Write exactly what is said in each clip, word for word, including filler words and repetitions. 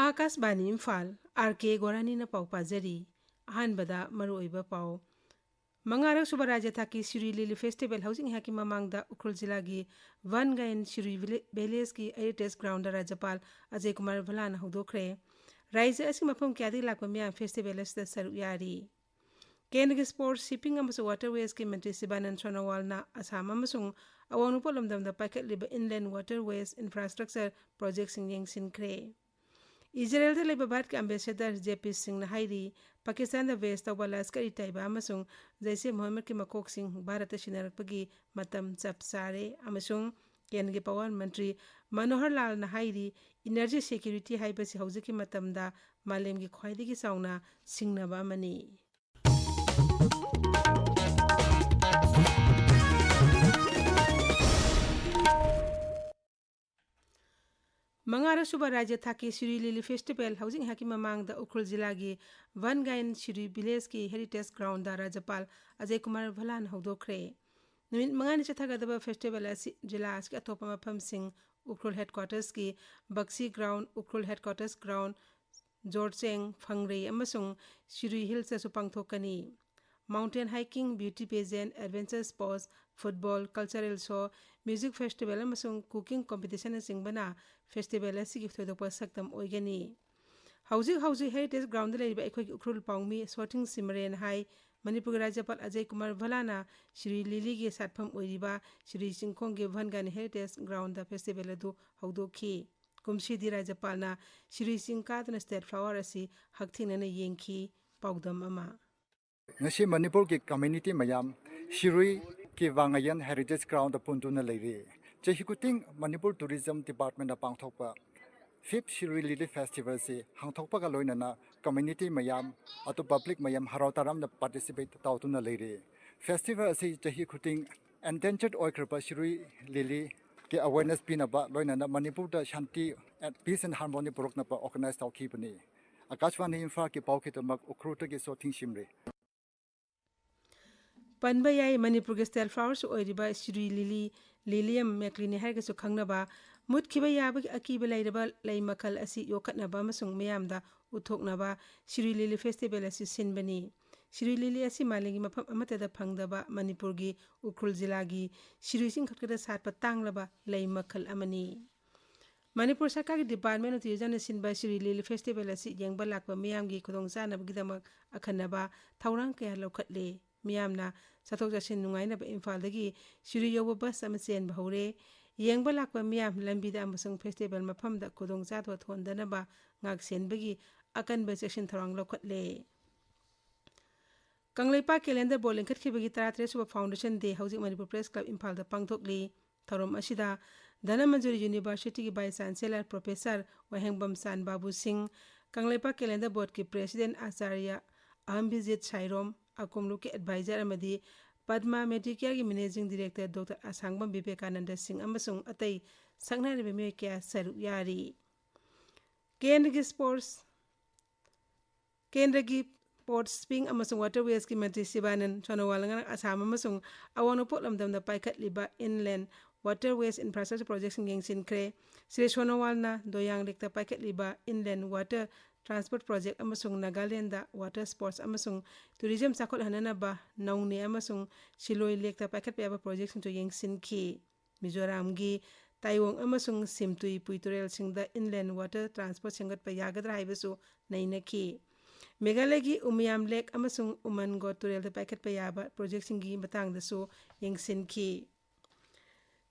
ꯑꯥꯀꯥꯁꯕꯥꯅꯤ Imphal, R ꯀꯦ ꯒꯣꯔꯥꯅꯤꯅ ꯄꯥꯎ ꯄꯥꯖꯔꯤ꯫ ꯑꯍꯥꯟꯕꯗ ꯃꯔꯨꯑꯣꯏꯕ ꯄꯥꯎ꯫ ꯃꯉꯥꯔꯛ ꯁꯨꯕ ꯔꯥꯖ꯭ꯌ ꯊꯥꯛꯀꯤ ꯁꯤꯔꯨꯏ ꯂꯤꯂꯤ ꯐꯦꯁꯇꯤꯚꯦꯜ ꯍꯧꯖꯤꯛ ꯉꯥꯏꯍꯥꯛꯀꯤ ꯃꯃꯥꯡꯗ ꯎꯈ꯭ꯔꯨꯜ ꯖꯤꯂꯥꯒꯤ ꯚꯟ ꯒꯥꯌꯟ ꯁꯤꯔꯨꯏ ꯚꯤꯂꯦ-, ꯚꯤꯂꯦꯖꯀꯤ ꯍꯦꯔꯤꯇꯦꯖ ꯒ꯭ꯔꯥꯎꯟꯗ ꯔꯥꯖ꯭ꯌꯄꯥꯜ ꯑꯖꯌ ꯀꯨꯃꯥꯔ ꯚꯜꯂꯥꯅ ꯍꯧꯗꯣꯛꯈ꯭ꯔꯦ꯫ ꯔꯥꯖ꯭ꯌ ꯑꯁꯤꯒꯤ ꯃꯐꯝ ꯀꯌꯥꯗꯒꯤ ꯂꯥꯛꯄ ꯃꯤꯌꯥꯝ ꯐꯦꯁꯇꯤꯚꯦꯜ ꯑꯁꯤꯗ ꯁꯔꯨꯛ ꯌꯥꯔꯤ꯫ ꯀꯦꯟꯗ꯭ꯔꯒꯤ ꯁ꯭ꯄꯣꯔꯠꯁ, ꯁꯤꯞꯄꯤꯡ ꯑꯃꯁꯨꯡ ꯋꯥꯇꯔꯋꯦꯁꯀꯤ ꯃꯟꯇ꯭ꯔꯤ ꯁꯤꯕꯥꯅꯟꯗ ꯁꯣꯅꯣꯋꯥꯜꯅ ꯑꯁꯥꯝ ꯑꯃꯁꯨꯡ ꯑꯋꯥꯡ ꯅꯣꯡꯄꯣꯛ ꯂꯝꯗꯝꯗ ꯄꯥꯏꯈꯠꯂꯤꯕ ꯏꯟꯂꯦꯟꯗ ꯋꯥꯇꯔꯋꯦꯁ ꯏꯟꯐ꯭ꯔꯥꯁ꯭ꯇ꯭ꯔꯛꯆꯔ ꯄ꯭ꯔꯣꯖꯦꯛꯁꯤꯡ ꯌꯦꯡꯁꯤꯟꯈ꯭ꯔꯦ꯫ ꯏꯖꯔꯦꯜꯗ ꯂꯩꯕ ꯚꯥꯔꯠꯀꯤ ꯑꯦꯝꯕꯦꯁꯦꯗꯔ ꯖꯦ ꯄꯤ ꯁꯤꯡꯅ ꯍꯥꯏꯔꯤ, ꯄꯥꯀꯤꯁꯇꯥꯟꯗ ꯕꯦꯁ ꯇꯧꯕ ꯂꯁꯀꯔ ꯏ ꯇꯥꯏꯕꯥ ꯑꯃꯁꯨꯡ ꯖꯩꯁꯦ ꯃꯣꯍꯝꯃꯗꯀꯤ ꯃꯀꯣꯛꯁꯤꯡ ꯚꯥꯔꯠꯇ ꯁꯤꯟꯅꯔꯛꯄꯒꯤ ꯃꯇꯝ ꯆꯞ ꯆꯥꯔꯦ ꯑꯃꯁꯨꯡ ꯀꯦꯟꯗ꯭ꯔꯒꯤ ꯄꯥꯋꯔ ꯃꯟꯇ꯭ꯔꯤ ꯃꯅꯣꯍꯔ ꯂꯥꯜꯅ ꯍꯥꯏꯔꯤ, ꯏꯅꯔꯖꯤ ꯁꯦꯀ꯭ꯌꯨꯔꯤꯇꯤ ꯍꯥꯏꯕꯁꯤ ꯍꯧꯖꯤꯛꯀꯤ ꯃꯇꯝꯗ ꯃꯥꯂꯦꯝꯒꯤ ꯈ꯭ꯋꯥꯏꯗꯒꯤ ꯆꯥꯎꯅ ꯁꯤꯡꯅꯕ ꯑꯃꯅꯤ꯫ ꯃꯉꯥꯔꯛ ꯁꯨꯕ ꯔꯥꯖ꯭ꯌ ꯊꯥꯛꯀꯤ ꯁꯤꯔꯨꯏ ꯂꯤꯂꯤ ꯐꯦꯁꯇꯤꯚꯦꯜ ꯍꯧꯖꯤꯛ ꯉꯥꯏꯍꯥꯛꯀꯤ ꯃꯃꯥꯡꯗ ꯎꯈ꯭ꯔꯨꯜ ꯖꯤꯂꯥꯒꯤ ꯚꯟ ꯒꯥꯌꯟ ꯁꯤꯔꯨꯏ ꯚꯤꯂꯦꯖꯀꯤ ꯍꯦꯔꯤꯇꯦꯖ ꯒ꯭ꯔꯥꯎꯟꯗ ꯔꯥꯖ꯭ꯌꯄꯥꯜ ꯑꯖꯌ ꯀꯨꯃꯥꯔ ꯚꯜꯂꯥꯅ ꯍꯧꯗꯣꯛꯈ꯭ꯔꯦ꯫ ꯅꯨꯃꯤꯠ ꯃꯉꯥꯅꯤ ꯆꯠꯊꯒꯗꯕ ꯐꯦꯁꯇꯤꯚꯦꯜ ꯑꯁꯤ ꯖꯤꯂꯥ ꯑꯁꯤꯒꯤ ꯑꯇꯣꯞꯄ ꯃꯐꯝꯁꯤꯡ, ꯎꯈ꯭ꯔꯨꯜ ꯍꯦꯗꯀ꯭ꯋꯥꯇꯔꯁꯀꯤ Bakshi ground, Ukhrul headquarters ground, Jorcheng, Phangrei ꯑꯃꯁꯨꯡ ꯁꯤꯔꯨꯏ ꯍꯤꯜꯁꯇꯁꯨ ꯄꯥꯡꯊꯣꯛꯀꯅꯤ꯫ Mountain hiking, beauty pageant, adventure sports, football, cultural show, music festival ꯑꯃꯁꯨꯡ ꯀꯨꯀꯤꯡ ꯀꯣꯝꯄꯤꯇꯤꯁꯟꯅꯆꯤꯡꯕꯅ ꯐꯦꯁꯇꯤꯚꯦꯜ ꯑꯁꯤꯒꯤ ꯊꯣꯏꯗꯣꯛꯄ ꯁꯛꯇꯝ ꯑꯣꯏꯒꯅꯤ꯫ ꯍꯧꯖꯤꯛ ꯍꯧꯖꯤꯛ ꯍꯦꯔꯤꯇꯦꯖ ꯒ꯭ꯔꯥꯎꯟꯗ ꯂꯩꯔꯤꯕ ꯑꯩꯈꯣꯏꯒꯤ ꯎꯈ꯭ꯔꯨꯜ ꯄꯥꯎꯃꯤ ꯁꯣꯊꯤꯡ ꯁꯤꯃꯔꯦꯟ ꯍꯥꯏ, ꯃꯅꯤꯄꯨꯔꯒꯤ ꯔꯥꯖ꯭ꯌꯄꯥꯜ ꯑꯖꯌ ꯀꯨꯃꯥꯔ ꯚꯜꯂꯥꯅ ꯁꯤꯔꯨꯏ ꯂꯤꯂꯤꯒꯤ ꯁꯥꯠꯐꯝ ꯑꯣꯏꯔꯤꯕ ꯁꯤꯔꯨꯏ ꯆꯤꯡꯈꯣꯡꯒꯤ ꯚꯟꯒꯥꯅꯤ ꯍꯦꯔꯤꯇꯦꯖ ꯒ꯭ꯔꯥꯎꯟꯗ ꯐꯦꯁꯇꯤꯚꯦꯜ ꯑꯗꯨ ꯍꯧꯗꯣꯛꯈꯤ꯫ ꯀꯨꯝꯁꯤꯗꯤ ꯔꯥꯖ꯭ꯌꯄꯥꯜꯅ ꯁꯤꯔꯨꯏ ꯆꯤꯡ ꯀꯥꯗꯨꯅ ꯁ꯭ꯇꯦꯠ ꯐ꯭ꯂꯥꯋꯔ ꯑꯁꯤ ꯍꯛꯊꯦꯡꯅꯅ ꯌꯦꯡꯈꯤ꯫ ꯄꯥꯎꯗꯝ ꯑꯃ꯫ ꯉꯁꯤ ꯃꯅꯤꯄꯨꯔꯒꯤ ꯀꯝꯃ꯭ꯌꯨꯅꯤꯇꯤ ꯃꯌꯥꯝ ꯁꯤꯔꯨꯏꯒꯤ ꯚꯟꯒꯥꯌꯟ ꯍꯦꯔꯤꯇꯦꯖ ꯒ꯭ꯔꯥꯎꯟꯗ ꯄꯨꯟꯗꯨꯅ ꯂꯩꯔꯤ꯫ ꯆꯍꯤ ꯈꯨꯗꯤꯡ ꯃꯅꯤꯄꯨꯔ ꯇꯨꯔꯤꯖꯝ ꯗꯤꯄꯥꯔꯠꯃꯦꯟꯅ ꯄꯥꯡꯊꯣꯛꯄ ꯐꯤꯐ ꯁꯤꯔꯨꯏ ꯂꯤꯂꯤ ꯐꯦꯁꯇꯤꯚꯦꯜꯁꯤ ꯍꯥꯡꯊꯣꯛꯄꯒ ꯂꯣꯏꯅꯅ ꯀꯝꯃ꯭ꯌꯨꯅꯤꯇꯤ ꯃꯌꯥꯝ, ꯑꯇꯣꯞꯄ ꯄꯕ꯭ꯂꯤꯛ ꯃꯌꯥꯝ ꯍꯔꯥꯎ ꯇꯔꯥꯝꯅ ꯄꯥꯔꯇꯤꯁꯤꯄꯦꯠ ꯇꯧꯗꯨꯅ ꯂꯩꯔꯤ꯫ ꯐꯦꯁꯇꯤꯚꯦꯜ ꯑꯁꯤ ꯆꯍꯤ ꯈꯨꯗꯤꯡ ꯑꯦꯟꯗꯦꯟꯖꯔꯗ ꯑꯣꯏꯈ꯭ꯔꯕ ꯁꯤꯔꯨꯏ ꯂꯤꯂꯤꯒꯤ ꯑꯦꯋꯦꯔꯅꯦꯁ ꯄꯤꯅꯕ, ꯂꯣꯏꯅꯅ ꯃꯅꯤꯄꯨꯔꯗ ꯁꯥꯟꯇꯤ, ꯄꯤꯁ ꯑꯦꯟ ꯍꯥꯔꯃꯣꯅꯤ ꯄꯨꯔꯛꯅꯕ ꯑꯣꯔꯒꯅꯥꯏꯖ ꯇꯧꯈꯤꯕꯅꯤ꯫ ꯑꯥꯀꯥꯁꯕꯥꯅꯤ ꯏꯝꯐꯥꯜꯒꯤ ꯄꯥꯎꯈꯤꯗꯃꯛ ꯎꯈ꯭ꯔꯨꯜꯗꯒꯤ ꯁꯣꯊꯤꯡ ꯁꯤꯃꯔꯤ꯫ ꯄꯟꯕ ꯌꯥꯏ, ꯃꯅꯤꯄꯨꯔꯒꯤ ꯁ꯭ꯇꯦꯠ ꯐ꯭ꯂꯥꯋꯔꯁꯨ ꯑꯣꯏꯔꯤꯕ ꯁꯤꯔꯨꯏ ꯂꯤꯂꯤ, ꯂꯤꯂꯤꯌꯝ ꯃꯦꯀ꯭ꯂꯤꯅꯤ ꯍꯥꯏꯔꯒꯁꯨ ꯈꯪꯅꯕ, ꯃꯨꯠꯈꯤꯕ ꯌꯥꯕꯒꯤ ꯑꯀꯤꯕ ꯂꯩꯔꯕ ꯂꯩ ꯃꯈꯜ ꯑꯁꯤ ꯌꯣꯛꯈꯠꯅꯕ ꯑꯃꯁꯨꯡ ꯃꯤꯌꯥꯝꯗ ꯎꯠꯊꯣꯛꯅꯕ ꯁꯤꯔꯨꯏ ꯂꯤꯂꯤ ꯐꯦꯁꯇꯤꯚꯦꯜ ꯑꯁꯤ ꯁꯤꯟꯕꯅꯤ꯫ ꯁꯤꯔꯨꯏ ꯂꯤꯂꯤ ꯑꯁꯤ ꯃꯥꯂꯦꯝꯒꯤ ꯃꯐꯝ ꯑꯃꯠꯇꯗ ꯐꯪꯗꯕ ꯃꯅꯤꯄꯨꯔꯒꯤ ꯎꯈ꯭ꯔꯨꯜ ꯖꯤꯂꯥꯒꯤ ꯁꯤꯔꯨꯏ ꯆꯤꯡ ꯈꯛꯇꯗ ꯁꯥꯠꯄ ꯇꯥꯡꯂꯕ ꯂꯩ ꯃꯈꯜ ꯑꯃꯅꯤ꯫ ꯃꯅꯤꯄꯨꯔ ꯁꯔꯀꯥꯔꯒꯤ Department of Tourismꯅ ꯁꯤꯟꯕ ꯁꯤꯔꯨꯏ ꯂꯤꯂꯤ ꯐꯦꯁꯇꯤꯚꯦꯜ ꯑꯁꯤ ꯌꯦꯡꯕ ꯂꯥꯛꯄ ꯃꯤꯌꯥꯝꯒꯤ ꯈꯨꯗꯣꯡꯆꯥꯅꯕꯒꯤꯗꯃꯛ ꯑꯈꯟꯅꯕ ꯊꯧꯔꯥꯡ ꯀꯌꯥ ꯂꯧꯈꯠꯂꯦ꯫ ꯃꯤꯌꯥꯝꯅ ꯆꯠꯊꯣꯛ ꯆꯠꯁꯤꯟ ꯅꯨꯡꯉꯥꯏꯅꯕ ꯏꯝꯐꯥꯜꯗꯒꯤ ꯁꯤꯔꯨꯏ ꯌꯧꯕ ꯕꯁ ꯑꯃ ꯆꯦꯟꯕ ꯍꯧꯔꯦ꯫ ꯌꯦꯡꯕ ꯂꯥꯛꯄ ꯃꯤꯌꯥꯝ ꯂꯝꯕꯤꯗ ꯑꯃꯁꯨꯡ ꯐꯦꯁꯇꯤꯚꯦꯜ ꯃꯐꯝꯗ ꯈꯨꯗꯣꯡꯆꯥꯗꯕ ꯊꯣꯛꯍꯟꯗꯅꯕ ꯉꯥꯛ ꯁꯦꯟꯕꯒꯤ ꯑꯀꯟꯕ ꯆꯦꯛꯁꯤꯟ ꯊꯧꯔꯥꯡ ꯂꯧꯈꯠꯂꯦ꯫ ꯀꯪꯂꯩꯄꯥꯛ ꯀꯦꯂꯦꯟꯗꯔ ꯕꯣꯔꯗ ꯂꯤꯡꯈꯠꯈꯤꯕꯒꯤ ꯇꯔꯥꯇꯔꯦꯠ ꯁꯨꯕ Foundation Day ꯍꯧꯖꯤꯛ ꯃꯅꯤꯄꯨꯔ Press Club ꯏꯝꯐꯥꯜꯗ ꯄꯥꯡꯊꯣꯛꯂꯤ꯫ ꯊꯧꯔꯝ ꯑꯁꯤꯗ ꯙꯅꯃꯟꯖꯨꯔꯤ Universityꯒꯤ Vice Chancellor Professor ꯋꯥꯍꯦꯡꯕꯝ ꯆꯥꯟ ꯕꯥꯕꯨ ꯁꯤꯡ, ꯀꯪꯂꯩꯄꯥꯛ ꯀꯦꯂꯦꯟꯗꯔ ꯕꯣꯔꯗꯀꯤ President ꯑꯥꯆꯥꯔꯌ ꯑꯍꯝꯕꯤꯖꯤꯠ ꯁꯥꯏꯔꯣꯝ, ꯑꯀꯣꯝꯂꯨꯞꯀꯤ Advisor ꯑꯃꯗꯤ Padma Medicareꯒꯤ Managing Director Doctor ꯑꯁꯥꯡꯕꯝ Vivekananda ꯁꯤꯡ ꯑꯃꯁꯨꯡ ꯑꯇꯩ ꯁꯛꯅꯥꯏꯔꯕ ꯃꯤꯑꯣꯏ ꯀꯌꯥ ꯁꯔꯨꯛ ꯌꯥꯔꯤ꯫ ꯀꯦꯟꯗ꯭ꯔꯒꯤ Sports, ꯀꯦꯟꯗ꯭ꯔꯒꯤ Sports, Spring ꯑꯃꯁꯨꯡ Waterwaysꯀꯤ ꯃꯟꯇ꯭ꯔꯤ ꯁꯤꯕꯥꯅꯟꯗ ꯁꯣꯅꯣꯋꯥꯜꯅ ꯉꯔꯥꯡ ꯑꯁꯥꯝ ꯑꯃꯁꯨꯡ ꯑꯋꯥꯡ ꯅꯣꯡꯄꯣꯛ ꯂꯝꯗꯝꯗ ꯄꯥꯏꯈꯠꯂꯤꯕ Inland Waterways Infrastructure Projectꯁꯤꯡ ꯌꯦꯡꯁꯤꯟꯈ꯭ꯔꯦ꯫ Shri ꯁꯣꯅꯣꯋꯥꯜꯅ ꯗꯣꯌꯥꯡ Lakeꯇ ꯄꯥꯏꯈꯠꯂꯤꯕ Inland Water Transport Project ꯑꯃꯁꯨꯡ ꯅꯥꯒꯥꯂꯦꯟꯗ Water Sports ꯑꯃꯁꯨꯡ Tourism ꯆꯥꯎꯈꯠꯍꯟꯅꯅꯕ ꯅꯧꯅꯦ ꯑꯃꯁꯨꯡ ꯁꯤꯂꯣꯏ Lakeꯇ ꯄꯥꯏꯈꯠꯄ ꯌꯥꯕ projectꯁꯤꯡꯁꯨ ꯌꯦꯡꯁꯤꯟꯈꯤ꯫ ꯃꯤꯖꯣꯔꯥꯝꯒꯤ ꯇꯥꯏꯋꯣꯡ ꯑꯃꯁꯨꯡ ꯁꯤꯝꯇꯨꯏ ꯄꯨꯏ ꯇꯨꯔꯦꯜꯁꯤꯡꯗ Inland Water Transport ꯁꯦꯝꯒꯠꯄ ꯌꯥꯒꯗ꯭ꯔꯥ ꯍꯥꯏꯕꯁꯨ ꯅꯩꯅꯈꯤ꯫ ꯃꯦꯘꯥꯂꯌꯒꯤ ꯎꯃꯤꯌꯥꯝ Lake ꯑꯃꯁꯨꯡ ꯎꯃꯟꯒꯣꯠ ꯇꯨꯔꯦꯜꯗ ꯄꯥꯏꯈꯠꯄ ꯌꯥꯕ projectꯁꯤꯡꯒꯤ ꯃꯇꯥꯡꯗꯁꯨ ꯌꯦꯡꯁꯤꯟꯈꯤ꯫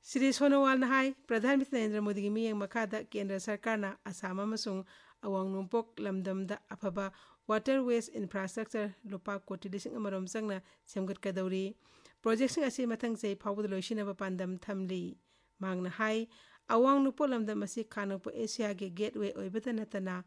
ꯁ꯭ꯔꯤ ꯁꯣꯅꯣꯋꯥꯜꯅ ꯍꯥꯏ, ꯄ꯭ꯔꯙꯥꯟ ꯃꯟꯇ꯭ꯔꯤ ꯅꯔꯦꯟꯗ꯭ꯔ ꯃꯣꯗꯤꯒꯤ ꯃꯤꯠꯌꯦꯡ ꯃꯈꯥꯗ ꯀꯦꯟꯗ꯭ꯔ ꯁꯔꯀꯥꯔꯅ ꯑꯁꯥꯝ ꯑꯃꯁꯨꯡ ꯑꯋꯥꯡ ꯅꯣꯡꯄꯣꯛ ꯂꯝꯗꯝꯗ ꯑꯐꯕ Waterways Infrastructure ꯂꯨꯄꯥ ꯀꯣꯇꯤ ꯂꯤꯁꯤꯡ ꯑꯃꯔꯣꯝ ꯆꯪꯅ ꯁꯦꯝꯒꯠꯀꯗꯧꯔꯤ꯫ Projectꯁꯤꯡ ꯑꯁꯤ ꯃꯊꯪ ꯆꯍꯤ ꯐꯥꯎꯕꯗ ꯂꯣꯏꯁꯤꯟꯅꯕ ꯄꯥꯟꯗꯝ ꯊꯝꯂꯤ꯫ ꯃꯍꯥꯛꯅ ꯍꯥꯏ, ꯑꯋꯥꯡ ꯅꯣꯡꯄꯣꯛ ꯂꯝꯗꯝ ꯑꯁꯤ ꯈꯥ ꯅꯣꯡꯄꯣꯛ ꯑꯦꯁꯤꯌꯥꯒꯤ gateway ꯑꯣꯏꯕꯇ ꯅꯠꯇꯅ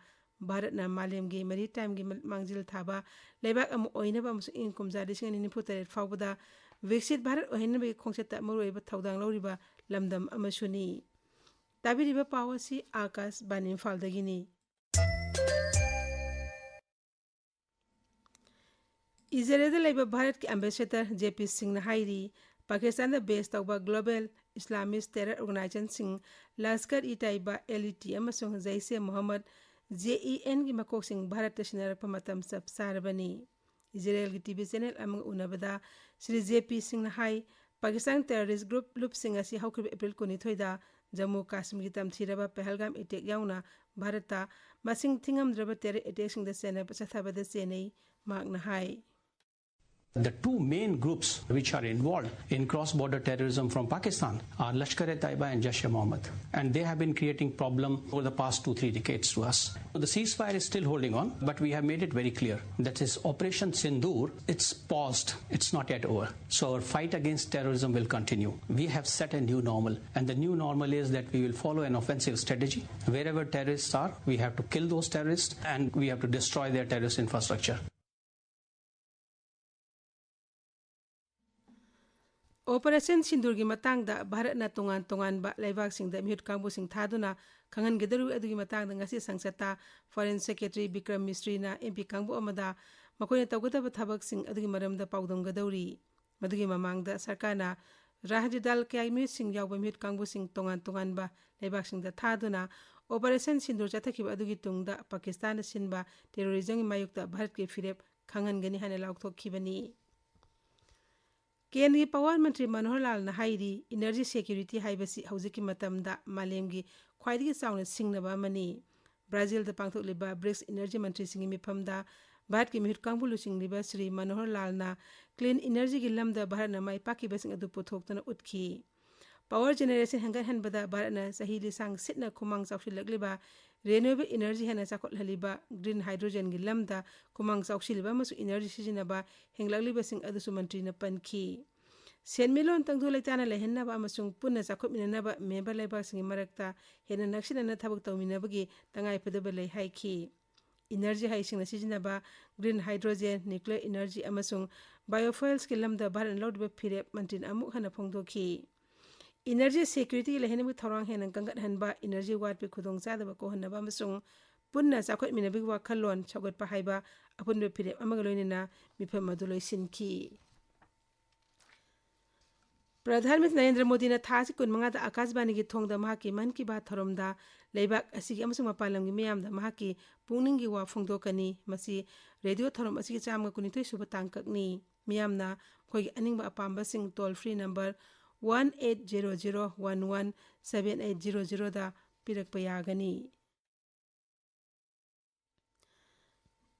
ꯚꯥꯔꯠꯅ ꯃꯥꯂꯦꯝꯒꯤ maritimeꯒꯤ ꯃ-, ꯃꯥꯡꯖꯤꯜ ꯊꯥꯕ ꯂꯩꯕꯥꯛ ꯑꯃ ꯑꯣꯏꯅꯕ ꯑꯃꯁꯨꯡ ꯏꯪ ꯀꯨꯝꯖꯥ ꯂꯤꯁꯤꯡ ꯑꯅꯤ ꯅꯤꯐꯨ ꯇꯔꯦꯠ ꯐꯥꯎꯕꯗ ꯕꯤꯛꯁꯤꯠ ꯚꯥꯔꯠ ꯑꯣꯏꯍꯟꯅꯕꯒꯤ ꯈꯣꯡꯆꯠꯇ ꯃꯔꯨꯑꯣꯏꯕ ꯊꯧꯗꯥꯡ ꯂꯧꯔꯤꯕ ꯂꯝꯗꯝ ꯑꯃꯁꯨꯅꯤ꯫ ꯇꯥꯕꯤꯔꯤꯕ ꯄꯥꯎ ꯑꯁꯤ ꯑꯥꯀꯥꯁꯕꯥꯅꯤ ꯏꯝꯐꯥꯜꯗꯒꯤꯅꯤ꯫ ꯏꯖꯔꯦꯜꯗ ꯂꯩꯕ ꯚꯥꯔꯠꯀꯤ ambassador ꯖꯦ ꯄꯤ ꯁꯤꯡꯅ ꯍꯥꯏꯔꯤ, ꯄꯥꯀꯤꯁꯇꯥꯟꯗ base ꯇꯧꯕ Global Islamist terror organizationꯁꯤꯡ ꯂꯁꯀꯔ-ꯏ-ꯇꯥꯏꯕꯥ, L E T, ꯑꯃꯁꯨꯡ ꯖꯩꯁꯦ ꯃꯣꯍꯝꯃꯗ, J E N, ꯒꯤ ꯃꯀꯣꯛꯁꯤꯡ ꯚꯥꯔꯠꯇ ꯁꯤꯟꯅꯔꯛꯄ ꯃꯇꯝ ꯆꯞ ꯆꯥꯔꯕꯅꯤ꯫ ꯏꯖꯔꯦꯜꯒꯤ T V channel ꯑꯃꯒ ꯎꯅꯕꯗ ꯁ꯭ꯔꯤ J P ꯁꯤꯡꯅ ꯍꯥꯏ, ꯄꯥꯀꯤꯁꯇꯥꯟ terrorist group ꯂꯨꯞꯁꯤꯡ ꯑꯁꯤ ꯍꯧꯈꯤꯕ April ꯀꯨꯟꯅꯤꯊꯣꯏꯗ ꯖꯝꯃꯨ ꯀꯥꯁꯃꯤꯔꯒꯤ ꯇꯝꯊꯤꯔꯕ ꯄꯍꯜꯒꯥꯝ attack ꯌꯥꯎꯅ ꯚꯥꯔꯠꯇ ꯃꯁꯤꯡ ꯊꯤꯉꯝꯗ꯭ꯔꯕ terror attackꯁꯤꯡꯗ ꯆꯦꯟꯅꯕ ꯆꯠꯊꯕꯗ ꯆꯦꯟꯅꯩ, ꯃꯍꯥꯛꯅ ꯍꯥꯏ꯫ The two main groups which are involved in cross-border terrorism from Pakistan are Lashkar-e-Taiba and Jaish-e-Mohammed, and they have been creating problem over the past two, three decades to us. The ceasefire is still holding on, but we have made it very clear that this Operation Sindoor, it's paused, it's not yet over. So our fight against terrorism will continue. We have set a new normal, and the new normal is that we will follow an offensive strategy. Wherever terrorists are, we have to kill those terrorists, and we have to destroy their terrorist infrastructure. Operation Sindoorꯒꯤ ꯃꯇꯥꯡꯗ ꯚꯥꯔꯠꯅ ꯇꯣꯉꯥꯟ ꯇꯣꯉꯥꯟꯕ ꯂꯩꯕꯥꯛꯁꯤꯡꯗ ꯃꯤꯍꯨꯠ ꯀꯥꯡꯕꯨꯁꯤꯡ ꯊꯥꯗꯨꯅ ꯈꯪꯍꯟꯒꯗꯧꯔꯤꯕ ꯑꯗꯨꯒꯤ ꯃꯇꯥꯡꯗ ꯉꯁꯤ ꯁꯪꯁꯠꯇ Foreign Secretary Bikram ꯃꯤꯁ꯭ꯔꯤꯅ M P ꯀꯥꯡꯕꯨ ꯑꯃꯗ ꯃꯈꯣꯏꯅ ꯇꯧꯒꯗꯕ ꯊꯕꯛꯁꯤꯡ ꯑꯗꯨꯒꯤ ꯃꯔꯝꯗ ꯄꯥꯎꯗꯝꯒꯗꯧꯔꯤ꯫ ꯃꯗꯨꯒꯤ ꯃꯃꯥꯡꯗ ꯁꯔꯀꯥꯔꯅ ꯔꯥꯍꯖ ꯗꯜ ꯀꯌꯥꯒꯤ ꯃꯤꯍꯨꯠꯁꯤꯡ ꯌꯥꯎꯕ ꯃꯤꯍꯨꯠ ꯀꯥꯡꯕꯨꯁꯤꯡ ꯇꯣꯉꯥꯟ ꯇꯣꯉꯥꯟꯕ ꯂꯩꯕꯥꯛꯁꯤꯡꯗ ꯊꯥꯗꯨꯅ Operation Sindoor ꯆꯠꯊꯈꯤꯕ ꯑꯗꯨꯒꯤ ꯇꯨꯡꯗ ꯄꯥꯀꯤꯁꯇꯥꯟꯅ ꯁꯤꯟꯕ terrorismꯒꯤ ꯃꯥꯌꯣꯛꯇ ꯚꯥꯔꯠꯀꯤ ꯐꯤꯔꯦꯞ ꯈꯪꯍꯟꯒꯅꯤ ꯍꯥꯏꯅ ꯂꯥꯎꯊꯣꯛꯈꯤꯕꯅꯤ꯫ ꯀꯦꯟꯗ꯭ꯔꯒꯤ power ꯃꯟꯇ꯭ꯔꯤ ꯃꯅꯣꯍꯔ ꯂꯥꯜꯅ ꯍꯥꯏꯔꯤ, energy security ꯍꯥꯏꯕꯁꯤ ꯍꯧꯖꯤꯛꯀꯤ ꯃꯇꯝꯗ ꯃꯥꯂꯦꯝꯒꯤ ꯈ꯭ꯋꯥꯏꯗꯒꯤ ꯆꯥꯎꯅ ꯁꯤꯡꯅꯕ ꯑꯃꯅꯤ꯫ ꯕ꯭ꯔꯥꯖꯤꯜꯗ ꯄꯥꯡꯊꯣꯛꯂꯤꯕ BRICS energy ꯃꯟꯇ꯭ꯔꯤꯁꯤꯡꯒꯤ ꯃꯤꯐꯝꯗ ꯚꯥꯔꯠꯀꯤ ꯃꯤꯍꯨꯠ ꯀꯥꯡꯕꯨ ꯂꯨꯆꯤꯡꯂꯤꯕ ꯁ꯭ꯔꯤ ꯃꯅꯣꯍꯔ ꯂꯥꯜꯅ clean energyꯒꯤ ꯂꯝꯗ ꯚꯥꯔꯠꯅ ꯃꯥꯏ ꯄꯥꯛꯈꯤꯕꯁꯤꯡ ꯑꯗꯨ ꯄꯨꯊꯣꯛꯇꯨꯅ ꯎꯠꯈꯤ꯫ Power generation ꯍꯦꯟꯒꯠꯍꯟꯕꯗ ꯚꯥꯔꯠꯅ ꯆꯍꯤ ꯂꯤꯁꯥꯡ ꯁꯤꯠꯅ ꯈꯨꯃꯥꯡ ꯆꯥꯎꯁꯤꯜꯂꯛꯂꯤꯕ renewable energy ꯍꯦꯟꯅ ꯆꯥꯎꯈꯠꯍꯜꯂꯤꯕ green hydrogenꯒꯤ ꯂꯝꯗ ꯈꯨꯃꯥꯡ ꯆꯥꯎꯁꯤꯜꯂꯤꯕ ꯑꯃꯁꯨꯡ energy ꯁꯤꯖꯤꯟꯅꯕ ꯍꯦꯟꯒꯠꯂꯛꯂꯤꯕꯁꯤꯡ ꯑꯗꯨꯁꯨ ꯃꯟꯇ꯭ꯔꯤꯅ ꯄꯟꯈꯤ꯫ ꯁꯦꯟꯃꯤꯠꯂꯣꯟ ꯇꯪꯗꯨ ꯂꯩꯇꯥꯅ ꯂꯩꯍꯟꯅꯕ ꯑꯃꯁꯨꯡ ꯄꯨꯟꯅ ꯆꯥꯎꯈꯠꯃꯤꯟꯅꯅꯕ member ꯂꯩꯕꯥꯛꯁꯤꯡꯒꯤ ꯃꯔꯛꯇ ꯍꯦꯟꯅ ꯅꯛꯁꯤꯟꯅꯅ ꯊꯕꯛ ꯇꯧꯃꯤꯟꯅꯕꯒꯤ ꯇꯉꯥꯏꯐꯗꯕ ꯂꯩ ꯍꯥꯏꯈꯤ꯫ Energy ꯍꯩꯁꯤꯡꯅ ꯁꯤꯖꯤꯟꯅꯕ green hydrogen, nuclear energy ꯑꯃꯁꯨꯡ biofuelsꯀꯤ ꯂꯝꯗ ꯚꯥꯔꯠꯅ ꯂꯧꯔꯤꯕ ꯐꯤꯔꯦꯞ ꯃꯟꯇ꯭ꯔꯤꯅ ꯑꯃꯨꯛ ꯍꯟꯅ ꯐꯣꯡꯗꯣꯛꯈꯤ꯫ Energy securityꯒꯤ ꯂꯩꯍꯟꯕꯒꯤ ꯊꯧꯔꯥꯡ ꯍꯦꯟꯅ ꯀꯟꯒꯠꯍꯟꯕ, energy ꯋꯥꯠꯄꯒꯤ ꯈꯨꯗꯣꯡꯆꯥꯗꯕ ꯀꯣꯛꯍꯟꯅꯕ ꯑꯃꯁꯨꯡ ꯄꯨꯟꯅ ꯆꯥꯎꯈꯠꯃꯤꯟꯅꯕꯒꯤ ꯋꯥꯈꯜꯂꯣꯟ ꯁꯧꯒꯠꯄ ꯍꯥꯏꯕ ꯑꯄꯨꯟꯕ ꯐꯤꯔꯦꯞ ꯑꯃꯒ ꯂꯣꯏꯅꯅ ꯃꯤꯐꯝ ꯑꯗꯨ ꯂꯣꯏꯁꯤꯟꯈꯤ꯫ ꯄ꯭ꯔꯙꯥꯟ ꯃꯟꯇ꯭ꯔꯤ ꯅꯔꯦꯟꯗ꯭ꯔ ꯃꯣꯗꯤꯅ ꯊꯥ ꯑꯁꯤ ꯀꯨꯟꯃꯉꯥꯗ ꯑꯥꯀꯥꯁꯕꯥꯅꯤꯒꯤ ꯊꯣꯡꯗ ꯃꯍꯥꯛꯀꯤ ꯃꯟ ꯀꯤ ꯕꯥꯠ ꯊꯧꯔꯝꯗ ꯂꯩꯕꯥꯛ ꯑꯁꯤꯒꯤ ꯑꯃꯁꯨꯡ ꯃꯄꯥꯟ ꯂꯝꯒꯤ ꯃꯤꯌꯥꯝꯗ ꯃꯍꯥꯛꯀꯤ ꯄꯨꯛꯅꯤꯡꯒꯤ ꯋꯥ ꯐꯣꯡꯗꯣꯛꯀꯅꯤ꯫ ꯃꯁꯤ ꯔꯦꯗꯤꯑꯣ ꯊꯧꯔꯝ ꯑꯁꯤꯒꯤ ꯆꯥꯝꯃꯒ ꯀꯨꯟꯅꯤꯊꯣꯏ ꯁꯨꯕ ꯇꯥꯡꯀꯛꯅꯤ꯫ ꯃꯤꯌꯥꯝꯅ ꯃꯈꯣꯏꯒꯤ ꯑꯅꯤꯡꯕ ꯑꯄꯥꯝꯕꯁꯤꯡ toll free number one eight zero zero one one seven eight zero zero ꯗ ꯄꯤꯔꯛꯄ ꯌꯥꯒꯅꯤ꯫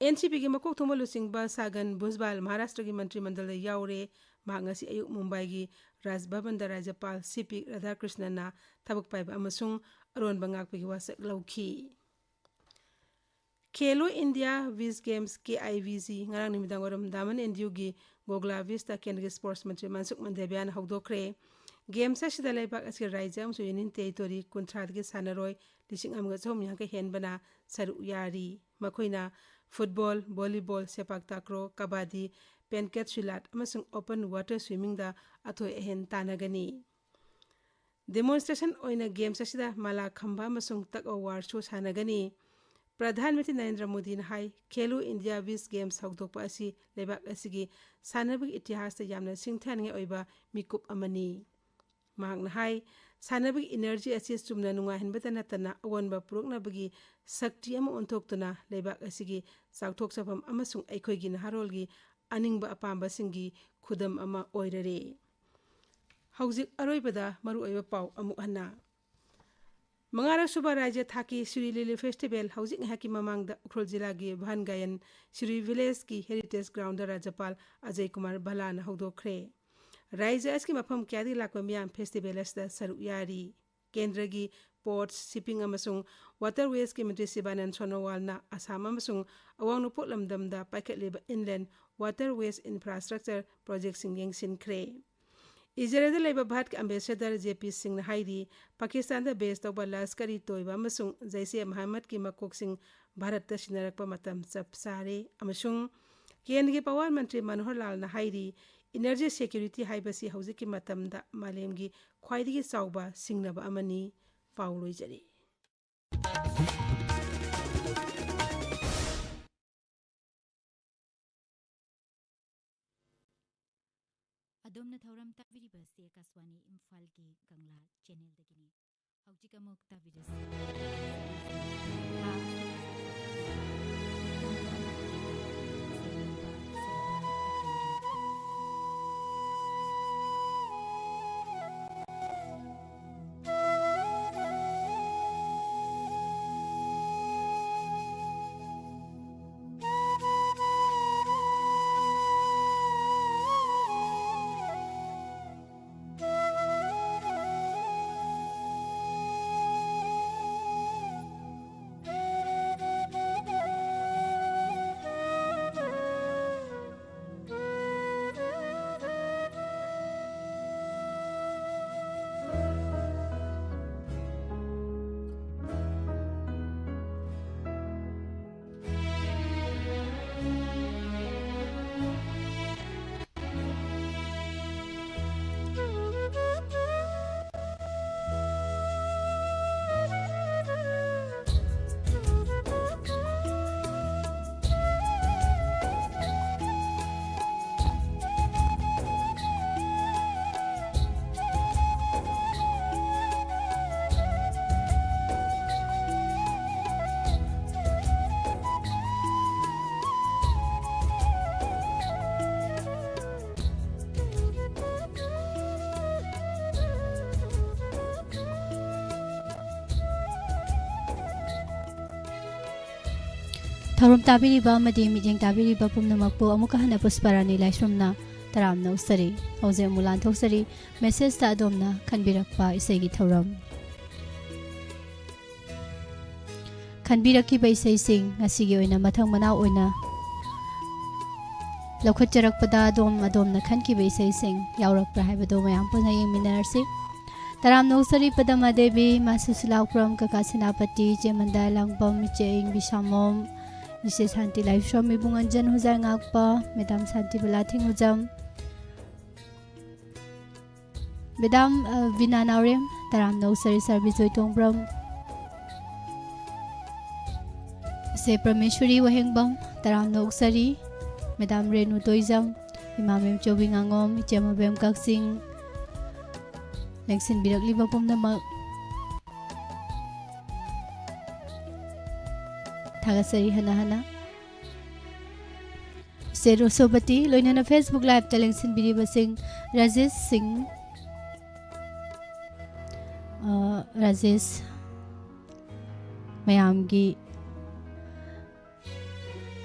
ꯑꯦꯟ ꯁꯤ ꯄꯤꯒꯤ ꯃꯀꯣꯛ ꯊꯣꯡꯕ ꯂꯨꯆꯤꯡꯕ ꯁꯥꯒꯟ ꯚꯨꯖꯕꯥꯜ ꯃꯍꯥꯔꯥꯁꯇ꯭ꯔꯒꯤ ꯃꯟꯇ꯭ꯔꯤ ꯃꯟꯗꯜꯗ ꯌꯥꯎꯔꯦ꯫ ꯃꯍꯥꯛ ꯉꯁꯤ ꯑꯌꯨꯛ ꯃꯨꯝꯕꯥꯏꯒꯤ ꯔꯥꯖ ꯚꯕꯟꯗ ꯔꯥꯖ꯭ꯌꯄꯥꯜ ꯁꯤ ꯄꯤ ꯔꯥꯙꯥꯀ꯭ꯔꯤꯁꯅꯟꯅ ꯊꯕꯛ ꯄꯥꯏꯕ ꯑꯃꯁꯨꯡ ꯑꯔꯣꯟꯕ ꯉꯥꯛꯄꯒꯤ ꯋꯥꯁꯛ ꯂꯧꯈꯤ꯫ ꯈꯦꯂꯣ ꯏꯟꯗꯤꯌꯥ ꯕꯤꯆ ꯒꯦꯝꯁ, ꯀꯦ ꯑꯥꯏ ꯕꯤ ꯖꯤ, ꯉꯔꯥꯡ ꯅꯨꯃꯤꯗꯥꯡ ꯋꯥꯏꯔꯝ ꯗꯥꯃꯟ ꯑꯦꯟ ꯗꯤꯌꯨꯒꯤ ꯒꯣꯒꯂꯥ ꯕꯤꯆꯇ ꯀꯦꯟꯗ꯭ꯔꯒꯤ ꯁ꯭ꯄꯣꯔꯠꯁ ꯃꯟꯇ꯭ꯔꯤ ꯃꯟꯁꯨꯈ ꯃꯟꯗꯥꯕꯤꯌꯥꯅ ꯍꯧꯗꯣꯛꯈ꯭ꯔꯦ꯫ ꯒꯦꯝꯁ ꯑꯁꯤꯗ ꯂꯩꯕꯥꯛ ꯑꯁꯤꯒꯤ ꯔꯥꯖ꯭ꯌ ꯑꯃꯁꯨꯡ ꯌꯨꯅꯤꯌꯟ ꯇꯦꯔꯤꯇꯣꯔꯤ ꯀꯨꯟꯊ꯭ꯔꯥꯗꯒꯤ ꯁꯥꯟꯅꯔꯣꯏ ꯂꯤꯁꯤꯡ ꯑꯃꯒ ꯆꯍꯨꯝ ꯌꯥꯡꯈꯩ ꯍꯦꯟꯕꯅ ꯁꯔꯨꯛ ꯌꯥꯔꯤ꯫ ꯃꯈꯣꯏꯅ ꯐꯨꯠꯕꯣꯜ, ꯚꯣꯂꯤꯕꯣꯜ, ꯁꯦꯄꯥꯛ ꯇꯥꯀ꯭ꯔꯣ, ꯀꯕꯥꯗꯤ, ꯄꯦꯟꯀꯦꯠꯁꯨꯂꯥꯠ ꯑꯃꯁꯨꯡ ꯑꯣꯄꯟ ꯋꯥꯇꯔ ꯁ꯭ꯋꯤꯃꯤꯡꯗ ꯑꯊꯣꯏ ꯑꯍꯦꯟ ꯇꯥꯟꯅꯒꯅꯤ꯫ ꯗꯦꯃꯣꯟꯁꯇ꯭ꯔꯦꯁꯟ ꯑꯣꯏꯅ ꯒꯦꯝꯁ ꯑꯁꯤꯗ ꯃꯂꯥ ꯈꯝꯕ ꯑꯃꯁꯨꯡ tug of war ꯁꯨ ꯁꯥꯟꯅꯒꯅꯤ꯫ ꯄ꯭ꯔꯙꯥꯟ ꯃꯟꯇ꯭ꯔꯤ ꯅꯔꯦꯟꯗ꯭ꯔ ꯃꯣꯗꯤꯅ ꯍꯥꯏ, ꯈꯦꯂꯣ ꯏꯟꯗꯤꯌꯥ ꯕꯤꯆ ꯒꯦꯝꯁ ꯍꯧꯗꯣꯛꯄ ꯑꯁꯤ ꯂꯩꯕꯥꯛ ꯑꯁꯤꯒꯤ ꯁꯥꯟꯅꯕꯒꯤ ꯏꯇꯤꯍꯥꯁꯇ ꯌꯥꯝꯅ ꯁꯤꯡꯊꯥꯅꯤꯡꯉꯥꯏ ꯑꯣꯏꯕ ꯃꯤꯀꯨꯞ ꯑꯃꯅꯤ꯫ ꯃꯍꯥꯛꯅ ꯍꯥꯏ, ꯁꯥꯟꯅꯕꯒꯤ ꯏꯅꯔꯖꯤ ꯑꯁꯤ ꯆꯨꯝꯅ ꯅꯨꯡꯉꯥꯏꯍꯟꯕꯇ ꯅꯠꯇꯅ ꯑꯑꯣꯟꯕ ꯄꯨꯔꯛꯅꯕꯒꯤ ꯁꯛꯇꯤ ꯑꯃ ꯑꯣꯟꯊꯣꯛꯇꯨꯅ ꯂꯩꯕꯥꯛ ꯑꯁꯤꯒꯤ ꯆꯥꯎꯊꯣꯛꯆꯐꯝ ꯑꯃꯁꯨꯡ ꯑꯩꯈꯣꯏꯒꯤ ꯅꯍꯥꯔꯣꯜꯒꯤ ꯑꯅꯤꯡꯕ ꯑꯄꯥꯝꯕꯁꯤꯡꯒꯤ ꯈꯨꯗꯝ ꯑꯃ ꯑꯣꯏꯔꯔꯦ꯫ ꯍꯧꯖꯤꯛ ꯑꯔꯣꯏꯕꯗ ꯃꯔꯨꯑꯣꯏꯕ ꯄꯥꯎ ꯑꯃꯨꯛ ꯍꯟꯅ꯫ ꯃꯉꯥꯔꯛ ꯁꯨꯕ ꯔꯥꯖ꯭ꯌ ꯊꯥꯛꯀꯤ ꯁꯤꯔꯨꯏ ꯂꯤꯂꯤ ꯐꯦꯁꯇꯤꯚꯦꯜ ꯍꯧꯖꯤꯛ ꯉꯥꯏꯍꯥꯛꯀꯤ ꯃꯃꯥꯡꯗ ꯎꯈ꯭ꯔꯨꯜ ꯖꯤꯂꯥꯒꯤ ꯚꯥꯟꯒꯥꯌꯟ ꯁꯤꯔꯨꯏ ꯚꯤꯂꯦꯖꯀꯤ ꯍꯦꯔꯤꯇꯦꯖ ꯒ꯭ꯔꯥꯎꯟꯗ ꯔꯥꯖ꯭ꯌꯄꯥꯜ ꯑꯖꯌ ꯀꯨꯃꯥꯔ ꯚꯜꯂꯥꯅ ꯍꯧꯗꯣꯛꯈ꯭ꯔꯦ꯫ ꯔꯥꯖ꯭ꯌ ꯑꯁꯤꯒꯤ ꯃꯐꯝ ꯀꯌꯥꯗꯒꯤ ꯂꯥꯛꯄ ꯃꯤꯌꯥꯝ ꯐꯦꯁꯇꯤꯚꯦꯜ ꯑꯁꯤꯗ ꯁꯔꯨꯛ ꯌꯥꯔꯤ꯫ ꯀꯦꯟꯗ꯭ꯔꯒꯤ ꯄꯣꯔꯠꯁ, ꯁꯤꯞꯄꯤꯡ ꯑꯃꯁꯨꯡ ꯋꯥꯇꯔꯋꯦꯁꯀꯤ ꯃꯟꯇ꯭ꯔꯤ ꯁꯤꯕꯥꯅꯟ ꯁꯣꯅꯣꯋꯥꯜꯅ ꯑꯁꯥꯝ ꯑꯃꯁꯨꯡ ꯑꯋꯥꯡ ꯅꯣꯡꯄꯣꯛ ꯂꯝꯗꯝꯗ ꯄꯥꯏꯈꯠꯂꯤꯕ inland waterways infrastructure projectꯁꯤꯡ ꯌꯦꯡꯁꯤꯟꯈ꯭ꯔꯦ꯫ ꯏꯖꯔꯦꯜꯗ ꯂꯩꯕ ꯚꯥꯔꯠꯀꯤ ꯑꯝꯕꯦꯁꯦꯗꯔ ꯖꯦ ꯄꯤ ꯁꯤꯡꯅ ꯍꯥꯏꯔꯤ, ꯄꯥꯀꯤꯁꯇꯥꯟꯗ ꯕꯦꯁ ꯇꯧꯕ ꯂꯁꯀꯔ-ꯏ-ꯇꯣꯏꯕ ꯑꯃꯁꯨꯡ ꯖꯩꯁꯦ ꯃꯍꯝꯃꯗꯀꯤ ꯃꯀꯣꯛꯁꯤꯡ ꯚꯥꯔꯠꯇ ꯁꯤꯟꯅꯔꯛꯄ ꯃꯇꯝ ꯆꯞ ꯆꯥꯔꯦ ꯑꯃꯁꯨꯡ ꯀꯦꯟꯗ꯭ꯔꯒꯤ ꯄꯥꯋꯔ ꯃꯟꯇ꯭ꯔꯤ ꯃꯅꯣꯍꯔ ꯂꯥꯜꯅ ꯍꯥꯏꯔꯤ, ꯏꯅꯔꯖꯤ ꯁꯦꯀ꯭ꯌꯨꯔꯤꯇꯤ ꯍꯥꯏꯕꯁꯤ ꯍꯧꯖꯤꯛꯀꯤ ꯃꯇꯝꯗ ꯃꯥꯂꯦꯝꯒꯤ ꯈ꯭ꯋꯥꯏꯗꯒꯤ ꯆꯥꯎꯕ ꯁꯤꯡꯅꯕ ꯑꯃꯅꯤ꯫ ꯄꯥꯎ ꯂꯣꯏꯖꯔꯦ꯫ ꯑꯗꯣꯝꯅ ꯊꯧꯔꯝ ꯇꯥꯕꯤꯔꯤꯕ ꯑꯁꯤ ꯑꯥꯀꯥꯁꯕꯥꯅꯤ ꯏꯝꯐꯥꯜꯒꯤ ꯀꯪꯂꯥ ꯆꯦꯅꯦꯜꯗꯒꯤꯅꯤ꯫ ꯍꯧꯖꯤꯛ ꯑꯃꯨꯛ ꯇꯥꯕꯤꯔꯁꯤ꯫ ꯊꯧꯔꯝ ꯇꯥꯕꯤꯔꯤꯕ ꯑꯃꯗꯤ ꯃꯤꯠꯌꯦꯡ ꯇꯥꯕꯤꯔꯤꯕ ꯄꯨꯝꯅꯃꯛꯄꯨ ꯑꯃꯨꯛꯀ ꯍꯟꯅ ꯄꯨꯁꯄꯥꯔꯥꯅꯤ ꯂꯥꯏꯁ꯭ꯔꯝꯅ ꯇꯔꯥꯝꯅ ꯑꯣꯛꯆꯔꯤ꯫ ꯍꯧꯖꯤꯛ ꯑꯃꯨꯛ ꯂꯥꯟꯊꯣꯛꯆꯔꯤ ꯃꯦꯁꯦꯖꯇ ꯑꯗꯣꯝꯅ ꯈꯟꯕꯤꯔꯛꯄ ꯏꯁꯩꯒꯤ ꯊꯧꯔꯝ꯫ ꯈꯟꯕꯤꯔꯛꯈꯤꯕ ꯏꯁꯩꯁꯤꯡ ꯉꯁꯤꯒꯤ ꯑꯣꯏꯅ ꯃꯊꯪ ꯃꯅꯥꯎ ꯑꯣꯏꯅ ꯂꯧꯈꯠꯆꯔꯛꯄꯗ ꯑꯗꯣꯝ ꯑꯗꯣꯝꯅ ꯈꯟꯈꯤꯕ ꯏꯁꯩꯁꯤꯡ ꯌꯥꯎꯔꯛꯄ꯭ꯔꯥ ꯍꯥꯏꯕꯗꯨ ꯃꯌꯥꯝ ꯄꯨꯟꯅ ꯌꯦꯡꯃꯤꯟꯅꯔꯁꯤ꯫ ꯇꯔꯥꯝꯅ ꯑꯣꯛꯆꯔꯤ ꯄꯗꯃꯥ ꯗꯦꯕꯤ, ꯃꯥꯁꯨ ꯁꯨꯂꯥꯎꯄ꯭ꯔꯝ, ꯀꯀꯥ ꯁꯦꯅꯥꯄꯇꯤ, ꯏꯆꯦ ꯃꯟꯗꯥ ꯂꯥꯡꯕꯝ, ꯏꯆꯦ ꯑꯏꯪꯕꯤ ꯁꯥꯃꯣꯝ, ꯏꯆꯦ ꯁꯥꯟꯇꯤ ꯂꯥꯏꯁ꯭ꯔꯝ, ꯏꯕꯨꯡ ꯑꯟꯖꯟ ꯍꯣꯖꯥꯏ ꯉꯥꯛꯄ, ꯃꯦꯗꯥꯝ ꯁꯥꯟꯇꯤꯕꯂꯥ ꯊꯤꯡꯉꯨꯖꯝ, ꯃꯦꯗꯥꯝ, ꯑ, ꯕꯤꯅꯥ ꯅꯥꯎꯔꯦꯝ, ꯇꯔꯥꯝꯅ ꯑꯣꯛꯆꯔꯤ ꯁꯥꯔ ꯕꯤꯖꯣꯏ ꯇꯣꯡꯕ꯭ꯔꯝ, ꯏꯆꯦ ꯄ꯭ꯔꯃꯦꯁ꯭ꯋꯔꯤ ꯋꯥꯍꯦꯡꯕꯝ, ꯇꯔꯥꯝꯅ ꯑꯣꯛꯆꯔꯤ ꯃꯦꯗꯥꯝ ꯔꯦꯅꯨ ꯇꯣꯏꯖꯝ, ꯏꯃꯥ ꯃꯦꯝꯆꯧꯕꯤ ꯉꯥꯉꯣꯝ, ꯏꯆꯦ ꯃꯕꯦꯝ ꯀꯛꯆꯤꯡ, ꯂꯦꯡꯁꯤꯟꯕꯤꯔꯛꯂꯤꯕ ꯄꯨꯝꯅꯃꯛ ꯊꯥꯒꯠꯆꯔꯤ ꯍꯟꯅ ꯍꯟꯅ꯫ ꯏꯆꯦ ꯔꯣꯁꯣꯕꯇꯤ, ꯂꯣꯏꯅꯅ Facebook Live-ꯇ ꯂꯦꯡꯁꯤꯟꯕꯤꯔꯤꯕꯁꯤꯡ ꯔꯥꯖꯦꯁ ꯁꯤꯡ, ꯑ, ꯔꯥꯖꯦꯁ, ꯃꯌꯥꯝꯒꯤ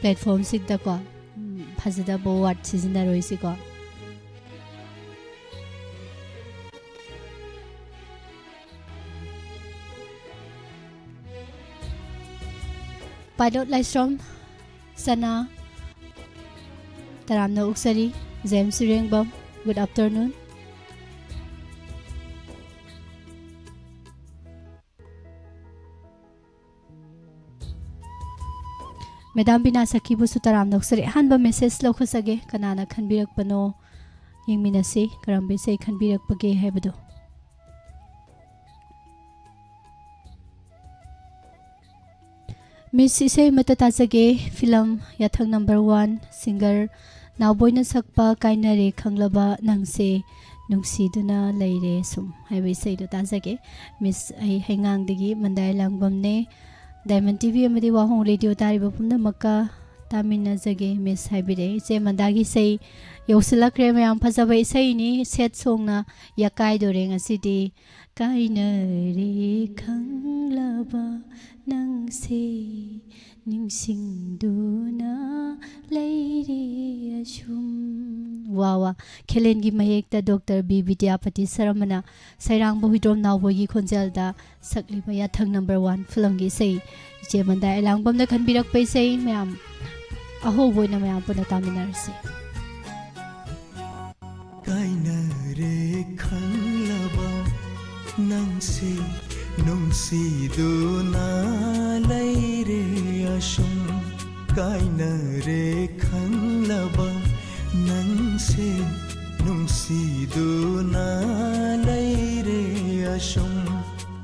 platform-ꯁꯤꯗꯀꯣ, ꯎꯝ, ꯐꯖꯗꯕ word ꯁꯤꯖꯤꯟꯅꯔꯣꯏꯁꯤꯀꯣ꯫ ꯄꯥꯏꯂꯣꯠ ꯂꯥꯏꯁ꯭ꯔꯝ ꯁꯅꯥ, ꯇꯔꯥꯝꯅ ꯑꯣꯛꯆꯔꯤ꯫ ꯖꯦꯝꯁ ꯏꯔꯦꯡꯕꯝ, good afternoon꯫ ꯃꯦꯗꯥꯝ ꯕꯤꯅꯥ ꯁꯈꯤꯕꯨꯁꯨ ꯇꯔꯥꯝꯅ ꯑꯣꯛꯆꯔꯤ꯫ ꯑꯍꯥꯟꯕ message ꯂꯧꯈꯠꯆꯒꯦ, ꯀꯅꯥꯅ ꯈꯟꯕꯤꯔꯛꯄꯅꯣ? ꯌꯦꯡꯃꯤꯟꯅꯁꯤ, ꯀꯔꯝꯕ ꯏꯁꯩ ꯈꯟꯕꯤꯔꯛꯄꯒꯦ ꯍꯥꯏꯕꯗꯨ꯫ Miss, ꯏꯁꯩ ꯑꯃꯠꯇ ꯇꯥꯖꯒꯦ, film ꯌꯥꯊꯪ number one, singer ꯅꯥꯎꯕꯣꯏꯅ ꯁꯛꯄ ꯀꯥꯏꯅꯔꯦ ꯈꯪꯂꯕ ꯅꯪꯁꯦ ꯅꯨꯡꯁꯤꯗꯨꯅ ꯂꯩꯔꯦ ꯁꯨꯝ ꯍꯥꯏꯕ ꯏꯁꯩꯗꯣ ꯇꯥꯖꯒꯦ꯫ Miss, ꯑꯩ ꯍꯩꯉꯥꯡꯗꯒꯤ ꯃꯟꯗꯥꯏ ꯂꯥꯡꯕꯝꯅꯦ꯫ Diamond TV ꯑꯃꯗꯤ ꯋꯥꯍꯣꯡ Radio ꯇꯥꯔꯤꯕ ꯄꯨꯝꯅꯃꯛꯀ ꯇꯥꯃꯤꯟꯅꯖꯒꯦ, Miss ꯍꯥꯏꯕꯤꯔꯛꯑꯦ꯫ ꯏꯆꯦ ꯃꯟꯗꯥꯒꯤ ꯏꯁꯩ ꯌꯧꯁꯤꯜꯂꯛꯈ꯭ꯔꯦ ꯃꯌꯥꯝ, ꯐꯖꯕ ꯏꯁꯩꯅꯤ, sad song-ꯅ ꯌꯥꯀꯥꯏꯗꯣꯔꯦ ꯉꯁꯤꯗꯤ꯫ ꯀꯥꯏꯅꯔꯦ ꯈꯪꯂꯕ ꯅꯪꯁꯦ ꯅꯤꯡꯁꯤꯡꯗꯨꯅ ꯂꯩꯔꯦ ꯑꯁꯨꯝ꯫ ꯋꯥ ꯋꯥ꯫ ꯈꯦꯂꯦꯟꯒꯤ ꯃꯌꯦꯛꯇ Doctor ꯕꯤ ꯕꯤꯗ꯭ꯌꯥꯄꯇꯤ ꯁꯔꯃꯅ ꯁꯩꯔꯥꯡꯕ ꯍꯨꯏꯗ꯭ꯔꯣꯝ ꯅꯥꯎꯕꯣꯏꯒꯤ ꯈꯣꯟꯖꯦꯜꯗ ꯁꯛꯂꯤꯕ ꯌꯥꯊꯪ number one film-ꯒꯤ ꯏꯁꯩ, ꯏꯆꯦ ꯃꯟꯗꯥ ꯑꯦꯂꯥꯡꯕꯝꯅ ꯈꯟꯕꯤꯔꯛꯄ ꯏꯁꯩ ꯃꯌꯥꯝ ꯑꯍꯧꯕ ꯑꯣꯏꯅ ꯃꯌꯥꯝ ꯄꯨꯟꯅ ꯇꯥꯃꯤꯟꯅꯔꯁꯤ꯫ ꯀꯥꯏꯅꯔꯦ ꯈꯪꯂꯕ ꯅꯪꯁꯦ ꯅꯨꯡꯁꯤꯗꯨꯅ ꯂꯩꯔꯦ ꯑꯁꯨꯝ꯫ ꯀꯥꯏꯅꯔꯦ ꯈꯪꯂꯕ ꯅꯪꯁꯦ ꯅꯨꯡꯁꯤꯗꯨꯅ ꯂꯩꯔꯦ ꯑꯁꯨꯝ꯫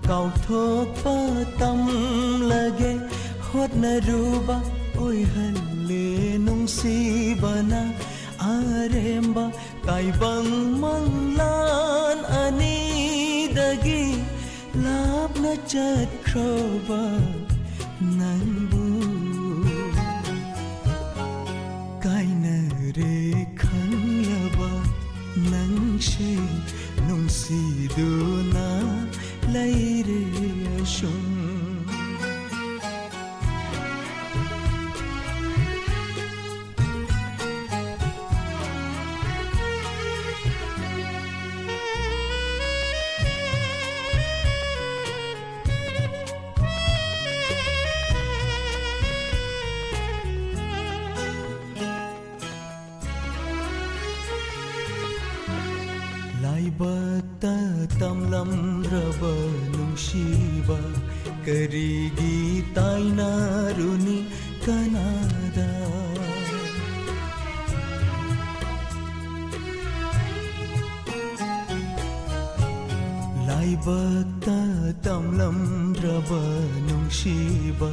ꯀꯥꯎꯊꯣꯛꯄ ꯇꯝꯂꯒꯦ ꯍꯣꯠꯅꯔꯨꯕ ꯑꯣꯏꯍꯜꯂꯦ ꯅꯨꯡꯁꯤꯕꯅ꯫ ꯑꯥ ꯑꯔꯦꯝꯕ ꯇꯥꯏꯕꯪ ꯃꯪꯂꯥꯟ ꯑꯅꯤꯗꯒꯤ ꯂꯥꯞꯅ ꯆꯠꯈ꯭ꯔꯕ ꯅꯪꯕꯨ ꯀꯥꯏꯅꯔꯦ ꯈꯪꯂꯕ ꯅꯪꯁꯦ ꯅꯨꯡꯁꯤꯗꯨꯅ ꯂꯩꯔꯦ ꯑꯁꯨꯝ꯫ ꯂꯥꯏꯕꯛꯇ ꯇꯝꯂꯝꯗ꯭ꯔꯕ ꯅꯨꯡꯁꯤꯕ ꯀꯔꯤꯒꯤ ꯇꯥꯏꯅꯔꯨꯅꯤ ꯀꯅꯥꯗ? ꯂꯥꯏꯕꯛꯇ ꯇꯝꯂꯝꯗ꯭ꯔꯕ ꯅꯨꯡꯁꯤꯕ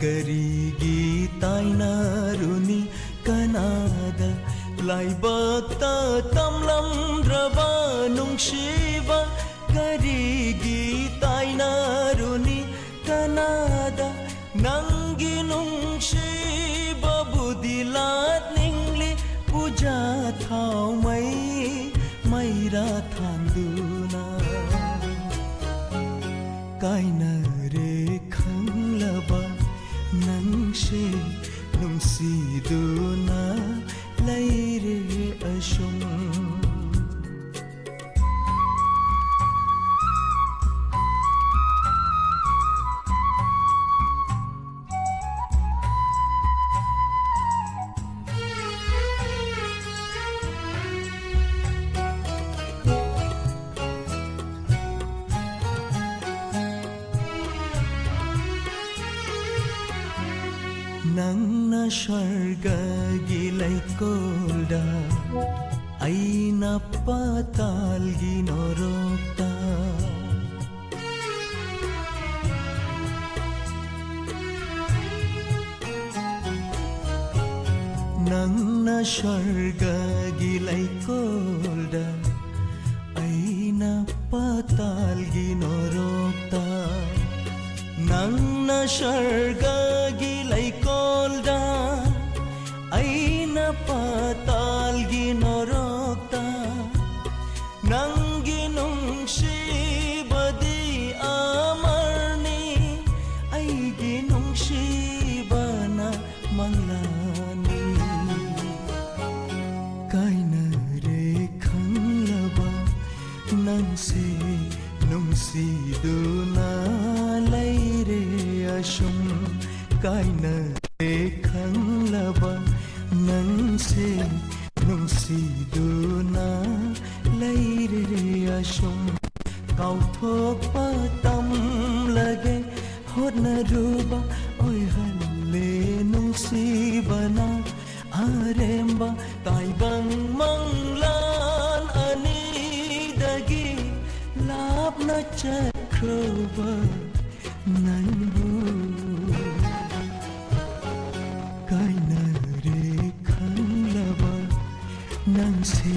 ꯀꯔꯤꯒꯤ ꯇꯥꯏꯅꯔꯨꯅꯤ ꯀꯅꯥꯗ? ꯂꯥꯏꯕꯛꯇ ꯇꯝꯂꯝꯗ꯭ꯔꯕ ꯅꯨꯡꯁꯤꯕ ꯀꯔꯤꯒꯤ ꯇꯥꯏꯅꯔꯨꯅꯤ ꯀꯅꯥꯗ? ꯅꯪꯒꯤ ꯅꯨꯡꯁꯤꯕꯕꯨꯗꯤ ꯂꯥꯠꯅꯤꯡꯂꯤ ꯄꯨꯖꯥ ꯊꯥꯎꯃꯩ ꯃꯩꯔꯥ ꯊꯥꯟꯗꯨꯅ꯫ ꯀꯥꯏꯅꯔꯦ ꯈꯪꯂꯕ ꯅꯪꯁꯦ ꯅꯨꯡꯁꯤꯗꯨꯅ ꯂꯩꯔꯦ ꯑꯁꯨꯝ꯫ ꯅꯪꯅ ꯁ꯭ꯋꯔꯒꯒꯤ ꯂꯩꯀꯣꯜꯗ, ꯑꯩꯅ ꯄꯥꯇꯥꯜꯒꯤ ꯅꯣꯔꯣꯛꯇ꯫ ꯅꯪꯅ ꯅꯪꯅ ꯁ꯭ꯋꯔꯒꯒꯤ ꯂꯩꯀꯣꯜꯗ, ꯑꯩꯅ ꯄꯥꯇꯥꯜꯒꯤ ꯅꯣꯔꯣꯛꯇ꯫ ꯅꯪꯅ ꯁ꯭ꯋꯔꯒꯒꯤ ꯂꯩꯀꯣꯜꯗ, ꯑꯩꯅ ꯄꯥꯇꯥꯜꯒꯤ ꯅꯣꯔꯣꯛꯇ꯫ ꯅꯪꯒꯤ ꯅꯨꯡꯁꯤꯕꯗꯤ ꯑꯃꯔꯅꯤ, ꯑꯩꯒꯤ ꯅꯨꯡꯁꯤꯕꯅ ꯃꯪꯂꯥꯅꯤ꯫ ꯀꯥꯏꯅꯔꯦ ꯈꯪꯂꯕ ꯅꯪꯁꯦ ꯅꯨꯡꯁꯤꯗꯨꯅ ꯂꯩꯔꯦ ꯑꯁꯨꯝ꯫ ꯀꯥꯏꯅꯔꯦ ꯈꯪꯂꯕ ꯅꯪꯁꯦ ꯅꯨꯡꯁꯤꯗꯨꯅ ꯂꯩꯔꯦ ꯑꯁꯨꯝ꯫ ꯀꯥꯎꯊꯣꯛꯄ ꯇꯝꯂꯒꯦ ꯍꯣꯠꯅꯔꯨꯕ ꯑꯣꯏꯍꯜꯂꯦ ꯅꯨꯡꯁꯤꯕꯅ꯫ ꯑꯔꯦꯝꯕ ꯇꯥꯏꯕꯪ ꯃꯪꯂꯥꯟ ꯑꯅꯤꯗꯒꯤ ꯂꯥꯞꯅ ꯆꯠꯈ꯭ꯔꯕ ꯅꯪꯕꯨ꯫ ꯀꯥꯏꯅꯔꯦ ꯈꯪꯂꯕ ꯅꯪꯁꯦ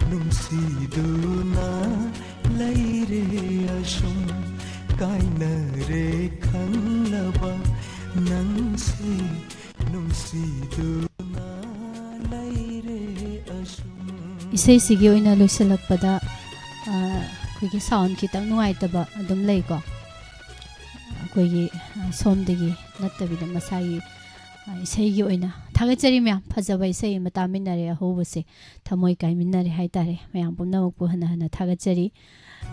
ꯅꯨꯡꯁꯤꯗꯨꯅ ꯂꯩꯔꯦ ꯑꯁꯨꯝ꯫ ꯀꯥꯏꯅꯔꯦ ꯈꯪꯂꯕ ꯅꯪꯁꯦ ꯅꯨꯡꯁꯤꯗꯨꯅ ꯂꯩꯔꯦ ꯑꯁꯨꯝ꯫ ꯏꯁꯩꯁꯤꯒꯤ ꯑꯣꯏꯅ ꯂꯣꯏꯁꯤꯜꯂꯛꯄꯗ, ꯑ, ꯑꯩꯈꯣꯏꯒꯤ ꯁꯥꯎꯟ ꯈꯤꯇꯪ ꯅꯨꯡꯉꯥꯏꯇꯕ ꯑꯗꯨꯝ ꯂꯩꯀꯣ꯫ ꯑꯩꯈꯣꯏꯒꯤ, ꯑ, ꯁꯣꯝꯗꯒꯤ ꯅꯠꯇꯕꯤꯗ ꯃꯁꯥꯒꯤ, ꯑ, ꯏꯁꯩꯒꯤ ꯑꯣꯏꯅ ꯊꯥꯒꯠꯆꯔꯤ ꯃꯌꯥꯝ꯫ ꯐꯖꯕ ꯏꯁꯩ ꯑꯃ ꯇꯥꯃꯤꯟꯅꯔꯦ, ꯑꯍꯧꯕꯁꯦ ꯊꯃꯣꯏ ꯀꯥꯏꯃꯤꯟꯅꯔꯦ ꯍꯥꯏꯇꯥꯔꯦ꯫ ꯃꯌꯥꯝ ꯄꯨꯝꯅꯃꯛꯄꯨ ꯍꯟꯅ ꯍꯟꯅ ꯊꯥꯒꯠꯆꯔꯤ꯫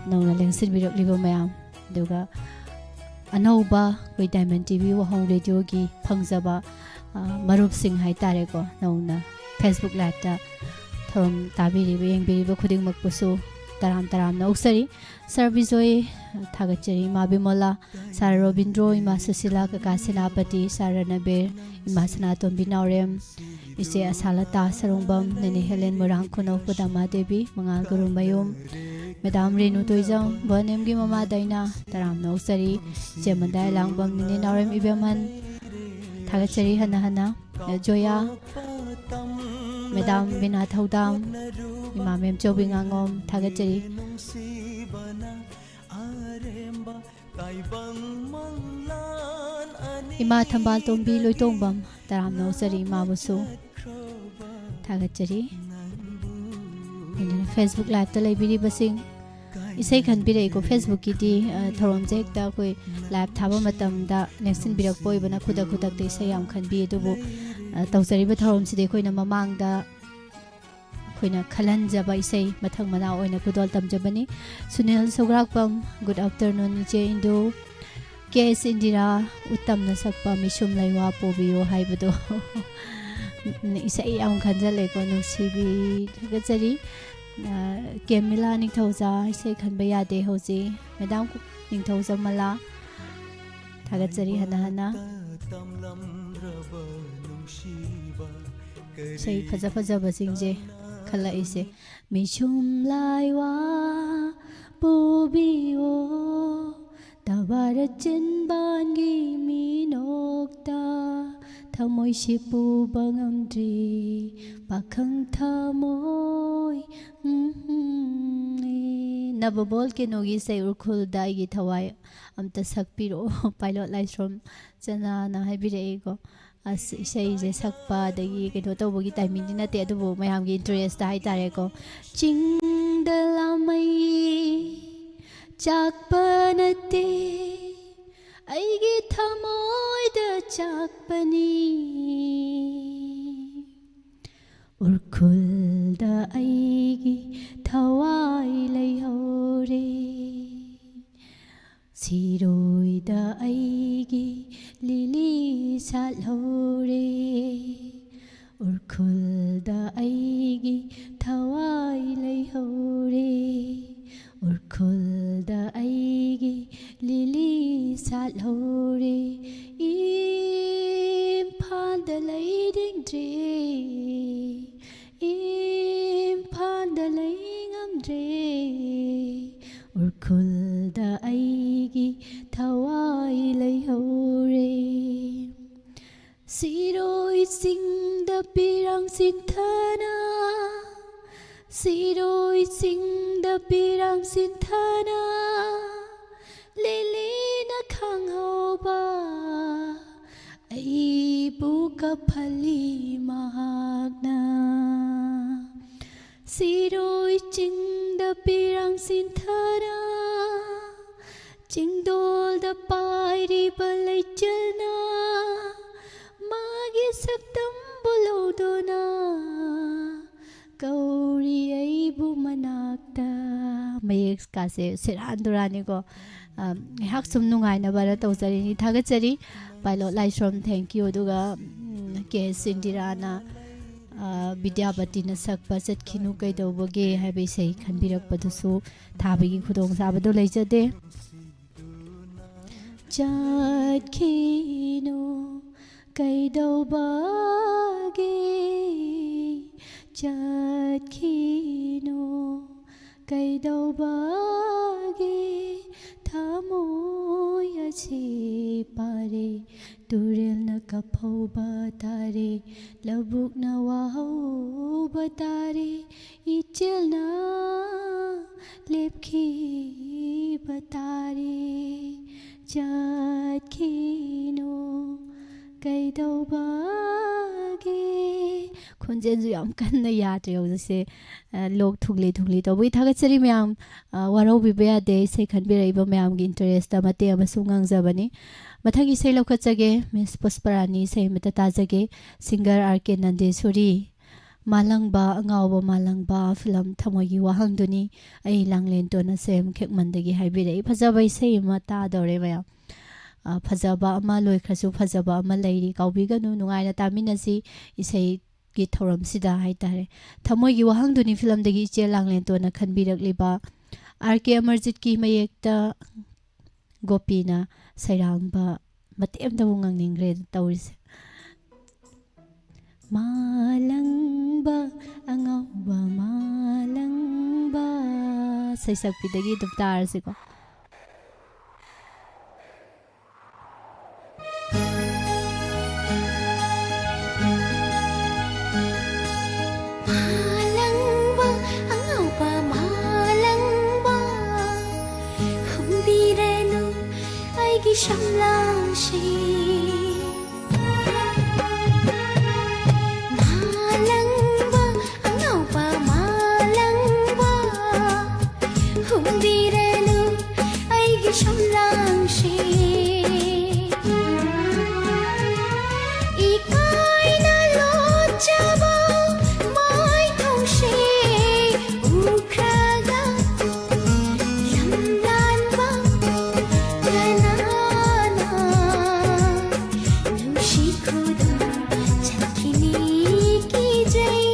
ꯅꯧꯅ ꯂꯦꯡꯁꯤꯟꯕꯤꯔꯛꯂꯤꯕ ꯃꯌꯥꯝ, ꯑꯗꯨꯒ ꯑꯅꯧꯕ ꯑꯩꯈꯣꯏ ꯗꯥꯏꯃꯟ ꯇꯤ ꯚꯤ ꯋꯥꯍꯣꯡ ꯔꯦꯗꯤꯑꯣꯒꯤ ꯐꯪꯖꯕ, ꯑ, ꯃꯔꯨꯞꯁꯤꯡ ꯍꯥꯏꯇꯥꯔꯦꯀꯣ, ꯅꯧꯅ ꯐꯦꯁꯕꯨꯛ ꯂꯥꯏꯚꯇ ꯊꯧꯔꯝ ꯇꯥꯕꯤꯔꯤꯕ, ꯌꯦꯡꯕꯤꯔꯤꯕ ꯈꯨꯗꯤꯡꯃꯛꯄꯨꯁꯨ ꯇꯔꯥꯝ ꯇꯔꯥꯝꯅ ꯑꯣꯛꯆꯔꯤ꯫ ꯁꯥꯔ ꯕꯤꯖꯣꯏ, ꯊꯥꯒꯠꯆꯔꯤ꯫ ꯏꯃꯥ ꯕꯤꯃꯣꯂꯥ, ꯁꯥꯔ ꯔꯣꯕꯤꯟꯗ꯭ꯔꯣ, ꯏꯃꯥ ꯁꯨꯁꯤꯂꯥ, ꯀꯀꯥ ꯁꯦꯅꯥꯄꯇꯤ, ꯁꯥꯔ ꯔꯅꯕꯤꯔ, ꯏꯃꯥ ꯁꯅꯥꯇꯣꯝꯕꯤ ꯅꯥꯎꯔꯦꯝ, ꯏꯆꯦ ꯑꯁꯥꯂꯇꯥ ꯁꯔꯨꯡꯕꯝ, ꯅꯦꯅꯦ ꯍꯦꯂꯦꯟ ꯃꯣꯏꯔꯥꯡ ꯈꯨꯅꯧ, ꯈꯨꯗꯃꯥ ꯗꯦꯕꯤ, ꯃꯉꯥꯜ ꯒꯨꯔꯨꯃꯌꯨꯝ, ꯃꯦꯗꯥꯝ ꯔꯦꯅꯨ ꯇꯣꯏꯖꯝ, ꯕꯣꯅꯦꯝꯒꯤ ꯃꯃꯥ ꯗꯥꯏꯅꯥ, ꯇꯔꯥꯝꯅ ꯑꯣꯛꯆꯔꯤ꯫ ꯏꯆꯦ ꯃꯟꯗꯥꯏ ꯂꯥꯡꯕꯝ, ꯅꯦꯅꯦ ꯅꯥꯎꯔꯦꯝ ꯏꯕꯦꯝꯍꯟ, ꯊꯥꯒꯠꯆꯔꯤ ꯍꯟꯅ ꯍꯟꯅ꯫ ꯖꯣꯌꯥ, ꯃꯦꯗꯥꯝ ꯕꯤꯅꯥ ꯊꯧꯗꯥꯝ, ꯏꯃꯥ ꯃꯦꯝꯆꯧꯕꯤ ꯉꯥꯉꯣꯝ, ꯊꯥꯒꯠꯆꯔꯤ꯫ ꯏꯃꯥ ꯊꯝꯕꯥꯜ ꯇꯣꯝꯕꯤ ꯂꯣꯏꯇꯣꯡꯕꯝ, ꯇꯔꯥꯝꯅ ꯑꯣꯛꯆꯔꯤ ꯏꯃꯥꯕꯨꯁꯨ꯫ ꯊꯥꯒꯠꯆꯔꯤ꯫ ꯑꯗꯨꯅ Facebook Liveꯇ ꯂꯩꯕꯤꯔꯤꯕꯁꯤꯡ, ꯏꯁꯩ ꯈꯟꯕꯤꯔꯛꯏꯀꯣ꯫ Facebookꯀꯤꯗꯤ, ꯑ, ꯊꯧꯔꯝꯁꯦ ꯍꯦꯛꯇ ꯑꯩꯈꯣꯏ live ꯊꯥꯕ ꯃꯇꯝꯗ ꯂꯦꯡꯁꯤꯟꯕꯤꯔꯛꯄ ꯑꯣꯏꯕꯅ ꯈꯨꯗꯛ ꯈꯨꯗꯛꯇ ꯏꯁꯩ ꯌꯥꯝ ꯈꯟꯕꯤ꯫ ꯑꯗꯨꯕꯨ, ꯑ, ꯇꯧꯖꯔꯤꯕ ꯊꯧꯔꯝꯁꯤꯗꯤ ꯑꯩꯈꯣꯏꯅ ꯃꯃꯥꯡꯗ ꯑꯩꯈꯣꯏꯅ ꯈꯜꯍꯟꯖꯕ ꯏꯁꯩ ꯃꯊꯪ ꯃꯅꯥꯎ ꯑꯣꯏꯅ ꯈꯨꯗꯣꯜ ꯇꯝꯖꯕꯅꯤ꯫ ꯁꯨꯅꯤꯜ ꯁꯧꯒ꯭ꯔꯥꯛꯄꯝ, good afternoon ꯏꯆꯦ ꯏꯟꯗꯨ꯫ ꯀꯦ ꯑꯦꯁ ꯏꯟꯗꯤꯔꯥ, ꯎꯇꯝꯅ ꯁꯛꯄ ꯃꯤꯁꯨꯝ ꯂꯩꯋꯥ ꯄꯨꯕꯤꯌꯣ ꯍꯥꯏꯕꯗꯣ꯫ ꯏꯁꯩ ꯌꯥꯝ ꯈꯟꯖꯜꯂꯦꯀꯣ, ꯅꯨꯡꯁꯤꯕꯤ꯫ ꯊꯥꯒꯠꯆꯔꯤ꯫ ꯑ, ꯀꯦꯃꯤꯂꯥ ꯅꯤꯡꯊꯧꯖꯥ, ꯏꯁꯩ ꯈꯟꯕ ꯌꯥꯗꯦ ꯍꯧꯖꯤꯛ꯫ ꯃꯦꯗꯥꯝ ꯅꯤꯡꯊꯧꯖꯝ ꯃꯂꯥ, ꯊꯥꯒꯠꯆꯔꯤ ꯍꯟꯅ ꯍꯟꯅ꯫ ꯏꯁꯩ ꯐꯖ ꯐꯖꯕꯁꯤꯡꯁꯦ ꯈꯜꯂꯛꯏꯁꯦ꯫ ꯃꯤꯁꯨꯝ ꯂꯥꯏꯋꯥ ꯄꯨꯕꯤꯌꯣ, ꯇꯕꯥꯔ ꯆꯤꯟꯕꯥꯟꯒꯤ ꯃꯤꯅꯣꯛꯇ ꯊꯃꯣꯏꯁꯤ ꯄꯨꯕ ꯉꯝꯗ꯭ꯔꯤ, ꯄꯥꯈꯪ ꯊꯃꯣꯏ꯫ ꯎꯝ, ꯎꯝ, ꯅꯕꯕꯣꯜ ꯀꯩꯅꯣꯒꯤ ꯏꯁꯩ ꯎꯔꯈꯨꯜꯗ ꯑꯩꯒꯤ ꯊꯋꯥꯏ ꯑꯝꯇ ꯁꯛꯄꯤꯔꯛꯑꯣ꯫ ꯄꯥꯏꯂꯣꯠ ꯂꯥꯏꯁ꯭ꯔꯣꯝ ꯆꯅꯥꯅ ꯍꯥꯏꯕꯤꯔꯛꯏꯀꯣ꯫ ꯑꯁ, ꯏꯁꯩꯁꯦ ꯁꯛꯄ ꯑꯗꯒꯤ ꯀꯩꯅꯣ ꯇꯧꯕꯒꯤ timingꯗꯤ ꯅꯠꯇꯦ, ꯑꯗꯨꯕꯨ ꯃꯌꯥꯝꯒꯤ interestꯇ ꯍꯥꯏꯇꯥꯔꯦꯀꯣ꯫ ꯆꯤꯡꯗ ꯂꯥꯃꯩ ꯆꯥꯛꯄ ꯅꯠꯇꯦ, ꯑꯩꯒꯤ ꯊꯃꯣꯏꯗ ꯆꯥꯛꯄꯅꯤ꯫ ꯎꯔꯈꯨꯜꯗ ꯑꯩꯒꯤ ꯊꯋꯥꯏ ꯂꯩꯍꯧꯔꯦ꯫ ꯁꯤꯔꯣꯏꯗ ꯑꯩꯒꯤ ꯂꯤꯂꯤ ꯁꯥꯠꯍꯧꯔꯦ꯫ ꯎꯔꯈꯨꯜꯗ ꯑꯩꯒꯤ ꯊꯋꯥꯏ ꯂꯩꯍꯧꯔꯦ꯫ ꯎꯔꯈꯨꯜꯗ ꯑꯩꯒꯤ ꯂꯤꯂꯤ ꯁꯥꯠꯍꯧꯔꯦ꯫ ꯏꯝꯐꯥꯜꯗ ꯂꯩꯅꯤꯡꯗ꯭ꯔꯦ, ꯏꯝꯐꯥꯜꯗ ꯂꯩ ꯉꯝꯗ꯭ꯔꯦ꯫ ꯎꯔꯈꯨꯜꯗ ꯑꯩꯒꯤ ꯊꯋꯥꯏ ꯂꯩꯍꯧꯔꯦ꯫ ꯁꯤꯔꯣꯏ ꯆꯤꯡ ꯆꯤꯡꯗ ꯄꯤꯔꯥꯡ ꯆꯤꯟꯊꯅ, ꯁꯤꯔꯣꯏ ꯆꯤꯡꯗ ꯄꯤꯔꯥꯡ ꯆꯤꯟꯊꯅ, ꯂꯤꯂꯤꯅ ꯈꯪꯍꯧꯕ ꯑꯩꯕꯨ ꯀꯞꯍꯜꯂꯤ ꯃꯍꯥꯛꯅ꯫ ꯁꯤꯔꯣꯏ ꯆꯤꯡꯗ ꯄꯤꯔꯥꯡ ꯆꯤꯟꯊꯔ, ꯆꯤꯡꯗꯣꯜꯗ ꯄꯥꯏꯔꯤꯕ ꯂꯩꯆꯤꯜꯅ ꯃꯥꯒꯤ ꯁꯛꯇꯝꯕꯨ ꯂꯧꯗꯨꯅ ꯀꯧꯔꯤ ꯑꯩꯕꯨ ꯃꯅꯥꯛꯇ꯫ ꯃꯌꯦꯛꯀꯥꯁꯦ ꯁꯦꯔꯥꯟ ꯇꯨꯔꯥꯟꯅꯤꯀꯣ꯫ ꯑ, ꯉꯥꯏꯍꯥꯛ ꯁꯨꯝ ꯅꯨꯡꯉꯥꯏꯅꯕꯅ ꯇꯧꯖꯔꯤꯅꯤ꯫ ꯊꯥꯒꯠꯆꯔꯤ ꯄꯥꯏꯂꯣꯠ ꯂꯥꯏꯁ꯭ꯔꯝ, thank you꯫ ꯑꯗꯨꯒ, ꯎꯝ, ꯀꯦ ꯑꯦꯁ ꯏꯟꯗꯤꯔꯥꯅ, ꯑ, ꯕꯤꯗ꯭ꯌꯥꯄꯇꯤꯅ ꯁꯛꯄ ꯆꯠꯈꯤꯅꯨ ꯀꯩꯗꯧꯕꯒꯦ ꯍꯥꯏꯕ ꯏꯁꯩ ꯈꯟꯕꯤꯔꯛꯄꯗꯨꯁꯨ ꯊꯥꯕꯒꯤ ꯈꯨꯗꯣꯡꯆꯥꯕꯗꯨ ꯂꯩꯖꯗꯦ꯫ ꯆꯠꯈꯤꯅꯨ ꯀꯩꯗꯧꯕꯒꯦ, ꯆꯠꯈꯤꯅꯨ ꯀꯩꯗꯧꯕꯒꯦ, ꯊꯃꯣꯏ ꯑꯁꯤ ꯄꯥꯔꯦ, ꯇꯨꯔꯦꯜꯅ ꯀꯞꯍꯧꯕ ꯇꯥꯔꯦ, ꯂꯧꯕꯨꯛꯅ ꯋꯥꯍꯧꯕ ꯇꯥꯔꯦ, ꯏꯆꯦꯜꯅ ꯂꯦꯞꯈꯤꯕ ꯇꯥꯔꯦ꯫ ꯆꯠꯈꯤꯅꯨ ꯀꯩꯗꯧꯕꯒꯦ꯫ ꯈꯣꯟꯖꯦꯜꯁꯨ ꯌꯥꯝ ꯀꯟꯅ ꯌꯥꯗ꯭ꯔꯦ ꯍꯧꯖꯤꯛꯁꯦ꯫ ꯑ, ꯂꯣꯛ ꯊꯨꯡꯂꯤ ꯊꯨꯡꯂꯤ ꯇꯧꯕꯒꯤ꯫ ꯊꯥꯒꯠꯆꯔꯤ ꯃꯌꯥꯝ꯫ ꯑ, ꯋꯥꯔꯧꯕꯤꯕ ꯌꯥꯗꯦ, ꯏꯁꯩ ꯈꯟꯕꯤꯔꯛꯏꯕ ꯃꯌꯥꯝꯒꯤ interest ꯃꯇꯦꯡ ꯑꯃꯁꯨ ꯉꯥꯡꯖꯕꯅꯤ꯫ ꯃꯊꯪꯒꯤ ꯏꯁꯩ ꯂꯧꯈꯠꯆꯒꯦ, ꯃꯤꯁ ꯄꯨꯁꯄꯔꯥꯅꯤ ꯏꯁꯩ ꯑꯃꯇ ꯇꯥꯖꯒꯦ꯫ Singer ꯑꯥꯔ ꯀꯦ ꯅꯟꯗꯦꯁꯣꯔꯤ꯫ ꯃꯥꯂꯪꯕ, ꯑꯉꯥꯎꯕ ꯃꯥꯂꯪꯕ film ꯊꯃꯣꯏꯒꯤ ꯋꯥꯍꯪꯗꯨꯅꯤ꯫ ꯑꯩ ꯂꯥꯡꯂꯦꯟ ꯇꯣꯟꯅ ꯁꯦꯝ ꯈꯦꯛꯃꯟꯗꯒꯤ ꯍꯥꯏꯕꯤꯔꯛꯏ꯫ ꯐꯖꯕ ꯏꯁꯩ ꯑꯃ ꯇꯥꯗꯧꯔꯦ ꯃꯌꯥꯝ꯫ ꯑ, ꯐꯖꯕ ꯑꯃ ꯂꯣꯏꯈ꯭ꯔꯁꯨ ꯐꯖꯕ ꯑꯃ ꯂꯩꯔꯤ꯫ ꯀꯥꯎꯕꯤꯒꯅꯨ, ꯅꯨꯡꯉꯥꯏꯅ ꯇꯥꯃꯤꯟꯅꯁꯤ꯫ ꯏꯁꯩꯒꯤ ꯊꯧꯔꯝꯁꯤꯗ ꯍꯥꯏꯇꯥꯔꯦ꯫ ꯊꯃꯣꯏꯒꯤ ꯋꯥꯍꯪꯗꯨꯅꯤ film ꯗꯒꯤ ꯏꯆꯦ ꯂꯥꯡꯂꯦꯟ ꯇꯣꯟꯅ ꯈꯟꯕꯤꯔꯛꯂꯤꯕ꯫ ꯑꯥꯔ ꯀꯦ ꯑꯃꯔꯖꯤꯠꯀꯤ ꯃꯌꯦꯛꯇ ꯒꯣꯄꯤꯅ ꯁꯩꯔꯥꯡꯕ ꯃꯇꯦꯛ ꯑꯃꯇꯕꯨ ꯉꯪꯅꯤꯡꯈ꯭ꯔꯦ ꯇꯧꯔꯤꯁꯦ꯫ ꯃꯥꯂꯪꯕ, ꯑꯉꯥꯎꯕ ꯃꯥꯂꯪꯕ꯫ ꯁꯩꯁꯛꯄꯤꯗꯒꯤ ꯑꯗꯨꯝ ꯇꯥꯔꯁꯤꯀꯣ꯫ ꯁꯝꯂꯥꯡꯁꯤ꯫ ꯃꯥꯂꯪꯕ, ꯑꯉꯧꯕ ꯃꯥꯂꯪꯕ, ꯍꯨꯝꯕꯤꯔꯅꯨ ꯑꯩꯒꯤ ꯁꯝꯂꯥꯡꯁꯤ꯫ ꯏꯀꯥꯏꯅ ꯂꯣꯠꯆꯕ ꯃꯥꯏꯊꯣꯡꯁꯤ ꯎꯈ꯭ꯔꯒ ꯂꯝꯂꯥꯟꯕ ꯀꯅꯥꯅ ꯅꯨꯡꯁꯤ ꯈꯨꯗꯝ ꯆꯠꯈꯤꯅꯤ ꯀꯤꯖꯩ꯫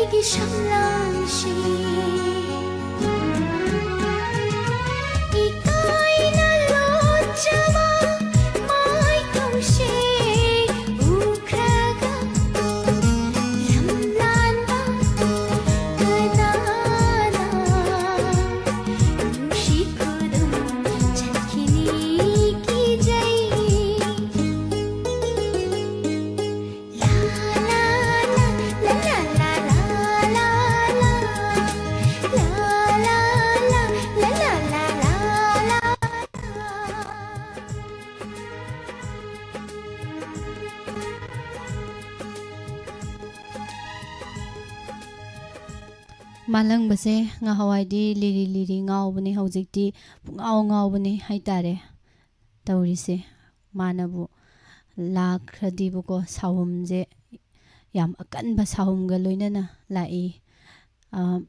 ꯀꯤ ꯁꯝꯂꯥꯡꯁꯤ ꯏꯀꯥꯏꯅ ꯂꯣꯠꯆꯕ ꯃꯥꯏꯊꯣꯡꯁꯦ ꯎꯈ꯭ꯔꯒ ꯂꯝꯂꯥꯟꯕ ꯀꯅꯥꯅ ꯅꯨꯡꯁꯤ ꯈꯨꯗꯨꯝ ꯆꯠꯈꯤꯅꯤ ꯀꯤꯖꯩ꯫ ꯃꯥꯂꯪꯕꯁꯦ ꯉꯍꯥꯟꯋꯥꯏꯗꯤ ꯂꯤꯔꯤ ꯂꯤꯔꯤ ꯉꯥꯎꯕꯅꯤ, ꯍꯧꯖꯤꯛꯇꯤ ꯄꯨꯡꯉꯥꯎ ꯉꯥꯎꯕꯅꯤ ꯍꯥꯏꯇꯥꯔꯦ ꯇꯧꯔꯤꯁꯦ꯫ ꯃꯥꯅꯕꯨ ꯂꯥꯛꯈ꯭ꯔꯗꯤꯕꯀꯣ, ꯁꯥꯍꯨꯝꯁꯦ ꯌꯥꯝ ꯑꯀꯟꯕ ꯁꯥꯍꯨꯝꯒ ꯂꯣꯏꯅꯅ ꯂꯥꯛꯏ꯫ ꯑ,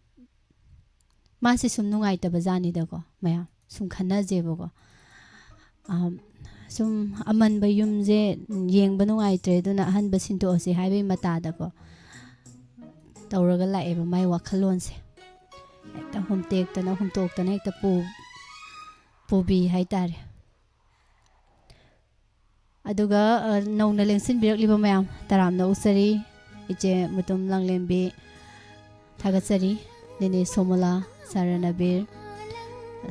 ꯃꯥꯁꯦ ꯁꯨꯝ ꯅꯨꯡꯉꯥꯏꯇꯕ ꯖꯥꯠꯅꯤꯗꯀꯣ, ꯃꯌꯥꯝ ꯁꯨꯝ ꯈꯟꯅꯁꯦꯕꯀꯣ꯫ ꯑ, ꯁꯨꯝ ꯑꯃꯟꯕ ꯌꯨꯝꯁꯦ ꯌꯦꯡꯕ ꯅꯨꯡꯉꯥꯏꯇ꯭ꯔꯦ, ꯑꯗꯨꯅ ꯑꯍꯟꯕ ꯁꯤꯟꯗꯣꯛꯑꯁꯦ ꯍꯥꯏꯕꯒꯤ ꯃꯇꯥꯗꯀꯣ ꯇꯧꯔꯒ ꯂꯥꯛꯑꯦꯕ ꯃꯥꯏ ꯋꯥꯈꯜꯂꯣꯟꯁꯦ꯫ ꯍꯦꯛꯇ ꯍꯨꯝꯇꯦꯛꯇꯅ ꯍꯨꯝꯇꯣꯛꯇꯅ ꯍꯦꯛꯇ ꯄꯨ-, ꯄꯨꯕꯤ ꯍꯥꯏꯇꯥꯔꯦ꯫ ꯑꯗꯨꯒ, ꯑ, ꯅꯧꯅ ꯂꯦꯡꯁꯤꯟꯕꯤꯔꯛꯂꯤꯕ ꯃꯌꯥꯝ ꯇꯔꯥꯝꯅ ꯑꯣꯛꯆꯔꯤ꯫ ꯏꯆꯦ ꯃꯨꯇꯨꯝ ꯂꯥꯡꯂꯦꯝꯕꯤ ꯊꯥꯒꯠꯆꯔꯤ꯫ ꯅꯦꯅꯦ ꯁꯣꯃꯣꯂꯥ, ꯁꯥꯔ ꯅꯕꯤꯔ,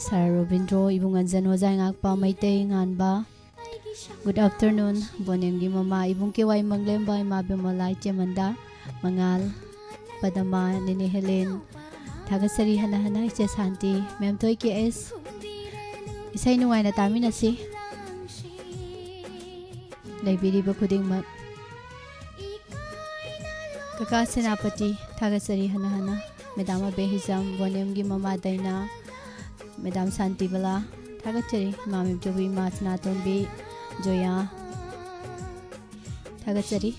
ꯁꯥꯔ ꯔꯣꯕꯤꯟꯗ꯭ꯔꯣ, ꯏꯕꯨꯡ ꯑꯟꯖꯟ, ꯑꯣꯖꯥ ꯉꯥꯛꯄ, ꯃꯩꯇꯩ ꯉꯥꯟꯕ, good afternoon, ꯕꯣꯅꯦꯝꯒꯤ ꯃꯃꯥ, ꯏꯕꯨꯡ ꯀꯦ ꯋꯥꯏ ꯃꯪꯂꯦꯝꯕ, ꯏꯃꯥ ꯕꯤꯃꯂꯥ, ꯏꯆꯦ ꯃꯟꯗꯥ, ꯃꯉꯥꯜ, ꯄꯗꯃꯥ, ꯅꯦꯅꯦ ꯍꯦꯂꯦꯟ, ꯊꯥꯒꯠꯆꯔꯤ ꯍꯟꯅ ꯍꯟꯅ ꯏꯆꯦ ꯁꯥꯟꯇꯤ, ꯃꯦꯝꯊꯣꯏ ꯀꯦ ꯑꯦꯁ꯫ ꯏꯁꯩ ꯅꯨꯡꯉꯥꯏꯅ ꯇꯥꯃꯤꯟꯅꯁꯤ꯫ ꯂꯩꯕꯤꯔꯤꯕ ꯈꯨꯗꯤꯡꯃꯛ꯫ ꯀꯀꯥ ꯁꯦꯅꯥꯄꯇꯤ, ꯊꯥꯒꯠꯆꯔꯤ ꯍꯟꯅ ꯍꯟꯅ꯫ ꯃꯦꯗꯥꯝ ꯑꯕꯦ ꯍꯤꯖꯝ, ꯕꯣꯅꯦꯝꯒꯤ ꯃꯃꯥ ꯗꯩꯅꯥ, ꯃꯦꯗꯥꯝ ꯁꯥꯟꯇꯤꯕꯂꯥ, ꯊꯥꯒꯠꯆꯔꯤ꯫ ꯏꯃꯥ ꯃꯦꯝꯆꯧꯕꯤ, ꯏꯃꯥ ꯁꯅꯥꯇꯣꯝꯕꯤ, ꯖꯣꯌꯥ, ꯊꯥꯒꯠꯆꯔꯤ꯫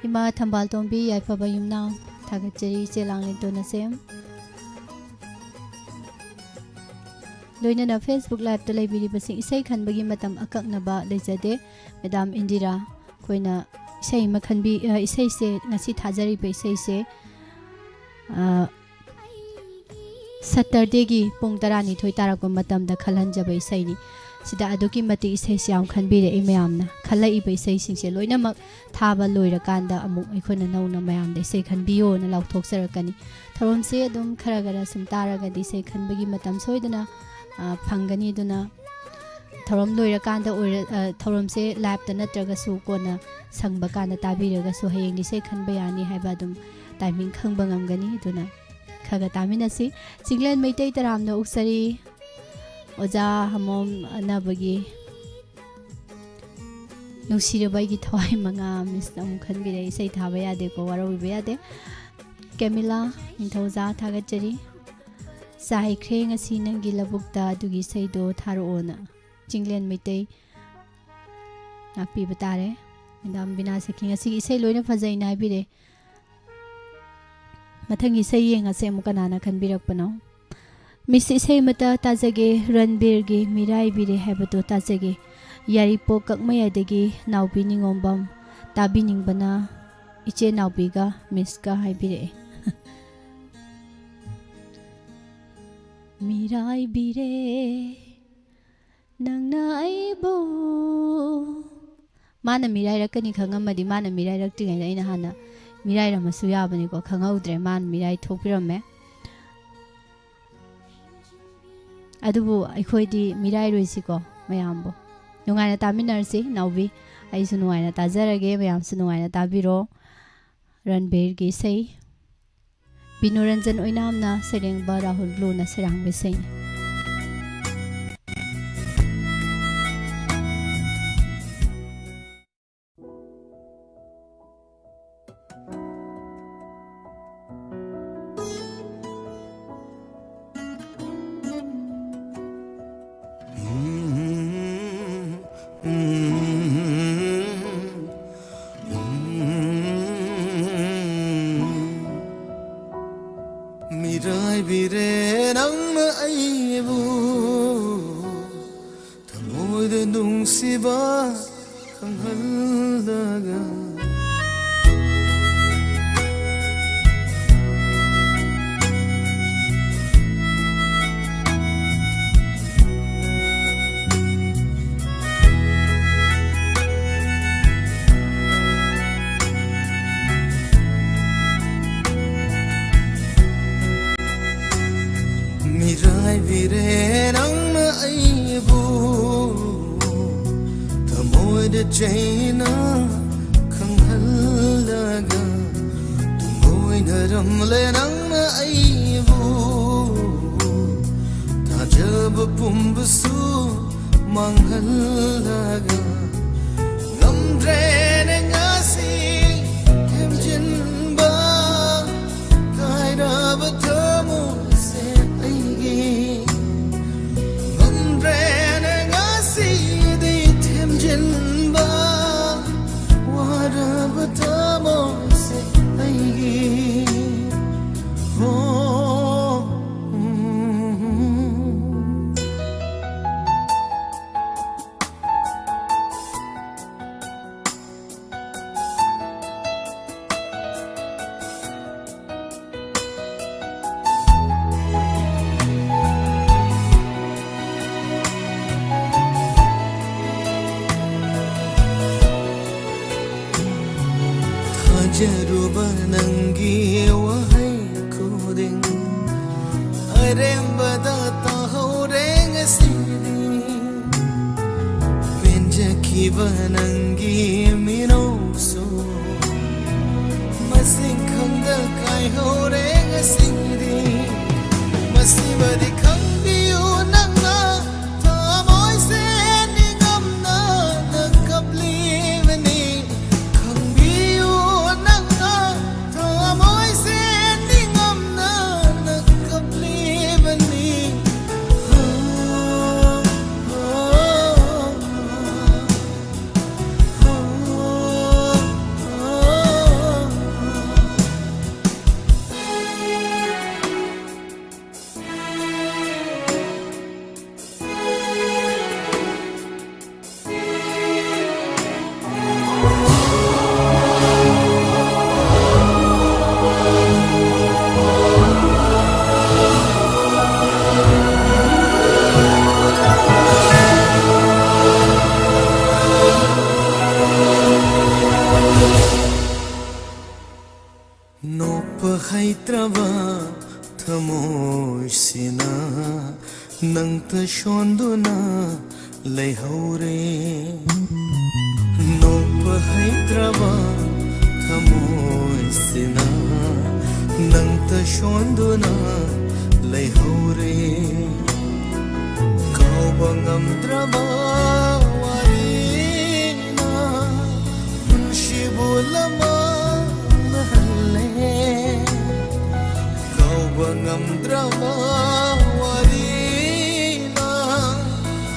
ꯏꯃꯥ ꯊꯝꯕꯥꯜ ꯇꯣꯝꯕꯤ, ꯌꯥꯏꯐꯕ ꯌꯨꯝꯅꯥꯝ, ꯊꯥꯒꯠꯆꯔꯤ꯫ ꯏꯆꯦ ꯂꯥꯡꯂꯦꯟ ꯇꯣꯟꯅꯁꯦꯝ꯫ ꯂꯣꯏꯅꯅ Facebook Liveꯇ ꯂꯩꯕꯤꯔꯤꯕꯁꯤꯡ, ꯏꯁꯩ ꯈꯟꯕꯒꯤ ꯃꯇꯝ ꯑꯀꯛꯅꯕ ꯂꯩꯖꯗꯦ꯫ ꯃꯦꯗꯥꯝ ꯏꯟꯗꯤꯔꯥ, ꯑꯩꯈꯣꯏꯅ ꯏꯁꯩ ꯑꯃ ꯈꯟꯕꯤ-, ꯑ, ꯏꯁꯩꯁꯦ, ꯉꯁꯤ ꯊꯥꯖꯔꯤꯕ ꯏꯁꯩꯁꯦ, ꯑ, Saturdayꯒꯤ ꯄꯨꯡ ꯇꯔꯥꯅꯤꯊꯣꯏ ꯇꯥꯔꯛꯄ ꯃꯇꯝꯗ ꯈꯜꯍꯟꯖꯕ ꯏꯁꯩꯅꯤ꯫ ꯁꯤꯗ ꯑꯗꯨꯛꯀꯤ ꯃꯇꯤꯛ ꯏꯁꯩꯁꯤ ꯌꯥꯝ ꯈꯟꯕꯤꯔꯛꯏ ꯃꯌꯥꯝꯅ꯫ ꯈꯜꯂꯛꯏꯕ ꯏꯁꯩꯁꯤꯡꯁꯦ ꯂꯣꯏꯅꯃꯛ ꯊꯥꯕ ꯂꯣꯏꯔꯀꯥꯟꯗ ꯑꯃꯨꯛ ꯑꯩꯈꯣꯏꯅ ꯅꯧꯅ ꯃꯌꯥꯝꯗ ꯏꯁꯩ ꯈꯟꯕꯤꯌꯣꯅ ꯂꯥꯎꯊꯣꯛꯆꯔꯛꯀꯅꯤ꯫ ꯊꯧꯔꯝꯁꯦ ꯑꯗꯨꯝ ꯈꯔ ꯈꯔ ꯁꯨꯝ ꯇꯥꯔꯒꯗꯤ ꯏꯁꯩ ꯈꯟꯕꯒꯤ ꯃꯇꯝ ꯁꯣꯏꯗꯅ, ꯑ, ꯐꯪꯒꯅꯤ꯫ ꯑꯗꯨꯅ ꯊꯧꯔꯝ ꯂꯣꯏꯔꯀꯥꯟꯗ ꯑꯣꯏꯔ-, ꯑ, ꯊꯧꯔꯝꯁꯦ liveꯇ ꯅꯠꯇ꯭ꯔꯒꯁꯨ ꯀꯣꯟꯅ ꯁꯪꯕ ꯀꯥꯟꯗ ꯇꯥꯕꯤꯔꯒꯁꯨ ꯍꯌꯦꯡꯗꯤ ꯏꯁꯩ ꯈꯟꯕ ꯌꯥꯅꯤ ꯍꯥꯏꯕ ꯑꯗꯨꯝ timing ꯈꯪꯕ ꯉꯝꯒꯅꯤ꯫ ꯑꯗꯨꯅ ꯈꯔ ꯈꯔ ꯇꯥꯃꯤꯟꯅꯁꯤ꯫ ꯆꯤꯡꯂꯦꯟ ꯃꯩꯇꯩ ꯇꯔꯥꯝꯅ ꯑꯣꯛꯆꯔꯤ꯫ ꯑꯣꯖꯥ ꯍꯃꯣꯝ ꯑꯅꯕꯒꯤ ꯅꯨꯡꯁꯤꯔꯕ ꯑꯩꯒꯤ ꯊꯋꯥꯏ ꯃꯉꯥ, ꯃꯤꯁꯅ ꯑꯃꯨꯛ ꯈꯟꯕꯤꯔꯦ꯫ ꯏꯁꯩ ꯊꯥꯕ ꯌꯥꯗꯦꯀꯣ, ꯋꯥꯔꯧꯕꯤꯕ ꯌꯥꯗꯦ꯫ ꯀꯦꯃꯤꯂꯥ ꯅꯤꯡꯊꯧꯖꯥ ꯊꯥꯒꯠꯆꯔꯤ꯫ ꯆꯥꯏꯈ꯭ꯔꯦ ꯉꯁꯤ ꯅꯪꯒꯤ ꯂꯧꯕꯨꯛꯇ ꯑꯗꯨꯒꯤ ꯏꯁꯩꯗꯣ ꯊꯥꯔꯛꯑꯣꯅ꯫ ꯆꯤꯡꯂꯦꯟ ꯃꯩꯇꯩ ꯉꯥꯛꯄꯤꯕ ꯇꯥꯔꯦ꯫ ꯃꯦꯗꯥꯝ ꯕꯤꯅꯥ ꯁꯈꯤ, ꯉꯁꯤꯒꯤ ꯏꯁꯩ ꯂꯣꯏꯅ ꯐꯖꯩꯅ ꯍꯥꯏꯕꯤꯔꯦ꯫ ꯃꯊꯪꯒꯤ ꯏꯁꯩ ꯌꯦꯡꯉꯁꯦ ꯑꯃꯨꯛ ꯀꯅꯥꯅ ꯈꯟꯕꯤꯔꯛꯄꯅꯣ꯫ ꯃꯤꯁ, ꯏꯁꯩ ꯑꯃꯇ ꯇꯥꯖꯒꯦ, ꯔꯟꯕꯤꯔꯒꯤ ꯃꯤꯔꯥꯏꯕꯤꯔꯦ ꯍꯥꯏꯕꯗꯣ ꯇꯥꯖꯒꯦ꯫ ꯌꯥꯏꯔꯤꯄꯣꯛ ꯀꯛꯃꯌꯥꯗꯒꯤ ꯅꯥꯎꯕꯤ ꯅꯤꯉꯣꯝꯕꯝ, ꯇꯥꯕꯤꯅꯤꯡꯕꯅ ꯏꯆꯦ ꯅꯥꯎꯕꯤꯒ ꯃꯤꯁꯀ ꯍꯥꯏꯕꯤꯔꯛꯑꯦ꯫ ꯃꯤꯔꯥꯏꯕꯤꯔꯦ ꯅꯪꯅ ꯑꯩꯕꯨ꯫ ꯃꯥꯅ ꯃꯤꯔꯥꯏꯔꯛꯀꯅꯤ ꯈꯪꯉꯝꯃꯗꯤ, ꯃꯥꯅ ꯃꯤꯔꯥꯏꯔꯛꯇ꯭ꯔꯤꯉꯩꯗ ꯑꯩꯅ ꯍꯥꯟꯅ ꯃꯤꯔꯥꯏꯔꯝꯃꯁꯨ ꯌꯥꯕꯅꯤꯀꯣ, ꯈꯪꯍꯧꯗ꯭ꯔꯦ, ꯃꯥꯅ ꯃꯤꯔꯥꯏ ꯊꯣꯛꯄꯤꯔꯝꯃꯦ꯫ ꯑꯗꯨꯕꯨ ꯑꯩꯈꯣꯏꯗꯤ ꯃꯤꯔꯥꯏꯔꯣꯏꯁꯤꯀꯣ, ꯃꯌꯥꯝꯕꯨ꯫ ꯅꯨꯡꯉꯥꯏꯅ ꯇꯥꯃꯤꯟꯅꯔꯁꯤ, ꯅꯥꯎꯕꯤ꯫ ꯑꯩꯁꯨ ꯅꯨꯡꯉꯥꯏꯅ ꯇꯥꯖꯔꯒꯦ, ꯃꯌꯥꯝꯁꯨ ꯅꯨꯡꯉꯥꯏꯅ ꯇꯥꯕꯤꯔꯣ꯫ ꯔꯟꯕꯤꯔꯒꯤ ꯏꯁꯩ꯫ ꯕꯤꯅꯨꯔꯟꯖꯟ ꯑꯣꯏꯅꯥꯝꯅ ꯁꯩꯔꯦꯡꯕ, ꯔꯥꯍꯨꯜ ꯕ꯭ꯂꯨꯅ ꯁꯩꯔꯥꯡꯕ ꯏꯁꯩꯅꯤ꯫ ꯃꯤꯔꯥꯏꯕꯤꯔꯦ ꯅꯪꯅ ꯑꯩ ꯅꯨꯡꯁꯤꯕ ꯈꯪꯍꯜꯂꯒ꯫ ꯃꯤꯔꯥꯏꯕꯤꯔꯦ ꯅꯪꯅ ꯑꯩꯕꯨ, ꯊꯃꯣꯏꯗ ꯆꯩꯅ ꯈꯪꯍꯜꯂꯒ꯫ ꯇꯨꯡꯑꯣꯏꯅꯔꯝꯂꯦ ꯅꯪꯅ ꯑꯩꯕꯨ, ꯊꯥꯖꯕ ꯄꯨꯝꯕꯁꯨ ꯃꯥꯡꯍꯜꯂꯒ꯫ ꯉꯝꯗ꯭ꯔꯦꯅꯦ ꯉꯁꯤ ꯊꯦꯝꯖꯤꯟꯕ, ꯀꯥꯏꯔꯕ ꯊꯃꯣꯏꯁꯦ ꯑꯩꯒꯤ꯫ ꯉꯝꯗ꯭ꯔꯦꯅꯦ ꯉꯁꯤꯗꯤ ꯊꯦꯝꯖꯤꯟꯕ, ꯋꯥꯔꯕ ꯊꯃꯣꯏꯁꯦ ꯑꯩꯒꯤ꯫ ꯍꯣ꯫ ꯊꯥꯖꯔꯨꯕ ꯅꯪꯒꯤ ꯋꯥꯍꯩ ꯈꯨꯗꯤꯡ ꯑꯔꯦꯝꯕꯗ ꯇꯥꯍꯧꯔꯦ ꯉꯁꯤꯗꯤ꯫ ꯄꯦꯟꯖꯈꯤꯕ ꯅꯪꯒꯤ ꯃꯤꯅꯧꯁꯨ ꯃꯁꯤꯡ ꯈꯪꯗ ꯀꯥꯏꯍꯧꯔꯦ ꯉꯁꯤꯗꯤ꯫ ꯃꯁꯤꯃꯗꯤ ꯈꯪꯕꯤꯌꯨ ꯅꯪꯅ, ꯊꯃꯣꯏꯁꯦ ꯅꯤꯡꯉꯝꯅꯅ ꯀꯞꯂꯤꯕꯅꯤ꯫ ꯈꯪꯕꯤꯌꯨ ꯅꯪꯅ, ꯊꯃꯣꯏꯁꯦ ꯅꯤꯡꯉꯝꯅꯅ ꯀꯞꯂꯤꯕꯅꯤ꯫ ꯍꯩꯇ꯭ꯔꯕ ꯊꯃꯣꯏꯁꯤꯅ ꯅꯪꯇ ꯁꯣꯟꯗꯨꯅ ꯂꯩꯍꯧꯔꯦ꯫ ꯅꯣꯛꯄ ꯍꯩꯇ꯭ꯔꯕ ꯊꯃꯣꯏꯁꯤꯅ ꯅꯪꯇ ꯁꯣꯟꯗꯨꯅ ꯂꯩꯍꯧꯔꯦ꯫ ꯀꯥꯎꯕ ꯉꯝꯗ꯭ꯔꯕ ꯋꯥꯔꯤꯅ ꯄꯨꯟꯁꯤꯕꯨ ꯂꯃꯟꯅꯍꯜꯂꯦ꯫ ꯀꯥꯎꯕ ꯉꯝꯗ꯭ꯔꯕ ꯋꯥꯔꯤꯅ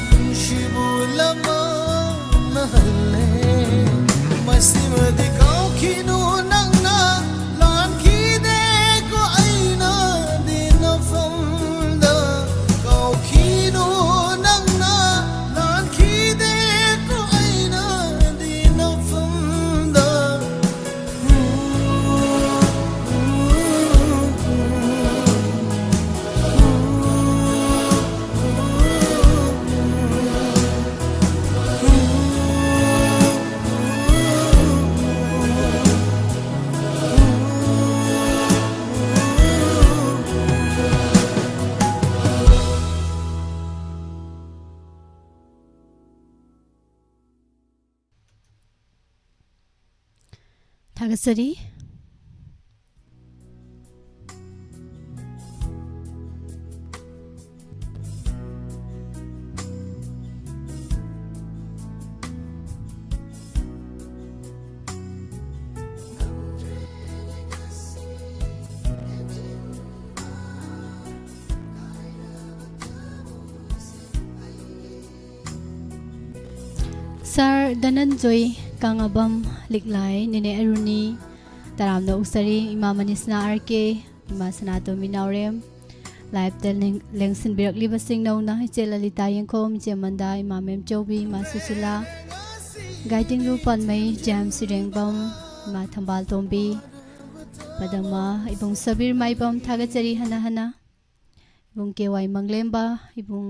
ꯄꯨꯟꯁꯤꯕꯨ ꯂꯃꯟꯅꯍꯜꯂꯦ꯫ ꯃꯁꯤꯃꯗꯤ ꯀꯥꯎꯈꯤꯅꯨ ꯅꯪꯅ ꯂꯥꯟꯈꯤꯗꯦꯀꯣ ꯑꯩꯅꯗꯤ ꯅꯐꯝꯗ꯫ ꯀꯥꯎꯈꯤꯅꯨ ꯅꯪꯅ ꯂꯥꯟꯈꯤꯗꯦꯀꯣ ꯑꯩꯅꯗꯤ ꯅꯐꯝꯗ꯫ ꯊꯥꯒꯠꯆꯔꯤ꯫ Sir ꯙꯅꯟꯖꯣꯏ ꯀꯪꯂꯥꯕꯝ ꯂꯤꯛꯂꯥꯏ, ꯅꯦꯅꯦ ꯑꯔꯨꯅꯤ, ꯇꯔꯥꯝꯅ ꯑꯣꯛꯆꯔꯤ꯫ ꯏꯃꯥ ꯃꯅꯤꯁꯅꯥ ꯑꯥꯔ ꯀꯦ, ꯏꯃꯥ ꯁꯅꯥꯇꯣꯝꯕꯤ ꯅꯥꯎꯔꯦꯝ, live ꯇ ꯂꯦꯡ-, ꯂꯦꯡꯁꯤꯟꯕꯤꯔꯛꯂꯤꯕꯁꯤꯡ ꯅꯧꯅ ꯏꯆꯦ ꯂꯂꯤꯇꯥ ꯌꯦꯡꯈꯣꯝ, ꯏꯆꯦ ꯃꯟꯗꯥ, ꯏꯃꯥ ꯃꯦꯝꯆꯧꯕꯤ, ꯏꯃꯥ ꯁꯨꯁꯤꯂꯥ, ꯒꯥꯏꯇꯤꯡꯂꯨ ꯄꯥꯟꯃꯩ, ꯖꯦꯝꯁ ꯏꯔꯦꯡꯕꯝ, ꯏꯃꯥ ꯊꯝꯕꯥꯜ ꯇꯣꯝꯕꯤ, ꯄꯗꯃ, ꯏꯕꯨꯡ ꯁꯕꯤꯔ ꯃꯥꯏꯕꯝ, ꯊꯥꯒꯠꯆꯔꯤ ꯍꯟꯅ ꯍꯟꯅ꯫ ꯏꯕꯨꯡ ꯀꯦ ꯋꯥꯏ ꯃꯪꯂꯦꯝꯕ, ꯏꯕꯨꯡ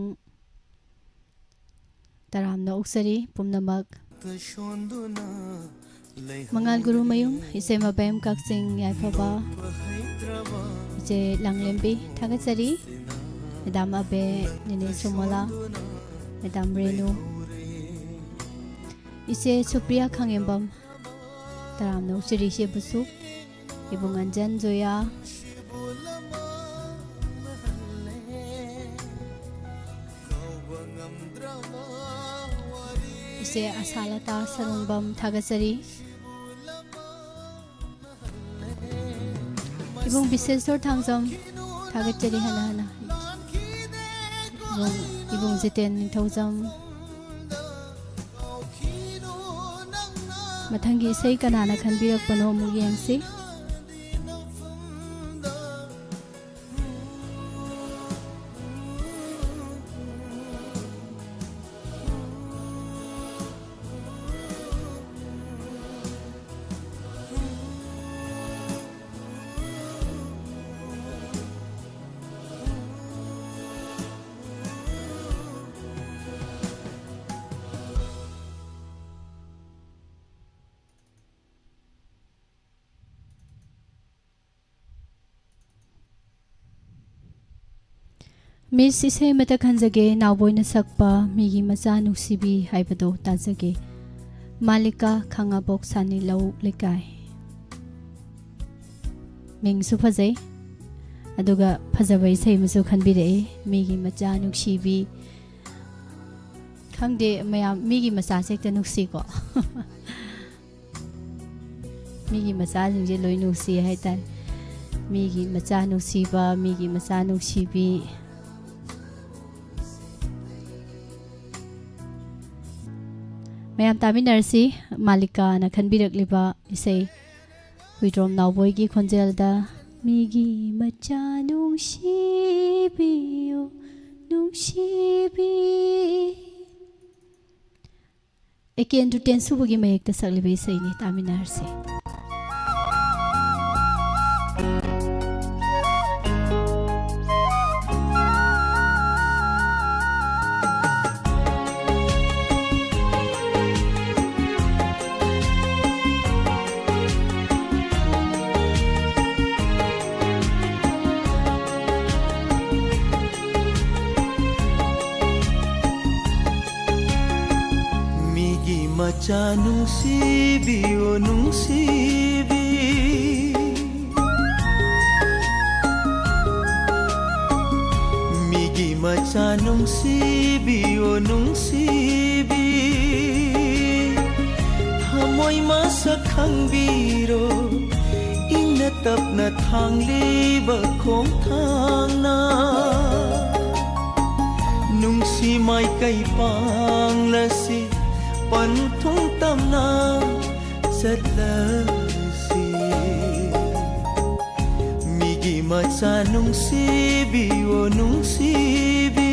ꯇꯔꯥꯝꯅ ꯑꯣꯛꯆꯔꯤ ꯄꯨꯝꯅꯃꯛ꯫ ꯁꯣꯟꯗꯨꯅ ꯃꯉꯥꯜ ꯒꯨꯔꯨꯃꯌꯨꯝ, ꯏꯆꯦ ꯃꯕꯦꯝ ꯀꯛꯆꯤꯡ ꯌꯥꯏꯐꯕ, ꯏꯆꯦ ꯂꯥꯡꯂꯦꯝꯕꯤ ꯊꯥꯒꯠꯆꯔꯤ꯫ ꯃꯦꯗꯥꯝ ꯑꯕꯦ, ꯅꯦꯅꯦ ꯁꯨꯃꯣꯂꯥ, ꯃꯦꯗꯥꯝ ꯔꯦꯅꯨ, ꯏꯆꯦ ꯁꯨꯄ꯭ꯔꯤꯌꯥ ꯈꯥꯉꯦꯝꯕꯝ, ꯇꯔꯥꯝꯅ ꯑꯣꯛꯆꯔꯤ ꯏꯆꯦꯕꯨꯁꯨ꯫ ꯏꯕꯨꯡ ꯑꯟꯖꯟ ꯖꯣꯌꯥ, ꯏꯆꯦ ꯑꯁꯥꯂꯇꯥ ꯁꯔꯨꯡꯕꯝ ꯊꯥꯒꯠꯆꯔꯤ꯫ ꯏꯕꯨꯡ ꯕꯤꯁꯦꯁꯣꯔ ꯊꯥꯡꯖꯝ ꯊꯥꯒꯠꯆꯔꯤ ꯍꯟꯅ ꯍꯟꯅ꯫ ꯏꯕꯨꯡ, ꯏꯕꯨꯡ ꯖꯤꯇꯦꯟ ꯅꯤꯡꯊꯧꯖꯝ꯫ ꯃꯊꯪꯒꯤ ꯏꯁꯩ ꯀꯅꯥꯅ ꯈꯟꯕꯤꯔꯛꯄꯅꯣ ꯑꯃꯨꯛ ꯌꯦꯡꯁꯤ꯫ ꯃꯤꯁ, ꯏꯁꯩ ꯑꯃꯇ ꯈꯟꯖꯒꯦ, ꯅꯥꯎꯕꯣꯏꯅ ꯁꯛꯄ ꯃꯤꯒꯤ ꯃꯆꯥ ꯅꯨꯡꯁꯤꯕꯤ ꯍꯥꯏꯕꯗꯣ ꯇꯥꯖꯒꯦ꯫ ꯃꯥꯂꯤꯀꯥ, ꯈꯥꯉꯕꯣꯛ ꯁꯥꯅꯤꯂꯧ ꯂꯩꯀꯥꯏ꯫ ꯃꯤꯡꯁꯨ ꯐꯖꯩ, ꯑꯗꯨꯒ ꯐꯖꯕ ꯏꯁꯩ ꯑꯃꯁꯨ ꯈꯟꯕꯤꯔꯛꯏ, ꯃꯤꯒꯤ ꯃꯆꯥ ꯅꯨꯡꯁꯤꯕꯤ꯫ ꯈꯪꯗꯦ ꯃꯌꯥꯝ, ꯃꯤꯒꯤ ꯃꯆꯥꯁꯦ ꯍꯦꯛꯇ ꯅꯨꯡꯁꯤꯀꯣ꯫ ꯃꯤꯒꯤ ꯃꯆꯥꯁꯤꯡꯁꯦ ꯂꯣꯏ ꯅꯨꯡꯁꯤ ꯍꯥꯏꯇꯥꯔꯦ꯫ ꯃꯤꯒꯤ ꯃꯆꯥ ꯅꯨꯡꯁꯤꯕ, ꯃꯤꯒꯤ ꯃꯆꯥ ꯅꯨꯡꯁꯤꯕꯤ꯫ ꯃꯌꯥꯝ ꯇꯥꯃꯤꯟꯅꯔꯁꯤ, ꯃꯥꯂꯤꯀꯥꯅ ꯈꯟꯕꯤꯔꯛꯂꯤꯕ ꯏꯁꯩ ꯍꯨꯏꯗ꯭ꯔꯣꯝ ꯅꯥꯎꯕꯣꯏꯒꯤ ꯈꯣꯟꯖꯦꯜꯗ꯫ ꯃꯤꯒꯤ ꯃꯆꯥ ꯅꯨꯡꯁꯤꯕꯤꯌꯨ, ꯅꯨꯡꯁꯤꯕꯤ꯫ ꯑꯦꯀꯦꯟꯗ꯭ꯔ ꯇꯦꯟꯁꯨꯕꯒꯤ ꯃꯌꯦꯛꯇ ꯁꯛꯂꯤꯕ ꯏꯁꯩꯅꯤ, ꯇꯥꯃꯤꯟꯅꯔꯁꯤ꯫ ꯃꯆꯥ ꯅꯨꯡꯁꯤꯕꯤꯌꯣ ꯅꯨꯡꯁꯤꯕꯤ, ꯃꯤꯒꯤ ꯃꯆꯥ ꯅꯨꯡꯁꯤꯕꯤꯌꯣ ꯅꯨꯡꯁꯤꯕꯤ, ꯊꯃꯣꯏ ꯃꯁꯛ ꯈꯪꯕꯤꯔꯣ, ꯏꯪꯅ ꯇꯞꯅ ꯊꯥꯡꯂꯤꯕ ꯈꯣꯡꯊꯥꯡꯅ꯫ ꯅꯨꯡꯁꯤ ꯃꯥꯏꯀꯩ ꯄꯥꯡꯂꯁꯤ, ꯄꯟꯊꯨꯡ ꯇꯝꯅ ꯆꯠꯂꯁꯤ꯫ ꯃꯤꯒꯤ ꯃꯆꯥ ꯅꯨꯡꯁꯤꯕꯤꯌꯣ ꯅꯨꯡꯁꯤꯕꯤ꯫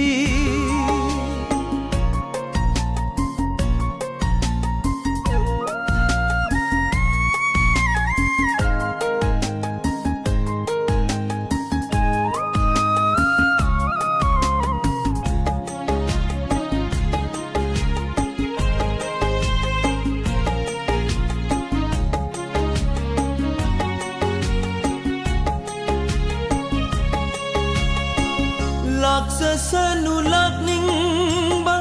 ꯂꯥꯛꯆꯁꯅꯨ ꯂꯥꯛꯅꯤꯡꯕ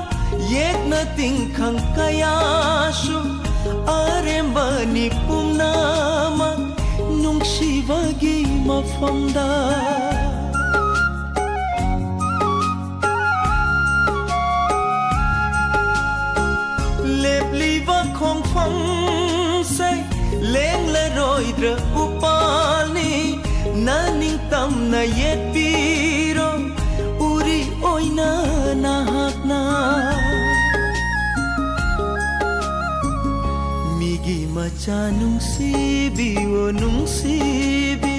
ꯌꯦꯛꯅ ꯇꯤꯡꯈꯪ ꯀꯌꯥꯁꯨ, ꯑꯔꯦꯝꯕꯅꯤ ꯄꯨꯝꯅꯃꯛ ꯅꯨꯡꯁꯤꯕꯒꯤ ꯃꯐꯝꯗ꯫ ꯂꯦꯞꯂꯤꯕ ꯈꯣꯡꯐꯝꯁꯦ ꯂꯦꯡꯂꯔꯣꯏꯗ꯭ꯔ ꯎꯄꯥꯜꯅꯤ, ꯅꯅꯤꯡꯇꯝꯅ ꯌꯦꯠꯄꯤꯔꯣ, ꯎꯔꯤ ꯑꯣꯏꯅ ꯅꯍꯥꯛꯅ꯫ ꯃꯤꯒꯤ ꯃꯆꯥ ꯅꯨꯡꯁꯤꯕꯤꯌꯣ ꯅꯨꯡꯁꯤꯕꯤ꯫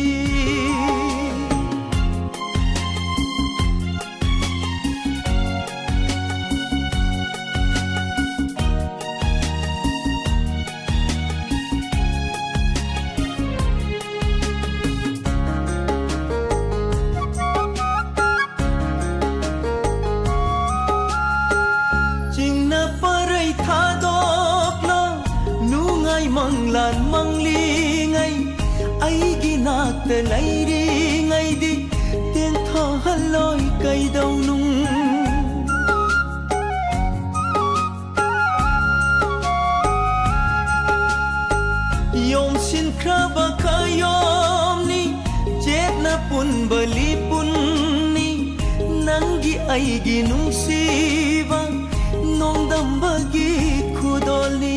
ꯆꯤꯡꯅ ꯄꯔꯩ ꯊꯥꯗꯣꯛꯂꯣ, ꯅꯨꯡꯉꯥꯏ ꯃꯪꯂꯥꯟ ꯃꯪꯂꯤꯉꯩ, ꯑꯩꯒꯤ ꯅꯥꯛꯇ ꯂꯩꯔꯤꯉꯩꯗꯤ ꯇꯦꯟꯊꯥꯍꯜꯂꯣꯏ ꯀꯩꯗꯧꯅꯨꯡ꯫ ꯆꯤꯟꯈ꯭ꯔꯕ ꯈꯌꯣꯝꯅꯤ, ꯆꯦꯠꯅ ꯄꯨꯟꯕ ꯂꯤꯄꯨꯟꯅꯤ, ꯅꯪꯒꯤ ꯑꯩꯒꯤ ꯅꯨꯡꯁꯤꯕ ꯅꯣꯡꯗꯝꯕꯒꯤ ꯈꯨꯗꯣꯜꯅꯤ꯫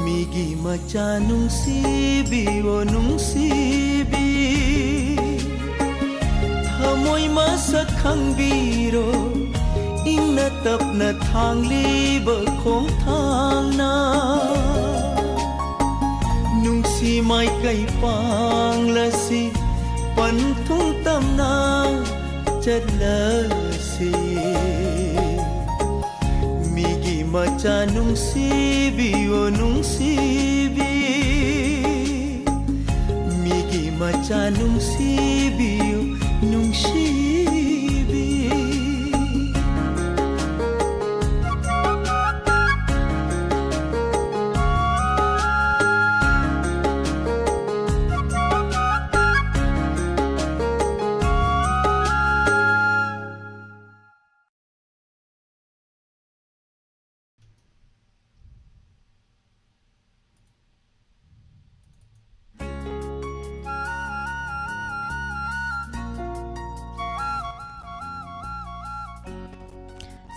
ꯃꯤꯒꯤ ꯃꯆꯥ ꯅꯨꯡꯁꯤꯕꯤꯌꯣ ꯅꯨꯡꯁꯤꯕꯤ, ꯊꯃꯣꯏ ꯃꯁꯛ ꯈꯪꯕꯤꯔꯣ, ꯏꯪꯅ ꯇꯞꯅ ꯊꯥꯡꯂꯤꯕ ꯈꯣꯡꯊꯥꯡꯅ꯫ ꯅꯨꯡꯁꯤ ꯃꯥꯏꯀꯩ ꯄꯥꯡꯂꯁꯤ, ꯄꯟꯊꯨꯡ ꯇꯝꯅ ꯆꯠꯂꯁꯤ꯫ ꯃꯤꯒꯤ ꯃꯆꯥ ꯅꯨꯡꯁꯤꯕꯤꯌꯣ ꯅꯨꯡꯁꯤꯕꯤ, ꯃꯤꯒꯤ ꯃꯆꯥ ꯅꯨꯡꯁꯤꯕꯤꯌꯨ ꯅꯨꯡꯁꯤꯕꯤ꯫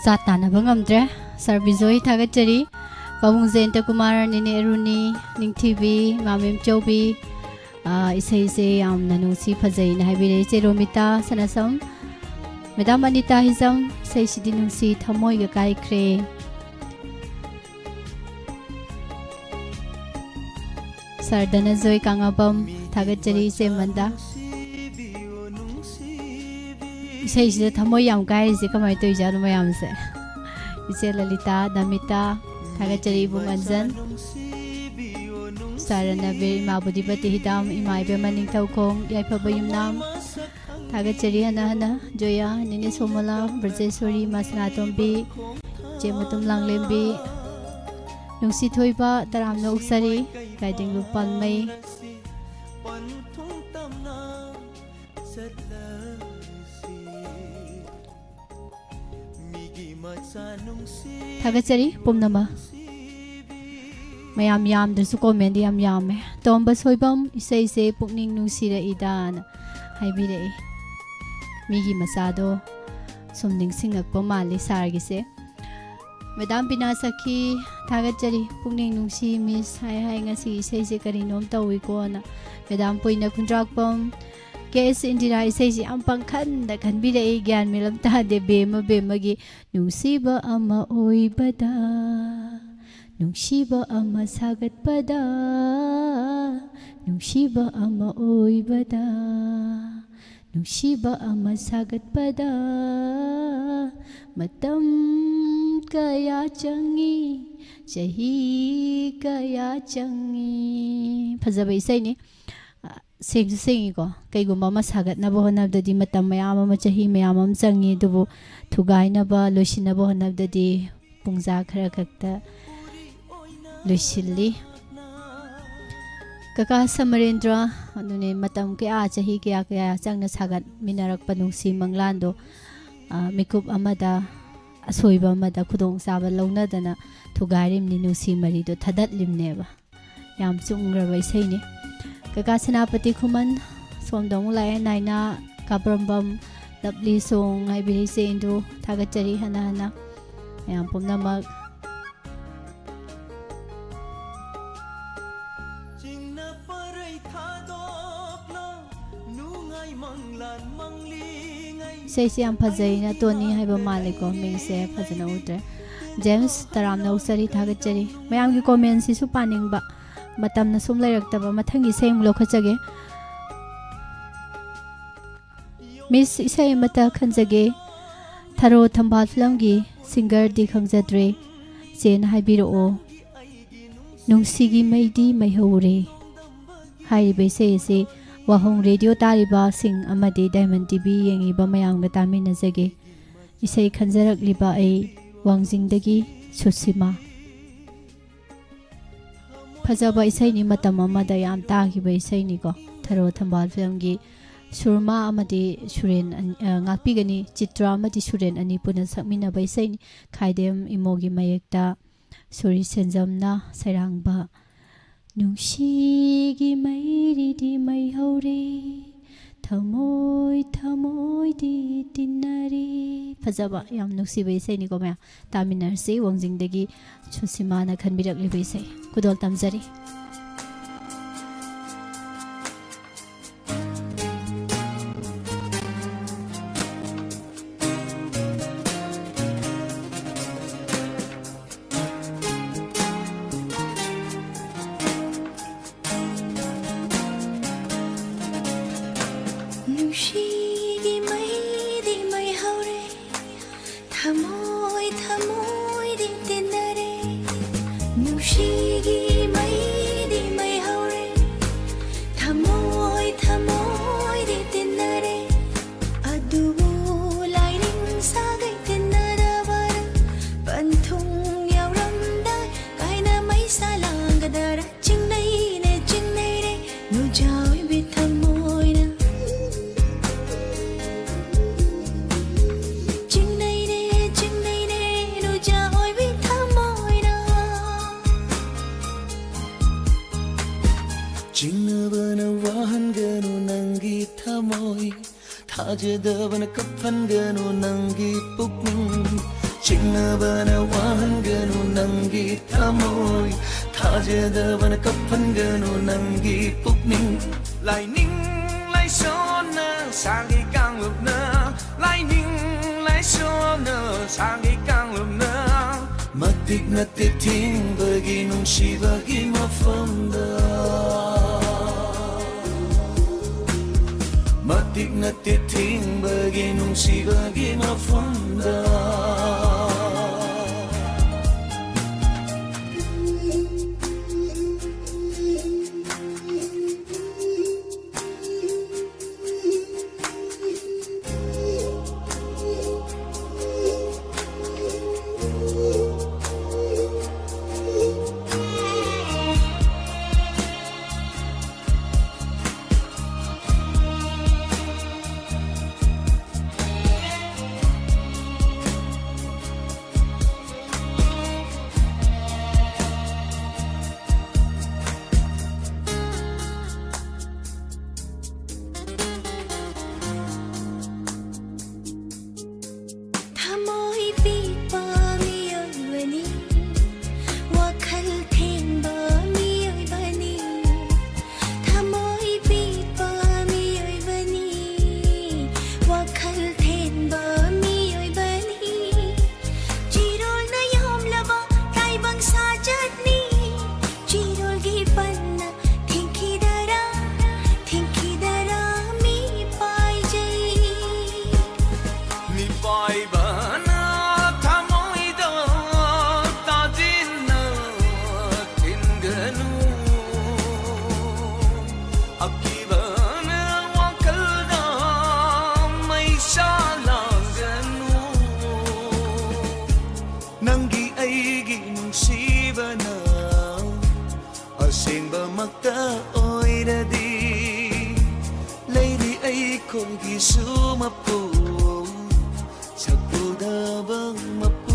ꯆꯥ ꯇꯥꯅꯕ ꯉꯝꯗ꯭ꯔꯦ꯫ ꯁꯥꯔ ꯕꯤꯖꯣꯏ ꯊꯥꯒꯠꯆꯔꯤ꯫ ꯄꯥꯕꯨꯡ ꯖꯌꯟꯇ ꯀꯨꯃꯥꯔ, ꯅꯦꯅꯦ ꯑꯔꯨꯅꯤ, ꯅꯤꯡꯊꯤꯕꯤ, ꯃꯥꯃꯦꯝ ꯆꯧꯕꯤ, ꯑꯥ, ꯏꯁꯩꯁꯦ ꯌꯥꯝꯅ ꯅꯨꯡꯁꯤ, ꯐꯖꯩꯅ ꯍꯥꯏꯕꯤꯔꯛꯏ꯫ ꯏꯆꯦ ꯔꯣꯃꯤꯇꯥ ꯁꯅꯥꯁꯝ, ꯃꯦꯗꯥꯝ ꯑꯅꯤꯇꯥ ꯍꯤꯖꯝ, ꯏꯁꯩꯁꯤꯗꯤ ꯅꯨꯡꯁꯤ, ꯊꯃꯣꯏꯒ ꯀꯥꯏꯈ꯭ꯔꯦ꯫ ꯁꯥꯔ ꯙꯅꯖꯣꯏ ꯀꯥꯉꯥꯕꯝ, ꯊꯥꯒꯠꯆꯔꯤ ꯏꯆꯦ ꯃꯟꯗꯥ꯫ ꯏꯁꯩꯁꯤꯗ ꯊꯃꯣꯏ ꯌꯥꯝ ꯀꯥꯏꯔꯤꯁꯦ ꯀꯃꯥꯏꯅ ꯇꯧꯔꯤꯖꯥꯠꯅꯣ ꯃꯌꯥꯝꯁꯦ? ꯏꯆꯦ ꯂꯂꯤꯇꯥ, ꯅꯃꯤꯇꯥ, ꯊꯥꯒꯠꯆꯔꯤ ꯏꯕꯨꯡ ꯑꯟꯖꯟ, ꯁꯥꯔ ꯔꯅꯕꯤꯔ, ꯏꯃꯥ ꯕꯨꯙꯤꯄꯇꯤ ꯍꯤꯗꯥꯝ, ꯏꯃꯥ ꯏꯕꯦꯝꯃ ꯅꯤꯡꯊꯧꯈꯣꯡ, ꯌꯥꯏꯐꯕ ꯌꯨꯝꯅꯥꯝ, ꯊꯥꯒꯠꯆꯔꯤ ꯍꯟꯅ ꯍꯟꯅ ꯖꯣꯌꯥ, ꯅꯦꯅꯦ ꯁꯣꯃꯣꯂꯥ, ꯕ꯭ꯔꯖꯦꯁꯣꯔꯤ, ꯏꯃꯥ ꯁꯅꯥꯇꯣꯝꯕꯤ, ꯏꯆꯦ ꯃꯇꯨꯝ ꯂꯥꯡꯂꯦꯝꯕꯤ, ꯅꯨꯡꯁꯤꯊꯣꯏꯕ, ꯇꯔꯥꯝꯅ ꯑꯣꯛꯆꯔꯤ, ꯒꯥꯏꯗꯤꯡꯂꯨ ꯄꯥꯟꯃꯩ꯫ ꯊꯥꯒꯠꯆꯔꯤ ꯄꯨꯝꯅꯃꯛ꯫ ꯃꯌꯥꯝ ꯌꯥꯝꯗ꯭ꯔꯁꯨ comment ꯗꯤ ꯌꯥꯝ ꯌꯥꯝꯃꯦ꯫ "ꯇꯣꯝꯕ ꯁꯣꯏꯕꯝ, ꯏꯁꯩꯁꯦ ꯄꯨꯛꯅꯤꯡ ꯅꯨꯡꯁꯤꯔꯛꯏꯗꯥꯅ" ꯍꯥꯏꯕꯤꯔꯛꯏ꯫ ꯃꯤꯒꯤ ꯃꯆꯥꯗꯣ ꯁꯨꯝ ꯅꯤꯡꯁꯤꯡꯉꯛꯄ ꯃꯥꯜꯂꯤ sir ꯒꯤꯁꯦ꯫ Madam ꯕꯤꯅꯥ ꯁꯈꯤ, ꯊꯥꯒꯠꯆꯔꯤ꯫ "ꯄꯨꯛꯅꯤꯡ ꯅꯨꯡꯁꯤ miss" ꯍꯥꯏ ꯍꯥꯏ, "ꯉꯁꯤ ꯏꯁꯩꯁꯦ ꯀꯔꯤꯅꯣꯝ ꯇꯧꯏꯀꯣꯅ"꯫ Madam ꯄꯣꯏꯅ ꯈꯨꯟꯗ꯭ꯔꯥꯛꯄꯝ, "ꯀꯦ ꯑꯦꯁ ꯏꯟꯗꯤꯔꯥ ꯏꯁꯩꯁꯦ ꯌꯥꯝ ꯄꯪꯈꯟꯗ ꯈꯟꯕꯤꯔꯛꯏ, ꯒ꯭ꯌꯥꯟ ꯃꯦꯟ ꯑꯃ ꯇꯥꯗꯦ, ꯕꯦꯝꯃ ꯕꯦꯝꯃꯒꯤ ꯅꯨꯡꯁꯤꯕ ꯑꯃ ꯑꯣꯏꯕꯗ, ꯅꯨꯡꯁꯤꯕ ꯑꯃ ꯁꯥꯒꯠꯄꯗ, ꯅꯨꯡꯁꯤꯕ ꯑꯃ ꯑꯣꯏꯕꯗ, ꯅꯨꯡꯁꯤꯕ ꯑꯃ ꯁꯥꯒꯠꯄꯗ ꯃꯇꯝ ꯀꯌꯥ ꯆꯪꯏ, ꯆꯍꯤ ꯀꯌꯥ ꯆꯪꯏ"꯫ ꯐꯖꯕ ꯏꯁꯩꯅꯤ꯫ ꯑ, ꯁꯦꯡꯁꯨ ꯁꯦꯡꯉꯤꯀꯣ꯫ ꯀꯩꯒꯨꯝꯕ ꯑꯃ ꯁꯥꯒꯠꯅꯕ ꯍꯣꯠꯅꯕꯗꯗꯤ ꯃꯇꯝ ꯃꯌꯥꯝ ꯑꯃ, ꯆꯍꯤ ꯃꯌꯥꯝ ꯑꯃ ꯆꯪꯉꯤ, ꯑꯗꯨꯕꯨ ꯊꯨꯒꯥꯏꯅꯕ, ꯂꯣꯏꯁꯤꯟꯅꯕ ꯍꯣꯠꯅꯕꯗꯗꯤ ꯄꯨꯡꯖꯥ ꯈꯔ ꯈꯛꯇ ꯂꯣꯏꯁꯤꯜꯂꯤ꯫ ꯀꯀꯥ ꯁꯃꯔꯦꯟꯗ꯭ꯔ, ꯑꯗꯨꯅꯦ, ꯃꯇꯝ ꯀꯌꯥ, ꯆꯍꯤ ꯀꯌꯥ ꯀꯌꯥ ꯆꯪꯅ ꯁꯥꯒꯠꯃꯤꯟꯅꯔꯛꯄ ꯅꯨꯡꯁꯤ ꯃꯪꯂꯥꯟꯗꯣ, ꯑ, ꯃꯤꯀꯨꯞ ꯑꯃꯗ, ꯑꯁꯣꯏꯕ ꯑꯃꯗ ꯈꯨꯗꯣꯡꯆꯥꯕ ꯂꯧꯅꯗꯅ ꯊꯨꯒꯥꯏꯔꯤꯕꯅꯤ, ꯅꯨꯡꯁꯤ ꯃꯔꯤꯗꯣ ꯊꯗꯠꯂꯤꯕꯅꯦꯕ꯫ ꯌꯥꯝ ꯆꯨꯝꯈ꯭ꯔꯕ ꯏꯁꯩꯅꯤ꯫ ꯀꯀꯥ ꯁꯦꯅꯥꯄꯇꯤ ꯈꯨꯃꯟ, ꯁꯣꯝꯗ ꯑꯃꯨꯛ ꯂꯥꯛꯑꯦ, ꯅꯥꯏꯅ ꯀꯥꯞꯄꯔꯝꯕꯝ, lovely song ꯍꯥꯏꯕꯤꯔꯤꯁꯦ, ꯏꯟꯗꯨ ꯊꯥꯒꯠꯆꯔꯤ ꯍꯟꯅ ꯍꯟꯅ ꯃꯌꯥꯝ ꯄꯨꯝꯅꯃꯛ꯫ ꯏꯁꯩꯁꯦ ꯌꯥꯝ ꯐꯖꯩꯅ ꯇꯣꯅꯤ ꯍꯥꯏꯕ ꯃꯥꯜꯂꯦꯀꯣ, ꯃꯤꯡꯁꯦ ꯐꯖꯅ ꯎꯗ꯭ꯔꯦ꯫ ꯖꯦꯝꯁ, ꯇꯔꯥꯝꯅ ꯑꯣꯛꯆꯔꯤ, ꯊꯥꯒꯠꯆꯔꯤ꯫ ꯃꯌꯥꯝꯒꯤ commentꯁꯤꯁꯨ ꯄꯥꯅꯤꯡꯕ, ꯃꯇꯝꯅ ꯁꯨꯝ ꯂꯩꯔꯛꯇꯕ꯫ ꯃꯊꯪꯒꯤ ꯏꯁꯩ ꯑꯃꯨꯛ ꯂꯧꯈꯠꯆꯒꯦ꯫ Miss, ꯏꯁꯩ ꯑꯃꯇ ꯈꯟꯖꯒꯦ꯫ ꯊꯔꯣ ꯊꯝꯕꯥꯜ filmꯒꯤ singerꯗꯤ ꯈꯪꯖꯗ꯭ꯔꯦ꯫ ꯆꯦꯅ ꯍꯥꯏꯕꯤꯔꯛꯑꯣ꯫ ꯅꯨꯡꯁꯤꯒꯤ ꯃꯩꯗꯤ ꯃꯩꯍꯧꯔꯦ꯫ ꯍꯥꯏꯔꯤꯕ ꯏꯁꯩ ꯑꯁꯤ ꯋꯥꯍꯣꯡ radio ꯇꯥꯔꯤꯕꯁꯤꯡ ꯑꯃꯗꯤ Diamond TV ꯌꯦꯡꯉꯤꯕ ꯃꯌꯥꯝꯒ ꯇꯥꯃꯤꯟꯅꯖꯒꯦ꯫ ꯏꯁꯩ ꯈꯟꯖꯔꯛꯂꯤꯕ ꯑꯩ ꯋꯥꯡꯖꯤꯡꯗꯒꯤ ꯁꯨꯁꯤꯃꯥ꯫ ꯐꯖꯕ ꯏꯁꯩꯅꯤ, ꯃꯇꯝ ꯑꯃꯗ ꯌꯥꯝ ꯇꯥꯈꯤꯕ ꯏꯁꯩꯅꯤꯀꯣ꯫ ꯊꯔꯣ ꯊꯝꯕꯥꯜ filmꯒꯤ ꯁꯨꯔꯃꯥ ꯑꯃꯗꯤ ꯁꯨꯔꯦꯟ ꯑꯅꯤ, ꯑ, ꯉꯥꯛꯄꯤꯒꯅꯤ, ꯆꯤꯇ꯭ꯔ ꯑꯃꯗꯤ ꯁꯨꯔꯦꯟ ꯑꯅꯤ ꯄꯨꯟꯅ ꯁꯛꯃꯤꯟꯅꯕ ꯏꯁꯩꯅꯤ꯫ ꯈꯥꯏꯗꯦꯝ ꯏꯃꯣꯒꯤ ꯃꯌꯦꯛꯇ ꯁꯣꯔꯤ ꯁꯦꯟꯖꯝꯅ ꯁꯩꯔꯥꯡꯕ ꯅꯨꯡꯁꯤꯒꯤ ꯃꯩꯔꯤꯗꯤ ꯃꯩ ꯍꯧꯔꯦ, ꯊꯃꯣꯏ ꯊꯃꯣꯏꯗꯤ ꯇꯤꯟꯅꯔꯦ꯫ ꯐꯖꯕ, ꯌꯥꯝ ꯅꯨꯡꯁꯤꯕ ꯏꯁꯩꯅꯤꯀꯣ ꯃꯌꯥꯝ꯫ ꯇꯥꯃꯤꯟꯅꯔꯁꯤ, ꯋꯥꯡꯖꯤꯡꯗꯒꯤ ꯁꯨꯁꯤꯃꯥꯅ ꯈꯟꯕꯤꯔꯛꯂꯤꯕ ꯏꯁꯩ꯫ ꯈꯨꯗꯣꯜ ꯇꯝꯖꯔꯤ꯫ ꯅꯨꯡꯁꯤꯒꯤ ꯃꯩꯗꯤ ꯃꯩ ꯍꯧꯔꯦ, ꯊꯃꯣꯏ ꯊꯃꯣꯏꯗꯤ ꯇꯤꯟꯅꯔꯦ꯫ ꯅꯨꯡꯁꯤꯒꯤ ꯃꯩꯗꯤ ꯃꯩ ꯍꯧꯔꯦ, ꯊꯃꯣꯏ ꯊꯃꯣꯏꯗꯤ ꯇꯤꯟꯅꯔꯦ꯫ ꯑꯗꯨꯕꯨ ꯂꯥꯏꯅꯤꯡ ꯁꯥꯒꯩ ꯇꯤꯟꯅꯗꯕꯔ, ꯄꯟꯊꯨꯡ ꯌꯧꯔꯝꯗꯥꯏ ꯀꯥꯏꯅ ꯃꯩꯁꯥ ꯂꯥꯡꯒꯗꯔ? ꯆꯤꯡꯅꯩꯅꯦ ꯆꯤꯡꯅꯩꯔꯦ ꯅꯨꯖꯥ ꯑꯣꯏꯕꯤ ꯊꯃꯣꯏꯅ꯫ ꯆꯤꯡꯅꯩꯅꯦ ꯆꯤꯡꯅꯩꯅꯦ ꯅꯨꯖꯥ ꯑꯣꯏꯕꯤ ꯊꯃꯣꯏꯅ꯫ ꯆꯤꯡꯅꯕꯅ ꯋꯥꯍꯟꯒꯅꯨ ꯅꯪꯒꯤ ꯊꯃꯣꯏ, ꯊꯥꯖꯗꯕꯅ ꯀꯞꯍꯟꯒꯅꯨ ꯅꯪꯒꯤ ꯄꯨꯛꯅꯤꯡ꯫ ꯆꯤꯡꯅꯕꯅ ꯋꯥꯍꯟꯒꯅꯨ ꯅꯪꯒꯤ ꯊꯃꯣꯏ, ꯊꯥꯖꯗꯕꯅ ꯀꯞꯍꯟꯒꯅꯨ ꯅꯪꯒꯤ ꯄꯨꯛꯅꯤꯡ꯫ ꯂꯥꯏꯅꯤꯡ ꯂꯥꯏꯁꯣꯟꯅ ꯁꯥꯒꯩ ꯀꯥꯡꯂꯨꯞꯅ, ꯂꯥꯏꯅꯤꯡ ꯂꯥꯏꯁꯣꯟꯅ ꯁꯥꯒꯩ ꯀꯥꯡꯂꯨꯞꯅ ꯃꯇꯤꯛ ꯅꯠꯇꯦ ꯊꯤꯡꯕꯒꯤ ꯅꯨꯡꯁꯤꯕꯒꯤ ꯃꯐꯝꯗ꯫ ꯃꯇꯤꯛ ꯅꯠꯇꯦ ꯊꯤꯡꯕꯒꯤ ꯅꯨꯡꯁꯤꯕꯒꯤ ꯃꯐꯝꯗ꯫ ꯅꯪꯒꯤ ꯑꯩꯒꯤ ꯅꯨꯡꯁꯤꯕꯅ ꯑꯁꯦꯡꯕꯃꯛꯇ ꯑꯣꯏꯔꯗꯤ, ꯂꯩꯔꯤ ꯑꯩꯈꯣꯏꯒꯤꯁꯨ ꯃꯄꯨ, ꯁꯛ ꯎꯗꯕ ꯃꯄꯨ꯫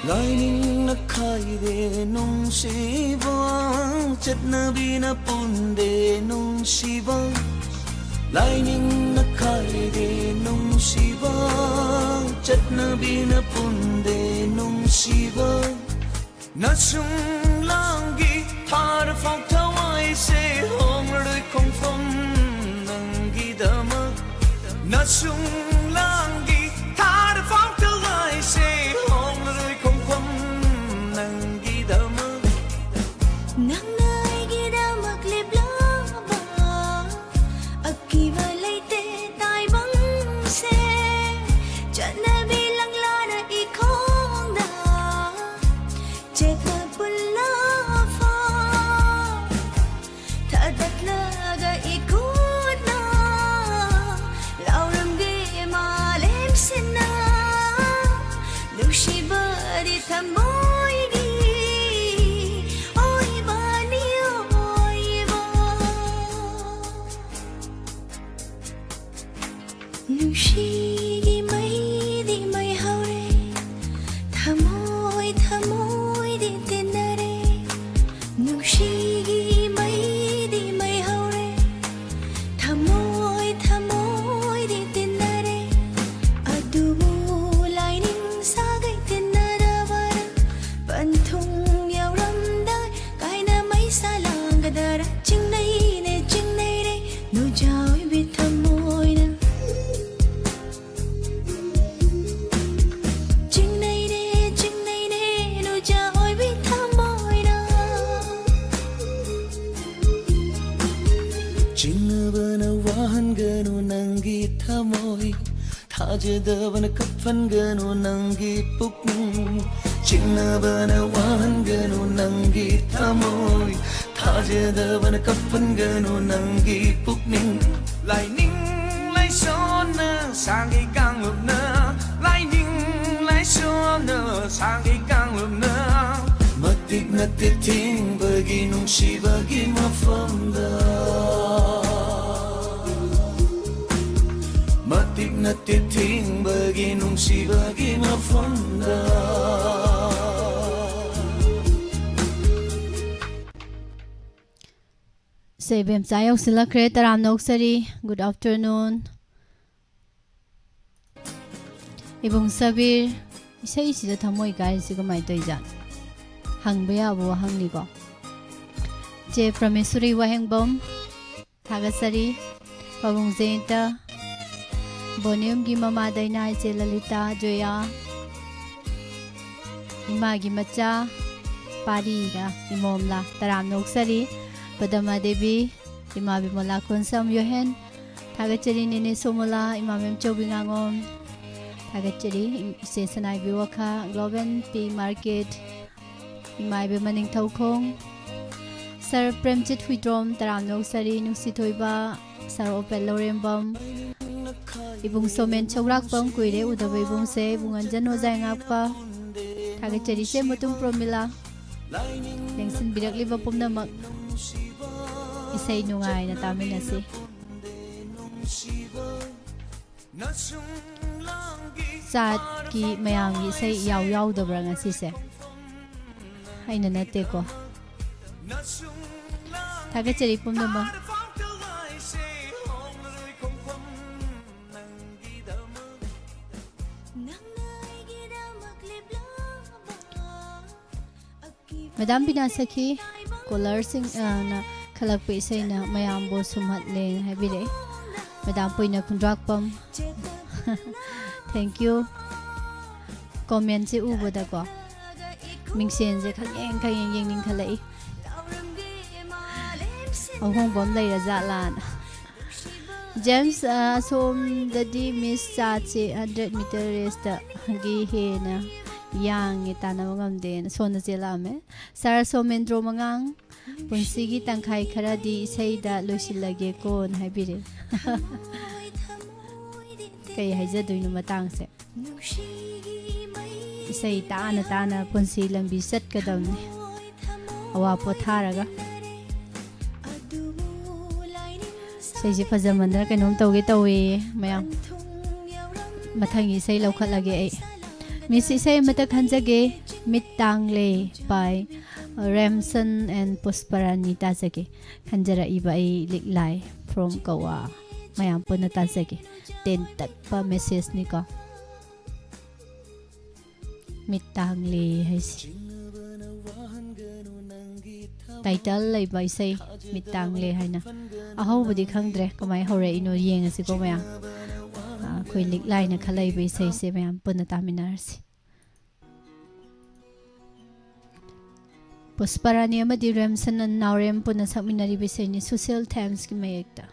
ꯂꯥꯏꯅꯤꯡꯅ ꯈꯥꯏꯔꯦ ꯅꯨꯡꯁꯤꯕ, ꯆꯠꯅꯕꯤꯅ ꯄꯨꯟꯗꯦ ꯅꯨꯡꯁꯤꯕ꯫ ꯂꯥꯏꯅꯤꯡꯅ ꯈꯥꯏꯔꯦ ꯅꯨꯡꯁꯤꯕ, ꯆꯠꯅꯕꯤꯅ ꯄꯨꯟꯗꯦ ꯅꯨꯡꯁꯤꯕ꯫ ꯅꯁꯨꯡ ꯂꯥꯡꯒꯤ ꯊꯥꯔꯐꯥꯎ ꯊꯋꯥꯏꯁꯦ ꯍꯣꯡꯂꯔꯣꯏ ꯈꯣꯡꯐꯝ ꯅꯪꯒꯤꯗꯃꯛ꯫ ꯅꯁꯨꯡ ꯂꯥꯡꯒꯤ ꯊꯥꯔꯐꯥꯎ ꯊꯋꯥꯏꯁꯦ ꯍꯣꯡꯂꯔꯣꯏ ꯈꯣꯡꯐꯝ ꯅꯪꯒꯤꯗꯃꯛ꯫ ꯅꯪꯅ ꯑꯩꯒꯤꯗꯃꯛ ꯂꯦꯞꯂꯕ ꯑꯀꯤꯕ ꯂꯩꯇꯦ ꯇꯥꯏꯕꯪꯁꯦ꯫ ꯆꯠꯅꯕꯤ ꯂꯪꯂꯥꯅ ꯏꯈꯣꯡꯗ ꯆꯦꯠꯅ ꯄꯨꯜꯂꯐꯥꯎ ꯊꯥꯗꯠꯂꯒ ꯏꯈꯨꯠꯅ ꯂꯥꯎꯔꯝꯒꯦ ꯃꯥꯂꯦꯝ ꯁꯤꯟꯅ꯫ ꯅꯨꯡꯁꯤꯕꯗꯤ ꯊꯃꯣꯏꯒꯤ ꯑꯣꯏꯕꯅꯤ ꯑꯣꯏꯕ꯫ ꯅꯨꯡꯁꯤꯒꯤ ꯃꯩꯗꯤ ꯃꯩ ꯍꯧꯔꯦ, ꯊꯃꯣꯏ ꯊꯃꯣꯏꯗꯤ ꯇꯤꯟꯅꯔꯦ꯫ ꯅꯨꯡꯁꯤꯒꯤ ꯃꯩꯗꯤ ꯃꯩ ꯍꯧꯔꯦ, ꯊꯃꯣꯏ ꯊꯃꯣꯏ ꯅꯪꯒꯤ ꯊꯃꯣꯏ, ꯊꯥꯖꯗꯕꯅ ꯀꯞꯍꯟꯒꯅꯨ ꯅꯪꯒꯤ ꯄꯨꯛꯅꯤꯡ, ꯆꯤꯡꯅꯕꯅ ꯋꯥꯍꯟꯒꯅꯨ ꯅꯪꯒꯤ ꯊꯃꯣꯏ, ꯊꯥꯖꯗꯕꯅ ꯀꯞꯍꯟꯒꯅꯨ ꯅꯪꯒꯤ ꯄꯨꯛꯅꯤꯡ꯫ ꯂꯥꯏꯅꯤꯡ ꯂꯥꯏꯁꯣꯟꯅ ꯁꯥꯒꯩ ꯀꯥꯡꯂꯨꯞꯅ, ꯂꯥꯏꯅꯤꯡ ꯂꯥꯏꯁꯣꯟꯅ ꯁꯥꯒꯩ ꯀꯥꯡꯂꯨꯞꯅ, ꯃꯇꯤꯛ ꯅꯠꯇꯦ ꯊꯤꯡꯕꯒꯤ ꯅꯨꯡꯁꯤꯕꯒꯤ ꯃꯐꯝꯗ꯫ ꯃꯇꯤꯛ ꯅꯠꯇꯦ ꯊꯤꯡꯕꯒꯤ ꯅꯨꯡꯁꯤꯕꯒꯤ ꯃꯐꯝꯗ꯫ ꯁꯦ, ꯏꯕꯦꯝꯆꯥ ꯌꯧꯁꯤꯜꯂꯛꯈ꯭ꯔꯦ꯫ ꯇꯔꯥꯝꯅ ꯑꯣꯛꯆꯔꯤ꯫ Good afternoon꯫ ꯏꯕꯨꯡ ꯁꯕꯤꯔ, ꯏꯁꯩꯁꯤꯗ ꯊꯃꯣꯏ ꯀꯥꯏꯔꯤꯁꯤ ꯀꯃꯥꯏꯅ ꯇꯧꯔꯤꯖꯥꯠꯅꯣ? ꯍꯪꯕ ꯌꯥꯕ ꯋꯥꯍꯪꯅꯤꯀꯣ꯫ ꯆꯦ ꯄ꯭ꯔꯃꯦꯁꯣꯔꯤ ꯋꯥꯍꯦꯡꯕꯝ, ꯊꯥꯒꯠꯆꯔꯤ꯫ ꯄꯥꯕꯨꯡ ꯖꯌꯟꯇ, ꯕꯣꯅꯤꯝꯒꯤ ꯃꯃꯥ ꯗꯥꯏꯅꯥ, ꯏꯆꯦ ꯂꯂꯤꯇꯥ, ꯖꯣꯌꯥ, ꯏꯃꯥꯒꯤ ꯃꯆꯥ, ꯄꯥꯔꯤꯔ ꯏꯃꯣꯝꯂꯥ, ꯇꯔꯥꯝꯅ ꯑꯣꯛꯆꯔꯤ꯫ ꯄꯗꯃꯥ ꯗꯦꯕꯤ, ꯏꯃꯥ ꯕꯤꯃꯣꯂꯥ ꯈꯣꯟꯁꯝ ꯌꯣꯍꯦꯟ, ꯊꯥꯒꯠꯆꯔꯤ꯫ ꯅꯦꯅꯦ ꯁꯣꯃꯣꯂꯥ, ꯏꯃꯥ ꯃꯦꯝꯆꯧꯕꯤ ꯉꯥꯉꯣꯝ, ꯊꯥꯒꯠꯆꯔꯤ꯫ ꯏꯆꯦ ꯁꯅꯥꯏꯕꯤ ꯋꯥꯈꯥ, ꯒ꯭ꯂꯣꯕꯦꯟ ꯄꯤ ꯃꯥꯔꯀꯦꯠ, ꯏꯃꯥ ꯏꯕꯦꯝꯃ ꯅꯤꯡꯊꯧꯈꯣꯡ, ꯁꯥꯔ ꯄ꯭ꯔꯦꯝꯖꯤꯠ ꯍꯨꯏꯗ꯭ꯔꯣꯝ, ꯇꯔꯥꯝꯅ ꯑꯣꯛꯆꯔꯤ꯫ ꯅꯨꯡꯁꯤꯊꯣꯏꯕ, ꯁꯥꯔ ꯑꯣꯄꯦꯜ ꯂꯧꯔꯦꯝꯕꯝ, ꯏꯕꯨꯡ ꯁꯣꯃꯦꯟ ꯁꯧꯒ꯭ꯔꯥꯛꯄꯝ, ꯀꯨꯏꯔꯦ ꯎꯗꯕ ꯏꯕꯨꯡꯁꯦ, ꯏꯕꯨꯡ ꯑꯟꯖꯟ ꯑꯣꯖꯥ ꯉꯥꯛꯄ, ꯊꯥꯒꯠꯆꯔꯤ꯫ ꯏꯆꯦ ꯃꯨꯇꯨꯝ ꯄ꯭ꯔꯣꯃꯤꯂꯥ, ꯂꯦꯡꯁꯤꯟꯕꯤꯔꯛꯂꯤꯕ ꯄꯨꯝꯅꯃꯛ, ꯏꯁꯩ ꯅꯨꯡꯉꯥꯏꯅ ꯇꯥꯃꯤꯟꯅꯁꯤ꯫ ꯆꯥꯠꯀꯤ ꯃꯌꯥꯝꯒꯤ ꯏꯁꯩ ꯏꯌꯥꯎ ꯌꯥꯎꯗꯕ꯭ꯔꯥ ꯉꯁꯤꯁꯦ? ꯑꯩꯅ ꯅꯠꯇꯦꯀꯣ꯫ ꯊꯥꯒꯠꯆꯔꯤ ꯄꯨꯝꯅꯃꯛ꯫ ꯃꯦꯗꯥꯝ ꯕꯤꯅꯥ ꯁꯈꯤ, ꯀꯣꯂꯔꯁꯤꯡ, ꯑ, ꯅ ꯈꯜꯂꯛꯄ ꯏꯁꯩꯅ ꯃꯌꯥꯝꯕꯨ ꯁꯨꯝꯍꯠꯂꯦ ꯍꯥꯏꯕꯤꯔꯛꯑꯦ꯫ Madam ꯄꯨꯏꯅ Khundrakpam. Thank you꯫ ꯀꯣꯃꯦꯟꯁꯦ ꯎꯕꯗꯀꯣ ꯃꯤꯡꯁꯦꯟꯁꯦ ꯈꯪꯌꯦꯡ ꯈꯪꯌꯦꯡ ꯌꯦꯡꯅꯤꯡꯈꯠꯂꯛꯏ꯫ ꯑꯍꯣꯡꯕ ꯑꯃ ꯂꯩꯔ ꯖꯥꯠꯂꯥꯅ꯫ ꯖꯦꯝꯁ, ꯑ, ꯑꯁꯣꯝꯗꯗꯤ ꯃꯤꯁ ꯆꯥꯠꯁꯦ ꯍꯟꯗ꯭ꯔꯦꯠ ꯃꯤꯇꯔ ꯔꯦꯁꯇꯒꯤ ꯍꯦꯟꯅ ꯌꯥꯡꯉꯦ, ꯇꯥꯟꯅꯕ ꯉꯝꯗꯦꯅ ꯁꯣꯝꯗ ꯆꯦꯜꯂꯛꯑꯝꯃꯦ꯫ ꯁꯥꯔ ꯁꯣꯃꯦꯟꯗ꯭ꯔꯣ ꯃꯉꯥꯡ, ꯄꯨꯟꯁꯤꯒꯤ ꯇꯪꯈꯥꯏ ꯈꯔꯗꯤ ꯏꯁꯩꯗ ꯂꯣꯏꯁꯤꯜꯂꯒꯦꯀꯣꯅ ꯍꯥꯏꯕꯤꯔꯦ꯫ ꯀꯩ ꯍꯥꯏꯖꯗꯣꯏꯅꯣ ꯃꯇꯥꯡꯁꯦ? ꯏꯁꯩ ꯇꯥꯅ ꯇꯥꯅ ꯄꯨꯟꯁꯤ ꯂꯝꯕꯤ ꯆꯠꯀꯗꯕꯅꯤ, ꯑꯋꯥ ꯄꯣꯊꯥꯔꯒ꯫ ꯏꯁꯩꯁꯦ ꯐꯖꯃꯟꯗꯅ ꯀꯩꯅꯣꯝ ꯇꯧꯒꯦ ꯇꯧꯋꯦ ꯃꯌꯥꯝ꯫ ꯃꯊꯪꯒꯤ ꯏꯁꯩ ꯂꯧꯈꯠꯂꯒꯦ ꯑꯩ꯫ ꯃꯤꯁ, ꯏꯁꯩ ꯑꯃꯇ ꯈꯟꯖꯒꯦ, ꯃꯤꯠ ꯇꯥꯡꯂꯦ, by ꯔꯦꯝꯁꯟ and ꯄꯨꯁꯄꯔꯥꯅꯤ ꯇꯥꯖꯒꯦ꯫ ꯈꯟꯖꯔꯛꯏꯕ ꯑꯩ ꯂꯤꯛꯂꯥꯏ from ꯀꯋꯥ꯫ ꯃꯌꯥꯝ ꯄꯨꯟꯅ ꯇꯥꯖꯒꯦ꯫ ꯇꯦꯟꯇꯛꯄ message ꯅꯤꯀꯣ꯫ ꯃꯤꯠ ꯇꯥꯡꯂꯦ ꯍꯥꯏꯁꯦ꯫ ꯇꯥꯏꯇꯜ ꯂꯩꯕ ꯏꯁꯩ, ꯃꯤꯠ ꯇꯥꯡꯂꯦ ꯍꯥꯏꯅ꯫ ꯑꯍꯧꯕꯗꯤ ꯈꯪꯗ꯭ꯔꯦ ꯀꯃꯥꯏꯅ ꯍꯧꯔꯛꯏꯅꯣ, ꯌꯦꯡꯉꯁꯤꯀꯣ ꯃꯌꯥꯝ꯫ ꯑ, ꯑꯩꯈꯣꯏ ꯂꯤꯛꯂꯥꯏꯅ ꯈꯜꯂꯛꯏꯕ ꯏꯁꯩꯁꯦ ꯃꯌꯥꯝ ꯄꯨꯟꯅ ꯇꯥꯃꯤꯟꯅꯔꯁꯤ꯫ ꯄꯨꯁꯄꯔꯥꯅꯤ ꯑꯃꯗꯤ ꯔꯦꯝꯁꯟ ꯅꯥꯎꯔꯦꯝ ꯄꯨꯟꯅ ꯁꯛꯃꯤꯟꯅꯔꯤꯕ ꯏꯁꯩꯅꯤ, ꯁꯣꯁꯤꯌꯦꯜ ꯊꯦꯝꯁꯀꯤ ꯃꯌꯦꯛꯇ꯫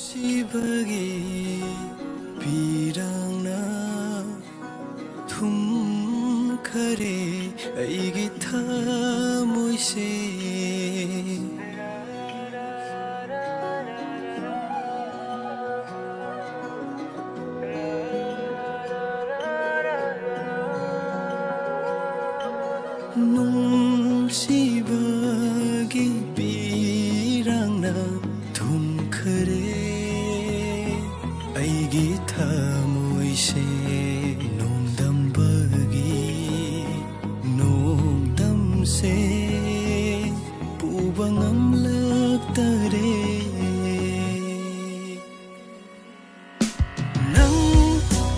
ꯁꯤꯕꯒꯤ ꯄꯤꯔꯥꯡꯅ ꯊꯨꯝꯈꯔꯦ ꯑꯩꯒꯤ ꯊꯃꯣꯏꯁꯦ꯫ ꯅꯨꯡꯁꯤꯕꯒꯤ ꯄꯤꯔꯥꯡꯅ ꯊꯨꯝꯈꯔꯦ ꯑꯩꯒꯤ ꯊꯃꯣꯏꯁꯦ꯫ ꯅꯣꯡꯗꯝꯕꯒꯤ ꯅꯣꯡꯗꯝꯁꯦ ꯄꯨꯕ ꯉꯝꯂꯛꯇꯔꯦ꯫ ꯅꯪ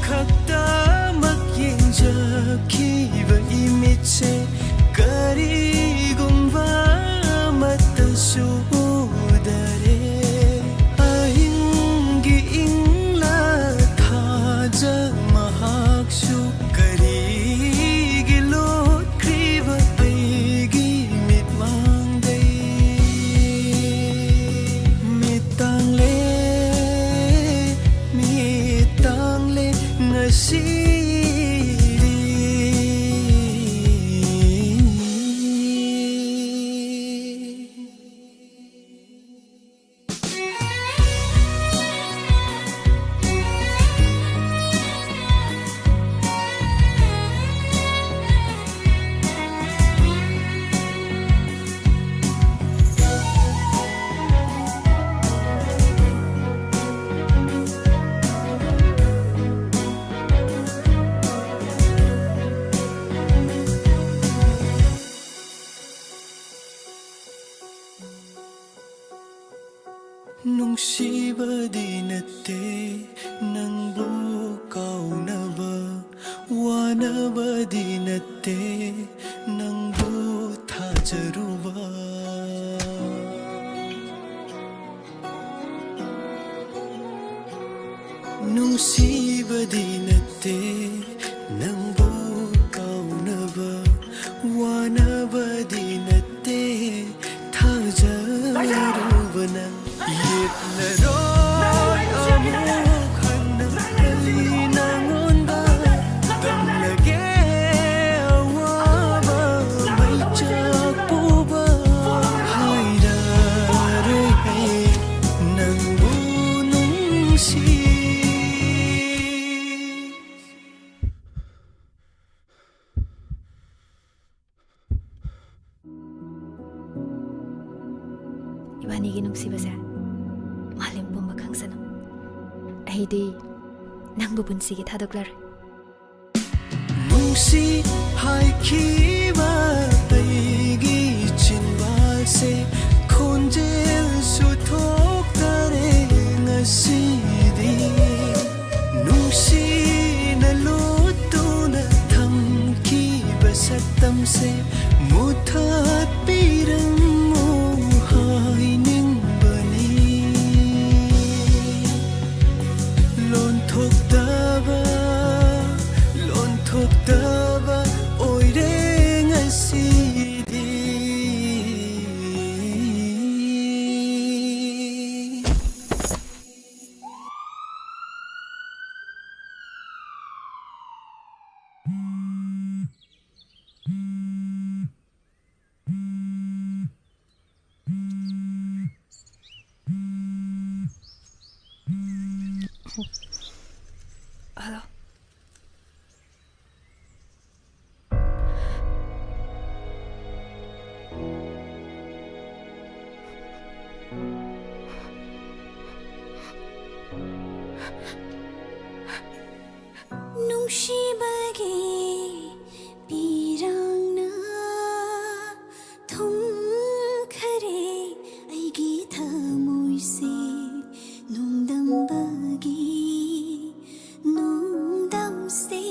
ꯈꯛꯇꯃꯛ ꯌꯦꯡꯖꯈꯤꯕ ꯏꯃꯤꯠꯁꯦ ꯀꯔꯤꯒꯨꯝꯕ ꯑꯃꯠꯇꯁꯨ ꯎꯗꯔꯦ꯫ ꯑꯍꯤꯡꯒꯤ ꯏꯪꯂꯥ ꯁꯤꯔꯤ꯫ ꯅꯨꯡꯁꯤꯕꯗꯤ ꯅꯠꯇꯦ ꯅꯪꯕꯨ ꯀꯥꯎꯅꯕ, ꯋꯥꯅꯕꯗꯤ ꯅꯠꯇꯦ ꯅꯪꯕꯨ ꯊꯥꯖꯔꯨꯕ꯫ ꯅꯨꯡꯁꯤꯕꯗꯤ ꯅꯠꯇꯦ ꯅꯪꯕꯨ ꯀꯥꯎꯅꯕ, ꯋꯥꯅꯕꯗꯤ ꯅꯠꯇꯦ ꯊꯥꯖꯔꯨꯕ ꯅꯪ꯫ ꯌꯦꯠꯂꯔꯣꯏ ꯑꯃꯨꯛ ꯍꯟꯅ ꯑꯩ ꯅꯪꯉꯣꯟꯗ ꯇꯝꯂꯒꯦ ꯑꯋꯥꯕ ꯃꯩꯆꯥꯛ ꯄꯨꯕ꯫ ꯍꯥꯏꯔꯔꯣꯏ ꯑꯩ ꯅꯪꯕꯨ ꯅꯨꯡꯁꯤ꯫ ꯏꯕꯥꯅꯤꯒꯤ ꯅꯨꯡꯁꯤꯕꯁꯦ ꯃꯥꯂꯦꯝ ꯄꯨꯝꯕ ꯈꯪꯁꯅꯨ꯫ ꯑꯩꯗꯤ ꯅꯪꯕꯨ ꯄꯨꯟꯁꯤꯒꯤ ꯊꯥꯗꯣꯛꯂꯔꯣꯏ꯫ ꯅꯨꯡꯁꯤ ꯍꯥꯏꯈꯤꯕ ꯑꯩꯒꯤ ꯆꯤꯟꯕꯥꯜꯁꯦ ꯈꯣꯟꯖꯦꯜꯁꯨ ꯊꯣꯛꯇꯔꯦ ꯉꯁꯤꯗꯤ꯫ ꯅꯨꯡꯁꯤꯅ ꯂꯣꯠꯇꯨꯅ ꯊꯝꯈꯤꯕ ꯁꯛꯇꯝꯁꯦ ꯃꯨꯊꯠꯄꯤꯔꯝꯃꯨ ꯍꯥꯏꯅꯤꯡꯕꯅꯤ꯫ ꯂꯣꯟꯊꯣꯛꯇꯕ, ꯂꯣꯟꯊꯣꯛꯇꯕ ꯑꯣꯏꯔꯦ ꯉꯁꯤꯗꯤ꯫ ꯍꯜꯂꯣ꯫ ꯅꯨꯡꯁꯤꯕꯒꯤ ꯄꯤꯔꯥꯡꯅ ꯊꯨꯝꯈꯔꯦ ꯑꯩꯒꯤ ꯊꯃꯣꯏꯁꯦ, ꯅꯨꯡꯗꯝꯕꯒꯤ ꯅꯨꯡꯗꯝꯁꯦ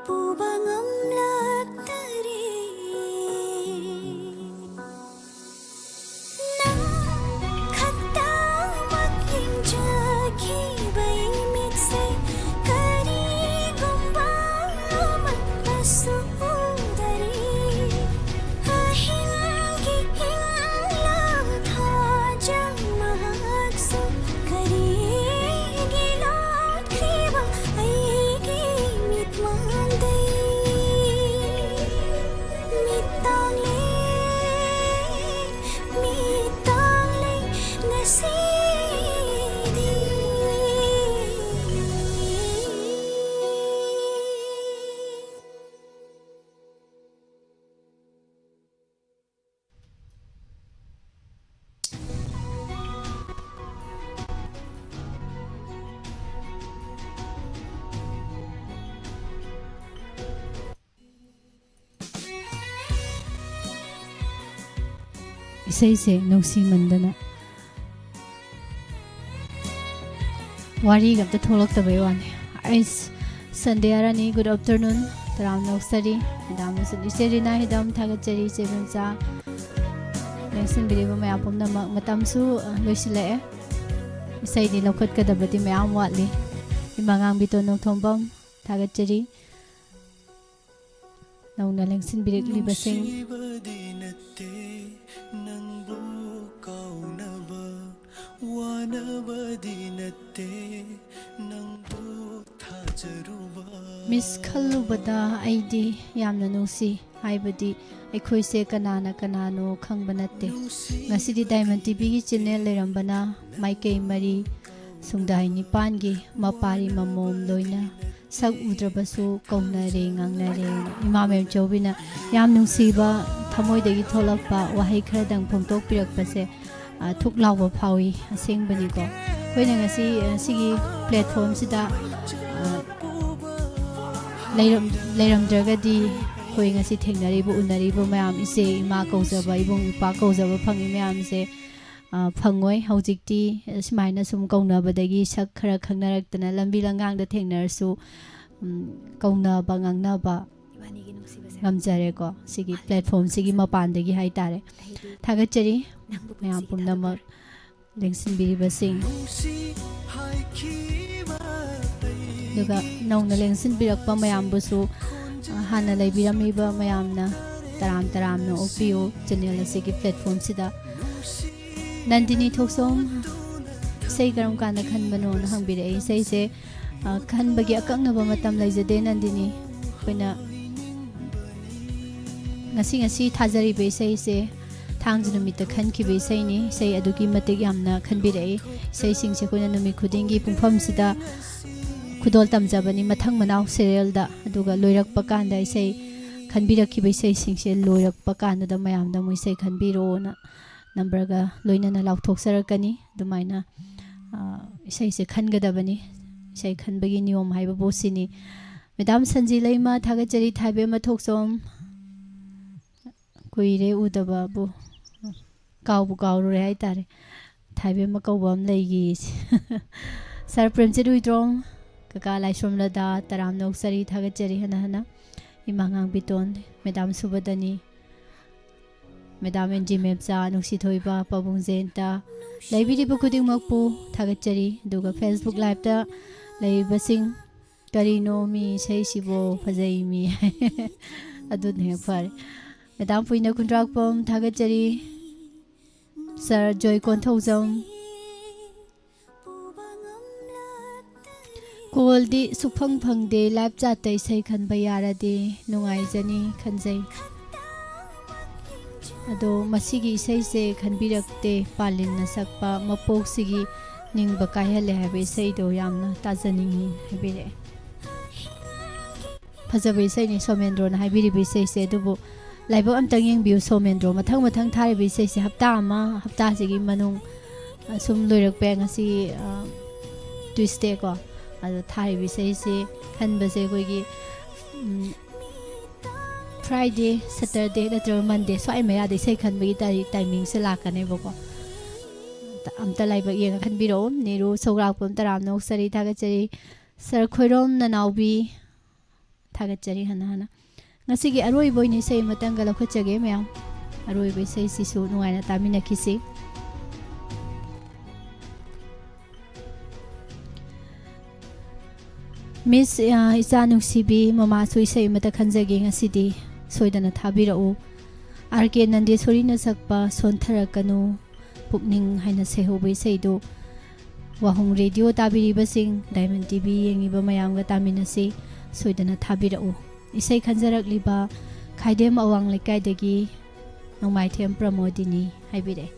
ꯄꯨꯕ ꯉꯝꯂꯛꯇꯔꯦ꯫ ꯅꯪ ꯈꯛꯇꯃꯛ ꯌꯦꯡꯖꯈꯤꯕ ꯏꯃꯤꯠꯁꯦ ꯀꯔꯤꯒꯨꯝꯕ ꯑꯃꯠꯇꯁꯨ ꯎꯗꯔꯦ꯫ ꯑꯍꯤꯡꯒꯤ ꯍꯤꯡꯂꯥ ꯊꯥꯖ ꯃꯍꯥꯛꯁꯨ ꯀꯔꯤꯒꯤ ꯂꯣꯠꯈꯤꯕ ꯑꯩꯒꯤ ꯃꯤꯠꯃꯥꯡꯗꯩ? ꯃꯤꯠꯇꯥꯡꯂꯦ, ꯃꯤꯠꯇꯥꯡꯂꯦ ꯉꯁꯤꯗꯤ꯫ ꯏꯁꯩꯁꯦ ꯅꯨꯡꯁꯤꯃꯟꯗꯅ ꯋꯥꯔꯤꯒ ꯑꯝꯇ ꯊꯣꯛꯂꯛꯇꯕꯩ ꯋꯥꯅꯤ꯫ ꯑꯩꯁ, ꯁꯟꯙ꯭ꯌꯥ ꯔꯥꯅꯤ, good afternoon꯫ ꯇꯔꯥꯝꯅ ꯑꯣꯛꯆꯔꯤ꯫ ꯃꯦꯗꯥꯝ ꯑꯃꯁꯨꯡ ꯏꯆꯦ ꯔꯤꯅꯥ ꯍꯤꯗꯝ ꯊꯥꯒꯠꯆꯔꯤ, ꯏꯆꯦ ꯕꯦꯝꯆꯥ꯫ ꯂꯦꯡꯁꯤꯟꯕꯤꯔꯤꯕ ꯃꯌꯥꯝ ꯄꯨꯝꯅꯃꯛ꯫ ꯃꯇꯝꯁꯨ, ꯑ, ꯂꯣꯏꯁꯤꯜꯂꯛꯑꯦ꯫ ꯏꯁꯩꯗꯤ ꯂꯧꯈꯠꯀꯗꯕꯗꯤ ꯃꯌꯥꯝ ꯋꯥꯠꯂꯤ꯫ ꯏꯃꯥ ꯉꯥꯡꯕꯤ ꯇꯣꯟ ꯅꯣꯡꯊꯣꯝꯕꯝ ꯊꯥꯒꯠꯆꯔꯤ꯫ ꯅꯧꯅ ꯂꯦꯡꯁꯤꯟꯕꯤꯔꯛꯂꯤꯕꯁꯤꯡ꯫ ꯅꯨꯡꯁꯤꯕꯗꯤ ꯅꯠꯇꯦ ꯅꯪꯕꯨ ꯀꯥꯎꯅꯕ, ꯋꯥꯅꯕꯗꯤ ꯅꯠꯇꯦ ꯅꯪꯕꯨ ꯊꯥꯖꯔꯨꯕ꯫ ꯃꯤꯁ ꯈꯜꯂꯨꯕꯗ ꯑꯩꯗꯤ ꯌꯥꯝꯅ ꯅꯨꯡꯁꯤ, ꯍꯥꯏꯕꯗꯤ ꯑꯩꯈꯣꯏꯁꯦ ꯀꯅꯥꯅ ꯀꯅꯥꯅꯣ ꯈꯪꯕ ꯅꯠꯇꯦ꯫ ꯉꯁꯤꯗꯤ ꯗꯥꯏꯃꯟ ꯇꯤꯚꯤꯒꯤ ꯆꯦꯅꯦꯜ ꯂꯩꯔꯝꯕꯅ ꯃꯥꯏꯀꯩ ꯃꯔꯤ ꯁꯨꯡꯗꯥꯏ ꯅꯤꯄꯥꯟꯒꯤ ꯃꯄꯥꯔꯤ ꯃꯃꯣꯝ ꯂꯣꯏꯅ ꯁꯛ ꯎꯗ꯭ꯔꯕꯁꯨ ꯀꯧꯅꯔꯦ, ꯉꯥꯡꯅꯔꯦ꯫ ꯏꯃꯥ ꯃꯦꯝꯆꯧꯕꯤꯅ ꯌꯥꯝ ꯅꯨꯡꯁꯤꯕ, ꯊꯃꯣꯏꯗꯒꯤ ꯊꯣꯛꯂꯛꯄ ꯋꯥꯍꯩ ꯈꯔꯗꯪ ꯐꯣꯡꯗꯣꯛꯄꯤꯔꯛꯄꯁꯦ, ꯑ, ꯊꯨꯛ ꯂꯥꯎꯕ ꯐꯥꯎꯏ꯫ ꯑꯁꯦꯡꯕꯅꯤꯀꯣ, ꯑꯩꯈꯣꯏꯅ ꯉꯁꯤ, ꯑ, ꯁꯤꯒꯤ platformꯁꯤꯗ, ꯑ, ꯂꯩꯔꯝ-, ꯂꯩꯔꯝꯗ꯭ꯔꯒꯗꯤ ꯑꯩꯈꯣꯏ ꯉꯁꯤ ꯊꯦꯡꯅꯔꯤꯕ, ꯎꯅꯔꯤꯕ ꯃꯌꯥꯝ, ꯏꯆꯦ ꯏꯃꯥ ꯀꯧꯖꯕ, ꯏꯕꯨꯡ ꯏꯄ꯭ꯋꯥ ꯀꯧꯖꯕ ꯐꯪꯉꯤ ꯃꯌꯥꯝꯁꯦ, ꯑ, ꯐꯪꯉꯣꯏ꯫ ꯍꯧꯖꯤꯛꯇꯤ ꯁꯨꯃꯥꯏꯅ ꯁꯨꯝ ꯀꯧꯅꯕꯗꯒꯤ ꯁꯛ ꯈꯔ ꯈꯪꯅꯔꯛꯇꯅ ꯂꯝꯕꯤ ꯂꯝꯒꯥꯡꯗ ꯊꯦꯡꯅꯔꯁꯨ, ꯎꯝ, ꯀꯧꯅꯕ ꯉꯥꯡꯅꯕ ꯏꯕꯥꯅꯤꯒꯤ ꯅꯨꯡꯁꯤꯕꯁꯦ ꯉꯝꯖꯔꯦꯀꯣ, ꯁꯤꯒꯤ platformꯁꯤꯒꯤ ꯃꯄꯥꯟꯗꯒꯤ ꯍꯥꯏꯇꯥꯔꯦ꯫ ꯑꯩꯗꯤ ꯊꯥꯒꯠꯆꯔꯤ ꯅꯪꯕꯨ ꯃꯌꯥꯝ ꯄꯨꯟꯁꯤꯒꯤ ꯄꯨꯝꯅꯃꯛ ꯂꯦꯡꯁꯤꯟꯕꯤꯔꯤꯕꯁꯤꯡ꯫ ꯑꯗꯨꯒ ꯅꯧꯅ ꯂꯦꯡꯁꯤꯟꯕꯤꯔꯛꯄ ꯃꯌꯥꯝꯕꯨꯁꯨ, ꯑ, ꯍꯥꯟꯅ ꯂꯩꯕꯤꯔꯝꯃꯤꯕ ꯃꯌꯥꯝꯅ ꯇꯔꯥꯝ ꯇꯔꯥꯝꯅ ꯑꯣꯛꯄꯤꯌꯨ channel ꯑꯁꯤꯒꯤ platformꯁꯤꯗ꯫ ꯅꯟꯗꯤꯅꯤ ꯊꯣꯛꯆꯣꯝ, ꯏꯁꯩ ꯀꯔꯝ ꯀꯥꯟꯗ ꯈꯟꯕꯅꯣꯅ ꯍꯪꯕꯤꯔꯛꯑꯦ꯫ ꯏꯁꯩꯁꯦ, ꯑ, ꯈꯟꯕꯒꯤ ꯑꯀꯛꯅꯕ ꯃꯇꯝ ꯂꯩꯖꯗꯦ ꯅꯟꯗꯤꯅꯤ꯫ ꯑꯩꯈꯣꯏꯅ ꯉꯁꯤ ꯉꯁꯤ ꯊꯥꯖꯔꯤꯕ ꯏꯁꯩꯁꯦ ꯊꯥꯡꯖ ꯅꯨꯃꯤꯠꯇ ꯈꯟꯈꯤꯕ ꯏꯁꯩꯅꯤ꯫ ꯏꯁꯩ ꯑꯗꯨꯛꯀꯤ ꯃꯇꯤꯛ ꯌꯥꯝꯅ ꯈꯟꯕꯤꯔꯛꯏ꯫ ꯏꯁꯩꯁꯤꯡꯁꯦ ꯑꯩꯈꯣꯏꯅ ꯅꯨꯃꯤꯠ ꯈꯨꯗꯤꯡꯒꯤ ꯄꯨꯡꯐꯝꯁꯤꯗ ꯈꯨꯗꯣꯜ ꯇꯝꯖꯕꯅꯤ, ꯃꯊꯪ ꯃꯅꯥꯎ serialꯗ꯫ ꯑꯗꯨꯒ ꯂꯣꯏꯔꯛꯄ ꯀꯥꯟꯗ ꯏꯁꯩ ꯈꯟꯕꯤꯔꯛꯈꯤꯕ ꯏꯁꯩꯁꯤꯡꯁꯦ ꯂꯣꯏꯔꯛꯄ ꯀꯥꯟꯗꯨꯗ ꯃꯌꯥꯝꯗ ꯑꯃꯨꯛ ꯏꯁꯩ ꯈꯟꯕꯤꯔꯛꯑꯣꯅ numberꯒ ꯂꯣꯏꯅꯅ ꯂꯥꯎꯊꯣꯛꯆꯔꯛꯀꯅꯤ꯫ ꯑꯗꯨꯃꯥꯏꯅ, ꯑ, ꯏꯁꯩꯁꯦ ꯈꯟꯒꯗꯕꯅꯤ꯫ ꯏꯁꯩ ꯈꯟꯕꯒꯤ ꯅꯤꯌꯣꯝ ꯍꯥꯏꯕꯕꯨ ꯁꯤꯅꯤ꯫ Madam ꯁꯟꯖꯤ ꯂꯩꯃ, ꯊꯥꯒꯠꯆꯔꯤ꯫ ꯊꯥꯏꯕꯦꯝꯃ ꯊꯣꯛꯆꯣꯝ, ꯀꯨꯏꯔꯦ ꯎꯗꯕꯕꯨ, ꯀꯥꯎꯕꯨ ꯀꯥꯎꯔꯨꯔꯦ ꯍꯥꯏꯇꯥꯔꯦ꯫ ꯊꯥꯏꯕꯦꯝꯃ ꯀꯧꯕ ꯑꯃ ꯂꯩꯈꯤ꯫ Sir ꯄ꯭ꯔꯦꯝꯖꯤꯠ ꯍꯨꯏꯗ꯭ꯔꯣꯝ, ꯀꯀꯥ ꯂꯥꯏꯁ꯭ꯔꯣꯝ ꯂꯗꯥ, ꯇꯔꯥꯝꯅ ꯑꯣꯛꯆꯔꯤ, ꯊꯥꯒꯠꯆꯔꯤ ꯍꯟꯅ ꯍꯟꯅ꯫ ꯏꯃꯥ ꯉꯥꯡꯕꯤꯇꯣꯟ, Madam ꯁꯨꯕꯗꯅꯤ, Madam ꯑꯦꯟ ꯖꯤ ꯃꯦꯝꯆꯥ, ꯅꯨꯡꯁꯤꯊꯣꯏꯕ, ꯄꯥꯕꯨꯡ ꯖꯌꯟꯇ, ꯂꯩꯕꯤꯔꯤꯕ ꯈꯨꯗꯤꯡꯃꯛꯄꯨ ꯊꯥꯒꯠꯆꯔꯤ꯫ ꯑꯗꯨꯒ Facebook liveꯇ ꯂꯩꯔꯤꯕꯁꯤꯡ, "ꯀꯔꯤꯅꯣ ꯃꯤ ꯏꯁꯩꯁꯤꯕꯣ, ꯐꯖꯩ ꯃꯤ"꯫ ꯑꯗꯨꯅ ꯍꯦꯛ ꯐꯔꯦ꯫ Madam ꯄꯨꯏꯅ ꯈꯨꯟꯗ꯭ꯔꯥꯛꯄꯝ, ꯊꯥꯒꯠꯆꯔꯤ꯫ Sir ꯖꯣꯏ ꯀꯣꯟꯊꯧꯖꯝ, callꯗꯤ ꯁꯨꯛꯐꯪ ꯐꯪꯗꯦ, live chatꯇ ꯏꯁꯩ ꯈꯟꯕ ꯌꯥꯔꯗꯤ ꯅꯨꯡꯉꯥꯏꯖꯅꯤ ꯈꯟꯖꯩ꯫ ꯑꯗꯣ ꯃꯁꯤꯒꯤ ꯏꯁꯩꯁꯦ ꯈꯟꯕꯤꯔꯛꯇꯦ, ꯄꯥꯂꯤꯟꯅ ꯁꯛꯄ ꯃꯄꯣꯛꯁꯤꯒꯤ ꯅꯤꯡꯕ ꯀꯥꯏꯍꯜꯂꯦ ꯍꯥꯏꯕ ꯏꯁꯩꯗꯣ ꯌꯥꯝꯅ ꯇꯥꯖꯅꯤꯡꯉꯤ ꯍꯥꯏꯕꯤꯔꯛꯑꯦ꯫ ꯐꯖꯕ ꯏꯁꯩꯅꯤ ꯁꯣꯃꯦꯟꯗ꯭ꯔꯣꯅ ꯍꯥꯏꯕꯤꯔꯤꯕ ꯏꯁꯩꯁꯦ꯫ ꯑꯗꯨꯕꯨ ꯂꯥꯏꯕꯛ ꯑꯝꯇꯪ ꯌꯦꯡꯕꯤꯌꯨ ꯁꯣꯃꯦꯟꯗ꯭ꯔꯣ, ꯃꯊꯪ ꯃꯊꯪ ꯊꯥꯔꯤꯕ ꯏꯁꯩꯁꯦ ꯍꯞꯇꯥ ꯑꯃ, ꯍꯞꯇꯥꯁꯤꯒꯤ ꯃꯅꯨꯡ, ꯑ, ꯁꯨꯝ ꯂꯣꯏꯔꯛꯄ ꯌꯥꯏ꯫ ꯉꯁꯤ, ꯑ, Tuesday ꯀꯣ, ꯑꯗꯣ ꯊꯥꯔꯤꯕ ꯏꯁꯩꯁꯦ ꯈꯟꯕꯁꯦ ꯑꯩꯈꯣꯏꯒꯤ, ꯎꯝ, Friday, Saturday ꯅꯠꯇ꯭ꯔꯒ Monday ꯁ꯭ꯋꯥꯏ ꯃꯌꯥꯗ ꯏꯁꯩ ꯈꯟꯕꯒꯤ ꯇꯥꯔꯤ-, timingꯁꯦ ꯂꯥꯛꯀꯅꯦꯕꯀꯣ꯫ ꯑꯝꯇ, ꯑꯝꯇ ꯂꯥꯏꯕꯛ ꯌꯦꯡꯉ ꯈꯟꯕꯤꯔꯛꯎ꯫ ꯅꯤꯔꯨ ꯁꯧꯒ꯭ꯔꯥꯛꯄꯝ ꯇꯔꯥꯝꯅ ꯑꯣꯛꯆꯔꯤ, ꯊꯥꯒꯠꯆꯔꯤ꯫ Sir ꯈꯣꯏꯔꯣꯝ ꯅꯅꯥꯎꯕꯤ, ꯊꯥꯒꯠꯆꯔꯤ ꯍꯟꯅ ꯍꯟꯅ꯫ ꯉꯁꯤꯒꯤ ꯑꯔꯣꯏꯕ ꯑꯣꯏꯅ ꯏꯁꯩ ꯑꯃꯇꯪꯒ ꯂꯧꯈꯠꯆꯒꯦ ꯃꯌꯥꯝ꯫ ꯑꯔꯣꯏꯕ ꯏꯁꯩꯁꯤꯁꯨ ꯅꯨꯡꯉꯥꯏꯅ ꯇꯥꯃꯤꯟꯅꯈꯤꯁꯤ꯫ Miss, ꯑ, ꯏꯆꯥ ꯅꯨꯡꯁꯤꯕꯤ, ꯃꯃꯥꯁꯨ ꯏꯁꯩ ꯑꯃꯇ ꯈꯟꯖꯒꯦ ꯉꯁꯤꯗꯤ꯫ ꯁꯣꯏꯗꯅ ꯊꯥꯕꯤꯔꯛꯎ꯫ R K ꯅꯟꯗꯦꯁꯣꯔꯤꯅ ꯁꯛꯄ ꯁꯣꯟꯊꯔꯛꯀꯅꯨ ꯄꯨꯛꯅꯤꯡ ꯍꯥꯏꯅ ꯁꯩꯍꯧꯕ ꯏꯁꯩꯗꯨ ꯋꯥꯍꯨꯝ Radio ꯇꯥꯕꯤꯔꯤꯕꯁꯤꯡ, Diamond T V ꯌꯦꯡꯉꯤꯕ ꯃꯌꯥꯝꯒ ꯇꯥꯃꯤꯟꯅꯁꯤ꯫ ꯁꯣꯏꯗꯅ ꯊꯥꯕꯤꯔꯛꯎ꯫ ꯏꯁꯩ ꯈꯟꯖꯔꯛꯂꯤꯕ ꯈꯥꯏꯗꯦꯝ ꯑꯋꯥꯡ ꯂꯩꯀꯥꯏꯗꯒꯤ ꯅꯣꯡꯃꯥꯏꯊꯦꯝ ꯄ꯭ꯔꯃꯣꯗꯤꯅꯤ ꯍꯥꯏꯕꯤꯔꯛꯑꯦ꯫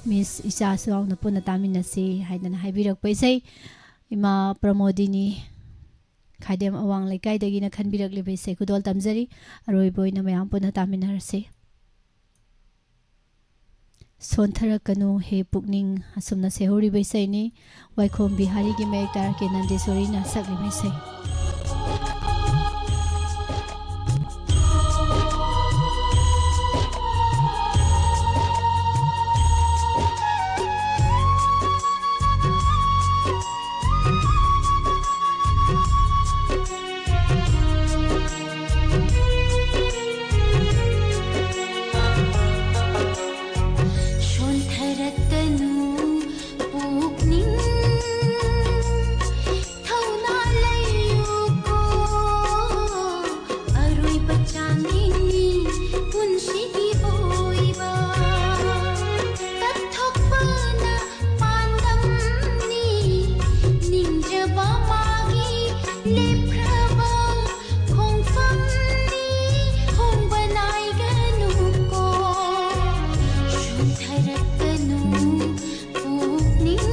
Miss ꯏꯆꯥꯁꯨ ꯌꯥꯎꯅ ꯄꯨꯟꯅ ꯇꯥꯃꯤꯟꯅꯁꯤ ꯍꯥꯏꯗꯅ ꯍꯥꯏꯕꯤꯔꯛꯄ ꯏꯁꯩ꯫ ꯏꯃꯥ ꯄ꯭ꯔꯃꯣꯗꯤꯅꯤ ꯈꯥꯏꯗꯦꯝ ꯑꯋꯥꯡ ꯂꯩꯀꯥꯏꯗꯒꯤꯅ ꯈꯟꯕꯤꯔꯛꯂꯤꯕ ꯏꯁꯩ ꯈꯨꯗꯣꯜ ꯇꯝꯖꯔꯤ꯫ ꯑꯔꯣꯏꯕ ꯑꯣꯏꯅ ꯃꯌꯥꯝ ꯄꯨꯟꯅ ꯇꯥꯃꯤꯟꯅꯔꯁꯤ꯫ ꯁꯣꯟꯊꯔꯛꯀꯅꯨ ꯍꯦ ꯄꯨꯛꯅꯤꯡ, ꯑꯁꯨꯝꯅ ꯁꯩꯍꯧꯔꯤꯕ ꯏꯁꯩꯅꯤ꯫ ꯋꯥꯏꯈꯣꯝ ꯕꯤꯍꯥꯔꯤꯒꯤ ꯃꯌꯦꯛꯇ R K ꯅꯟꯗꯦꯁꯣꯔꯤꯅ ꯁꯛꯂꯤꯕ ꯏꯁꯩ꯫ ꯁꯣꯟꯊꯔꯛꯀꯅꯨ ꯄꯨꯛꯅꯤꯡ, ꯊꯧꯅꯥ ꯂꯩꯌꯨꯀꯣ꯫ ꯑꯔꯣꯏꯕ ꯆꯥꯡꯌꯦꯡꯅꯤ ꯄꯨꯟꯁꯤꯒꯤ ꯑꯣꯏꯕ꯫ ꯀꯠꯊꯣꯛꯄꯅ ꯄꯥꯟꯗꯝꯅꯤ ꯅꯤꯡꯖꯕ ꯃꯥꯒꯤ ꯂꯦꯞꯈ꯭ꯔꯕ ꯈꯣꯡꯐꯝꯅꯤ꯫ ꯍꯣꯡꯕ ꯅꯥꯏꯒꯅꯨꯀꯣ, ꯁꯣꯟꯊꯔꯛꯀꯅꯨ ꯄꯨꯛꯅꯤꯡ꯫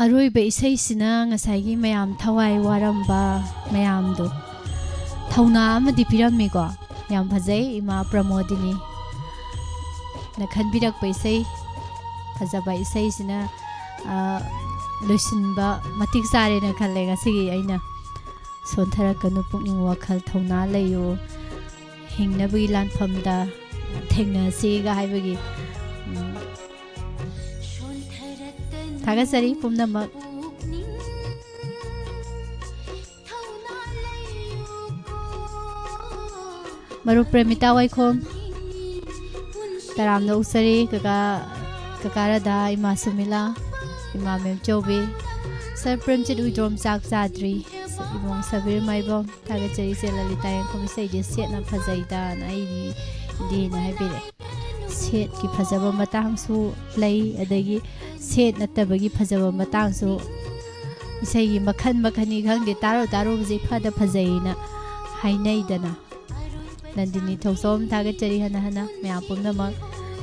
ꯑꯔꯣꯏꯕ ꯏꯁꯩꯁꯤꯅ ꯉꯁꯥꯏꯒꯤ ꯃꯌꯥꯝ ꯊꯋꯥꯏ ꯋꯥꯔꯝꯕ ꯃꯌꯥꯝꯗꯣ ꯊꯧꯅꯥ ꯑꯃꯗꯤ ꯄꯤꯔꯝꯃꯤꯀꯣ꯫ ꯌꯥꯝ ꯐꯖꯩ, ꯏꯃꯥ ꯄ꯭ꯔꯃꯣꯗꯤꯅꯤ꯫ ꯅ ꯈꯟꯕꯤꯔꯛꯄ ꯏꯁꯩ, ꯐꯖꯕ ꯏꯁꯩꯁꯤꯅ, ꯑ, ꯂꯣꯏꯁꯤꯟꯕ ꯃꯇꯤꯛ ꯆꯥꯔꯦꯅ ꯈꯜꯂꯦ ꯉꯁꯤꯒꯤ ꯑꯩꯅ꯫ ꯁꯣꯟꯊꯔꯛꯀꯅꯨ ꯄꯨꯛꯅꯤꯡ ꯋꯥꯈꯜ, ꯊꯧꯅꯥ ꯂꯩꯌꯨ, ꯍꯤꯡꯅꯕꯒꯤ ꯂꯥꯟꯐꯝꯗ ꯊꯦꯡꯅꯁꯤꯒ ꯍꯥꯏꯕꯒꯤ, ꯎꯝ, ꯊꯥꯒꯠꯆꯔꯤ ꯄꯨꯝꯅꯃꯛ꯫ ꯃꯔꯨꯞ ꯄ꯭ꯔꯦꯃꯤꯇꯥ ꯋꯥꯏꯈꯣꯝ, ꯇꯔꯥꯝꯅ ꯑꯣꯛꯆꯔꯤ꯫ ꯀꯀꯥ, ꯀꯀꯥ ꯔꯥꯙꯥ, ꯏꯃꯥ ꯁꯨꯃꯤꯂꯥ, ꯏꯃꯥ ꯃꯦꯝꯆꯧꯕꯤ, ꯁꯔ ꯄ꯭ꯔꯦꯝꯆꯤꯠ ꯎꯏꯗ꯭ꯔꯣꯝ ꯆꯥꯛ ꯆꯥꯗ꯭ꯔꯤ, ꯏꯕꯨꯡ ꯁꯕꯤꯔ ꯃꯥꯏꯕꯝ, ꯊꯥꯒꯠꯆꯔꯤ꯫ ꯏꯆꯦ ꯂꯂꯤꯇꯥ ꯌꯦꯡꯈꯣꯝ, ꯏꯁꯩꯗꯤ ꯁꯦꯠꯅ ꯐꯖꯩꯗꯅ ꯑꯩꯗꯤ ꯏꯟꯗꯤꯅ ꯍꯥꯏꯕꯤꯔꯛꯑꯦ꯫ ꯁꯦꯠꯀꯤ ꯐꯖꯕ ꯃꯇꯥꯡꯁꯨ ꯂꯩ, ꯑꯗꯒꯤ ꯁꯦꯠ ꯅꯠꯇꯕꯒꯤ ꯐꯖꯕ ꯃꯇꯥꯡꯁꯨ, ꯏꯁꯩꯒꯤ ꯃꯈꯜ ꯃꯈꯜꯅꯤ ꯈꯪꯗꯦ, ꯇꯥꯔꯨ ꯇꯥꯔꯨꯕꯁꯦ ꯏꯐꯗ ꯐꯖꯩꯅ ꯍꯥꯏꯅꯩꯗꯅ꯫ ꯅꯟꯗꯤꯅꯤ ꯊꯧꯖꯣꯝ, ꯊꯥꯒꯠꯆꯔꯤ ꯍꯟꯅ ꯍꯟꯅ ꯃꯌꯥꯝ ꯄꯨꯝꯅꯃꯛ꯫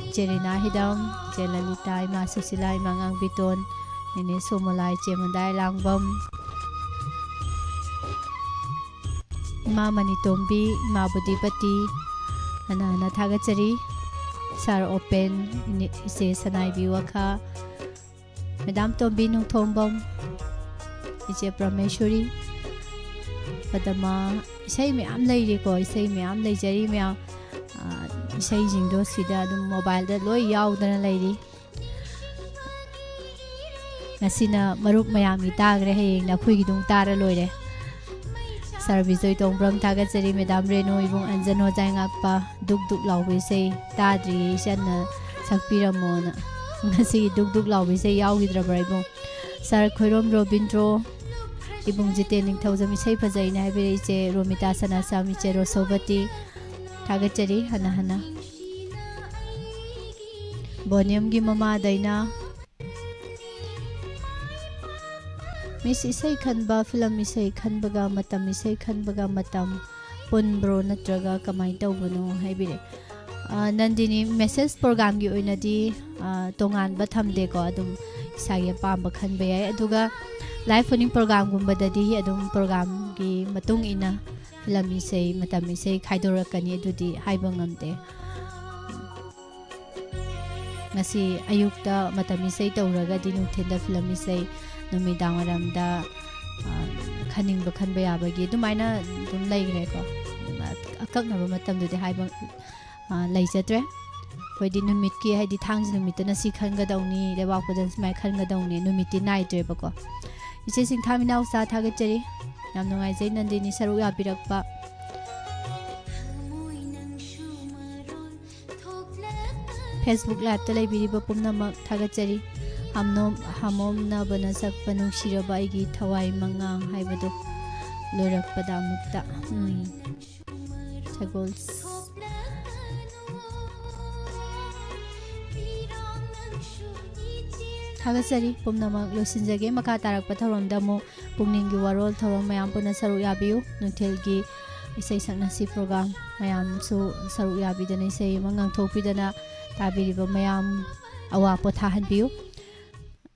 ꯏꯆꯦ ꯔꯤꯅꯥ ꯍꯤꯗꯝ, ꯏꯆꯦ ꯂꯂꯤꯇꯥ, ꯏꯃꯥ ꯁꯨꯁꯤꯂꯥ, ꯏꯃꯥ ꯉꯥꯡꯕꯤꯇꯣꯟ, ꯅꯦꯅꯦ ꯁꯣꯃꯣꯂꯥ, ꯏꯆꯦ ꯃꯟꯗꯥꯏ ꯂꯥꯡꯕꯝ, ꯏꯃꯥ ꯃꯅꯤꯇꯣꯝꯕꯤ, ꯏꯃꯥ ꯕꯨꯙꯤꯄꯇꯤ, ꯍꯟꯅ ꯍꯟꯅ ꯊꯥꯒꯠꯆꯔꯤ꯫ ꯁꯥꯔ ꯑꯣꯄꯦꯟ, ꯏꯅꯦ-, ꯏꯆꯦ ꯁꯅꯥꯏꯕꯤ ꯋꯥꯈꯥ, ꯃꯦꯗꯥꯝ ꯇꯣꯝꯕꯤ ꯅꯣꯡꯊꯣꯝꯕꯝ, ꯏꯆꯦ ꯄ꯭ꯔꯃꯦꯁꯣꯔꯤ, ꯄꯗꯃꯥ, ꯏꯁꯩ ꯃꯌꯥꯝ ꯂꯩꯔꯤꯀꯣ, ꯏꯁꯩ ꯃꯌꯥꯝ ꯂꯩꯖꯔꯤ ꯃꯌꯥꯝ꯫ ꯑ, ꯏꯁꯩꯁꯤꯡꯗꯣ ꯁꯤꯗ ꯑꯗꯨꯝ ꯃꯣꯕꯥꯏꯜꯗ ꯂꯣꯏ ꯌꯥꯎꯗꯅ ꯂꯩꯔꯤ꯫ ꯉꯁꯤꯅ ꯃꯔꯨꯞ ꯃꯌꯥꯝꯒꯤ ꯇꯥꯈ꯭ꯔꯦ, ꯍꯌꯦꯡꯅ ꯑꯩꯈꯣꯏꯒꯤ ꯑꯗꯨꯝ ꯇꯥꯔ ꯂꯣꯏꯔꯦ꯫ ꯁꯥꯔ ꯕꯤꯖꯣꯏ ꯇꯣꯡꯕ꯭ꯔꯝ ꯊꯥꯒꯠꯆꯔꯤ, ꯃꯦꯗꯥꯝ ꯔꯦꯅꯨ, ꯏꯕꯨꯡ ꯑꯟꯖꯟ ꯍꯣꯖꯥꯏ ꯉꯥꯛꯄ, ꯗꯨꯛ ꯗꯨꯛ ꯂꯥꯎꯕ ꯏꯁꯩ ꯇꯥꯗ꯭ꯔꯤꯌꯦ, ꯏꯆꯟꯅ ꯁꯛꯄꯤꯔꯝꯃꯣꯅ꯫ ꯉꯁꯤꯒꯤ ꯗꯨꯛ ꯗꯨꯛ ꯂꯥꯎꯕ ꯏꯁꯩ ꯌꯥꯎꯈꯤꯗ꯭ꯔꯕ꯭ꯔꯥ ꯏꯕꯨꯡ? ꯁꯥꯔ ꯈꯣꯏꯔꯣꯝ ꯔꯣꯕꯤꯟꯗ꯭ꯔꯣ, ꯏꯕꯨꯡ ꯖꯤꯇꯦꯟ ꯅꯤꯡꯊꯧꯖꯝ ꯏꯁꯩ ꯐꯖꯩꯅ ꯍꯥꯏꯕꯤꯔꯛꯏ, ꯏꯆꯦ ꯔꯣꯃꯤꯇꯥ ꯁꯅꯥꯁꯥꯝ, ꯏꯆꯦ ꯔꯣꯁꯣꯕꯇꯤ ꯊꯥꯒꯠꯆꯔꯤ ꯍꯟꯅ ꯍꯟꯅ꯫ ꯕꯣꯅꯤꯌꯝꯒꯤ ꯃꯃꯥ ꯗꯥꯏꯅꯥ, ꯃꯤꯁ ꯏꯁꯩ ꯈꯟꯕ, ꯐꯤꯂꯝ ꯏꯁꯩ ꯈꯟꯕꯒ ꯃꯇꯝ, ꯏꯁꯩ ꯈꯟꯕꯒ ꯃꯇꯝ ꯄꯨꯟꯕ꯭ꯔꯣ ꯅꯠꯇ꯭ꯔꯒ ꯀꯃꯥꯏꯅ ꯇꯧꯕꯅꯣ ꯍꯥꯏꯕꯤꯔꯦ꯫ ꯑ, ꯅꯟꯗꯤꯅꯤ, ꯃꯦꯁꯦꯖ ꯄ꯭ꯔꯣꯒ꯭ꯔꯥꯝꯒꯤ ꯑꯣꯏꯅꯗꯤ, ꯑ, ꯇꯣꯉꯥꯟꯕ ꯊꯝꯗꯦꯀꯣ, ꯑꯗꯨꯝ ꯏꯁꯥꯒꯤ ꯑꯄꯥꯝꯕ ꯈꯟꯕ ꯌꯥꯏ꯫ ꯑꯗꯨꯒ live phoning programꯒꯨꯝꯕꯗꯗꯤ ꯑꯗꯨꯝ programꯒꯤ ꯃꯇꯨꯡ ꯏꯟꯅ ꯐꯤꯂꯝ ꯏꯁꯩ, ꯃꯇꯝ ꯏꯁꯩ ꯈꯥꯏꯗꯣꯔꯛꯀꯅꯤ, ꯑꯗꯨꯗꯤ ꯍꯥꯏꯕ ꯉꯝꯗꯦ꯫ ꯉꯁꯤ ꯑꯌꯨꯛꯇ ꯃꯇꯝ ꯏꯁꯩ ꯇꯧꯔꯒꯗꯤ ꯅꯨꯡꯊꯤꯜꯗ ꯐꯤꯂꯝ ꯏꯁꯩ, ꯅꯨꯃꯤꯗꯥꯡ ꯋꯥꯏꯔꯝꯗ, ꯑ, ꯈꯟꯅꯤꯡꯕ ꯈꯟꯕ ꯌꯥꯕꯒꯤ ꯑꯗꯨꯃꯥꯏꯅ ꯑꯗꯨꯝ ꯂꯩꯈ꯭ꯔꯦꯀꯣ꯫ ꯑꯀꯛꯅꯕ ꯃꯇꯝꯗꯨꯗꯤ ꯍꯥꯏꯕ, ꯑ, ꯂꯩꯖꯗ꯭ꯔꯦ꯫ ꯑꯩꯈꯣꯏꯗꯤ ꯅꯨꯃꯤꯠꯀꯤ, ꯍꯥꯏꯗꯤ ꯊꯥꯡꯖ ꯅꯨꯃꯤꯠꯇꯅ ꯁꯤ ꯈꯟꯒꯗꯧꯅꯤ, ꯂꯩꯕꯥꯛꯄꯣꯛꯄꯗꯅ ꯁꯨꯃꯥꯏꯅ ꯈꯟꯒꯗꯧꯅꯤ, ꯅꯨꯃꯤꯠꯇꯤ ꯅꯥꯏꯗ꯭ꯔꯦꯕꯀꯣ꯫ ꯏꯆꯦ ꯁꯤꯡꯊꯥ ꯃꯤꯅꯥꯎꯆꯥ, ꯊꯥꯒꯠꯆꯔꯤ꯫ ꯌꯥꯝ ꯅꯨꯡꯉꯥꯏꯖꯩ ꯅꯟꯗꯤꯅꯤ ꯁꯔꯨꯛ ꯌꯥꯕꯤꯔꯛꯄ꯫ Facebook liveꯇ ꯂꯩꯕꯤꯔꯤꯕ ꯄꯨꯝꯅꯃꯛ ꯊꯥꯒꯠꯆꯔꯤ꯫ ꯍꯥꯝꯅꯣꯝ-, ꯍꯥꯃꯣꯝꯅꯕꯅ ꯁꯛꯄ ꯅꯨꯡꯁꯤꯔꯕ ꯑꯩꯒꯤ ꯊꯋꯥꯏ ꯃꯉꯥ ꯍꯥꯏꯕꯗꯨ ꯂꯣꯏꯔꯛꯄꯗ ꯑꯃꯨꯛꯇ, ꯎꯝ, ꯁꯒꯣꯜ꯫ ꯊꯥꯒꯠꯆꯔꯤ ꯄꯨꯝꯅꯃꯛ꯫ ꯂꯣꯏꯁꯤꯟꯖꯒꯦ꯫ ꯃꯈꯥ ꯇꯥꯔꯛꯄ ꯊꯧꯔꯝꯗ ꯑꯃꯨꯛ ꯄꯨꯛꯅꯤꯡꯒꯤ ꯋꯥꯔꯣꯜ ꯊꯧꯔꯝ ꯃꯌꯥꯝ ꯄꯨꯟꯅ ꯁꯔꯨꯛ ꯌꯥꯕꯤꯌꯨ꯫ ꯅꯨꯡꯊꯤꯜꯒꯤ ꯏꯁꯩ ꯁꯛꯅꯁꯤ program ꯃꯌꯥꯝꯁꯨ ꯁꯔꯨꯛ ꯌꯥꯕꯤꯗꯅ, ꯏꯁꯩ ꯑꯃ ꯉꯥꯡꯊꯣꯛꯄꯤꯗꯅ ꯇꯥꯕꯤꯔꯤꯕ ꯃꯌꯥꯝ ꯑꯋꯥ ꯄꯣꯊꯥꯍꯟꯕꯤꯌꯨ꯫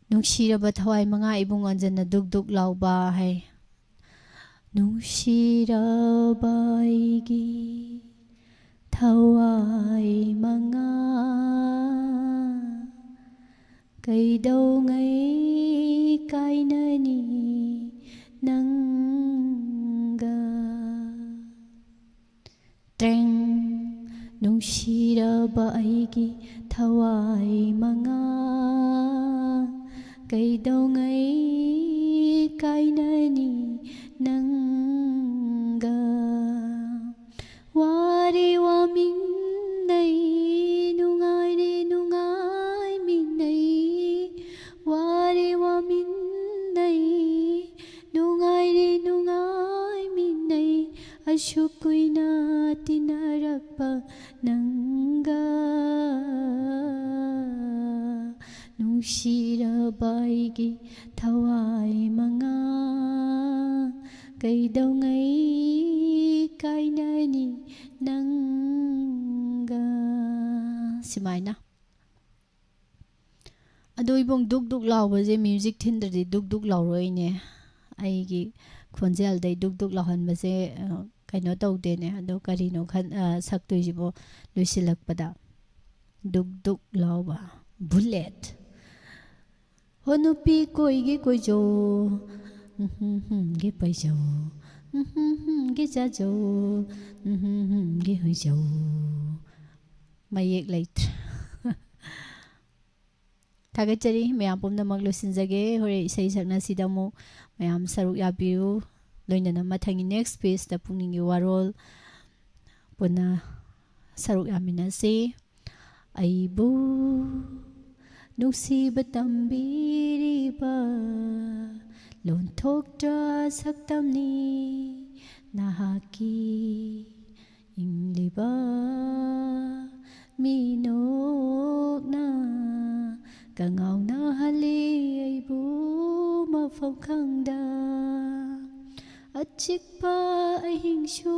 ꯅꯨꯡꯁꯤꯔꯕ ꯊꯋꯥꯏ ꯃꯉꯥ ꯏꯕꯨꯡ ꯑꯟꯖꯟꯅ ꯗꯨꯛ ꯗꯨꯛ ꯂꯥꯎꯕ ꯍꯥꯏ꯫ ꯅꯨꯡꯁꯤꯔꯕ ꯑꯩꯒꯤ ꯊꯋꯥꯏ ꯃꯉꯥ, ꯀꯩꯗꯧꯉꯩ ꯀꯥꯏꯅꯅꯤ ꯅꯪꯒ? ꯇ꯭ꯔꯦꯡ꯫ ꯅꯨꯡꯁꯤꯔꯕ ꯑꯩꯒꯤ ꯊꯋꯥꯏ ꯃꯉꯥ, ꯀꯩꯗꯧꯉꯩ ꯀꯥꯏꯅꯅꯤ ꯅꯪꯒ? ꯋꯥꯔꯦ ꯋꯥꯃꯤꯟꯅꯩ, ꯅꯨꯡꯉꯥꯏꯔꯦ ꯅꯨꯡꯉꯥꯏꯃꯤꯟꯅꯩ, ꯋꯥꯔꯦ ꯋꯥꯃꯤꯟꯅꯩ, ꯅꯨꯡꯉꯥꯏꯔꯦ ꯅꯨꯡꯉꯥꯏꯃꯤꯟꯅꯩ, ꯑꯁꯨꯛ ꯀꯨꯏꯅ ꯇꯤꯟꯅꯔꯛꯄ ꯅꯪꯒ꯫ ꯅꯨꯡꯁꯤꯔꯕ ꯑꯩꯒꯤ ꯊꯋꯥꯏ ꯃꯉꯥ, ꯀꯩꯗꯧꯉꯩ ꯀꯥꯏꯅꯅꯤ ꯅꯪꯒ? ꯁꯨꯃꯥꯏꯅ꯫ ꯑꯗꯣ ꯏꯕꯨꯡ, ꯗꯨꯛ ꯗꯨꯛ ꯂꯥꯎꯕꯁꯦ ꯃ꯭ꯌꯨꯖꯤꯛ ꯊꯤꯟꯗ꯭ꯔꯗꯤ ꯗꯨꯛ ꯗꯨꯛ ꯂꯥꯎꯔꯣꯏꯅꯦ꯫ ꯑꯩꯒꯤ ꯈꯣꯟꯖꯦꯜꯗꯩ ꯗꯨꯛ ꯗꯨꯛ ꯂꯥꯎꯍꯟꯕꯁꯦ, ꯑ, ꯀꯩꯅꯣ ꯇꯧꯗꯦꯅꯦ꯫ ꯑꯗꯣ ꯀꯔꯤꯅꯣ ꯈꯟ-, ꯑ, ꯁꯛꯇꯣꯏꯁꯤꯕꯣ ꯂꯣꯏꯁꯤꯜꯂꯛꯄꯗ? ꯗꯨꯛ ꯗꯨꯛ ꯂꯥꯎꯕ꯫ ꯕꯨꯂꯦꯠ꯫ ꯍꯣ ꯅꯨꯄꯤ ꯀꯣꯏꯒꯦ ꯀꯣꯏꯖꯧ, ꯎꯝ ꯍꯨꯝ ꯍꯨꯝ ꯒꯦ ꯄꯩꯖꯧ, ꯎꯝ ꯍꯨꯝ ꯍꯨꯝ ꯒꯦ ꯆꯥꯖꯧ, ꯎꯝ ꯍꯨꯝ ꯍꯨꯝ ꯒꯦ ꯍꯨꯏꯖꯧ꯫ ꯃꯌꯦꯛ ꯂꯩꯇ꯭ꯔꯦ꯫ ꯊꯥꯒꯠꯆꯔꯤ ꯃꯌꯥꯝ ꯄꯨꯝꯅꯃꯛ꯫ ꯂꯣꯏꯁꯤꯟꯖꯒꯦ꯫ ꯍꯣꯔꯦꯟ ꯏꯁꯩ ꯁꯛꯅꯁꯤꯗ ꯑꯃꯨꯛ ꯃꯌꯥꯝ ꯁꯔꯨꯛ ꯌꯥꯕꯤꯌꯨ꯫ ꯂꯣꯏꯅꯅ ꯃꯊꯪꯒꯤ next pageꯇ ꯄꯨꯛꯅꯤꯡꯒꯤ ꯋꯥꯔꯣꯜ ꯄꯨꯟꯅ ꯁꯔꯨꯛ ꯌꯥꯃꯤꯟꯅꯁꯤ꯫ ꯑꯩꯕꯨ ꯅꯨꯡꯁꯤꯕ ꯇꯝꯕꯤꯔꯤꯕ ꯂꯣꯟꯊꯣꯛꯇ꯭ꯔ ꯁꯛꯇꯝꯅꯤ ꯅꯍꯥꯛꯀꯤ ꯏꯪꯂꯤꯕ ꯃꯤꯅꯣꯛꯅ ꯀꯉꯥꯎꯅꯍꯜꯂꯤ ꯑꯩꯕꯨ ꯃꯐꯝ ꯈꯪꯗ꯫ ꯑꯆꯤꯛꯄ ꯑꯍꯤꯡꯁꯨ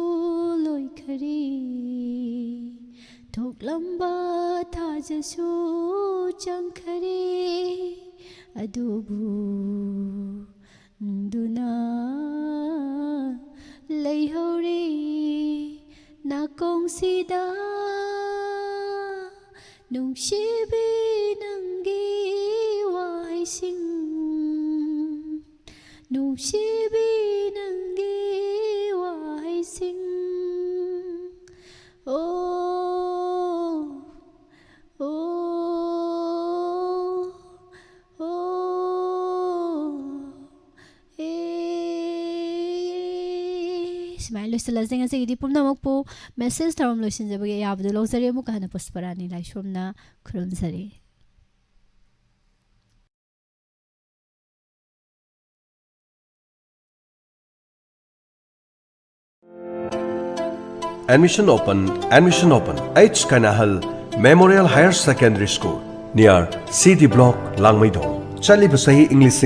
ꯂꯣꯏꯈꯔꯦ, ꯊꯣꯛꯂꯝꯕ ꯊꯥꯖꯁꯨ ꯆꯪꯈꯔꯦ, ꯑꯗꯨꯕꯨ ꯗꯨꯅ ꯂꯩꯍꯧꯔꯤ ꯅꯥꯀꯣꯡꯁꯤꯗ꯫ ꯅꯨꯡꯁꯤꯕꯤ ꯅꯪꯒꯤ ꯋꯥꯍꯩꯁꯤꯡ, ꯅꯨꯡꯁꯤꯕꯤ ꯅꯪꯒꯤ ꯋꯥꯍꯩꯁꯤꯡ꯫ ꯑꯣ, ꯑꯣ, ꯑꯣ, ꯑꯦ꯫ ꯁꯨꯃꯥꯏꯅ ꯂꯣꯏꯁꯤꯜꯂꯁꯦ ꯉꯁꯤꯒꯤꯗꯤ꯫ ꯄꯨꯝꯅꯃꯛꯄꯨ message ꯊꯧꯔꯝ ꯂꯣꯏꯁꯤꯟꯖꯕꯒꯤ ꯑꯌꯥꯕꯗꯨ ꯂꯧꯖꯔꯤ꯫ ꯑꯃꯨꯛꯀ ꯍꯟꯅ ꯄꯨꯁꯄꯔꯥꯅꯤ ꯂꯥꯏꯁ꯭ꯔꯝꯅ ꯈꯨꯔꯨꯝꯖꯔꯤ꯫ Admission open, admission open. H Kainahal Memorial Higher Secondary School, near C D Block, Langmeidong꯫ ꯆꯠꯂꯤꯕ ꯆꯍꯤ ꯏꯪ ꯂꯤꯁꯤꯡ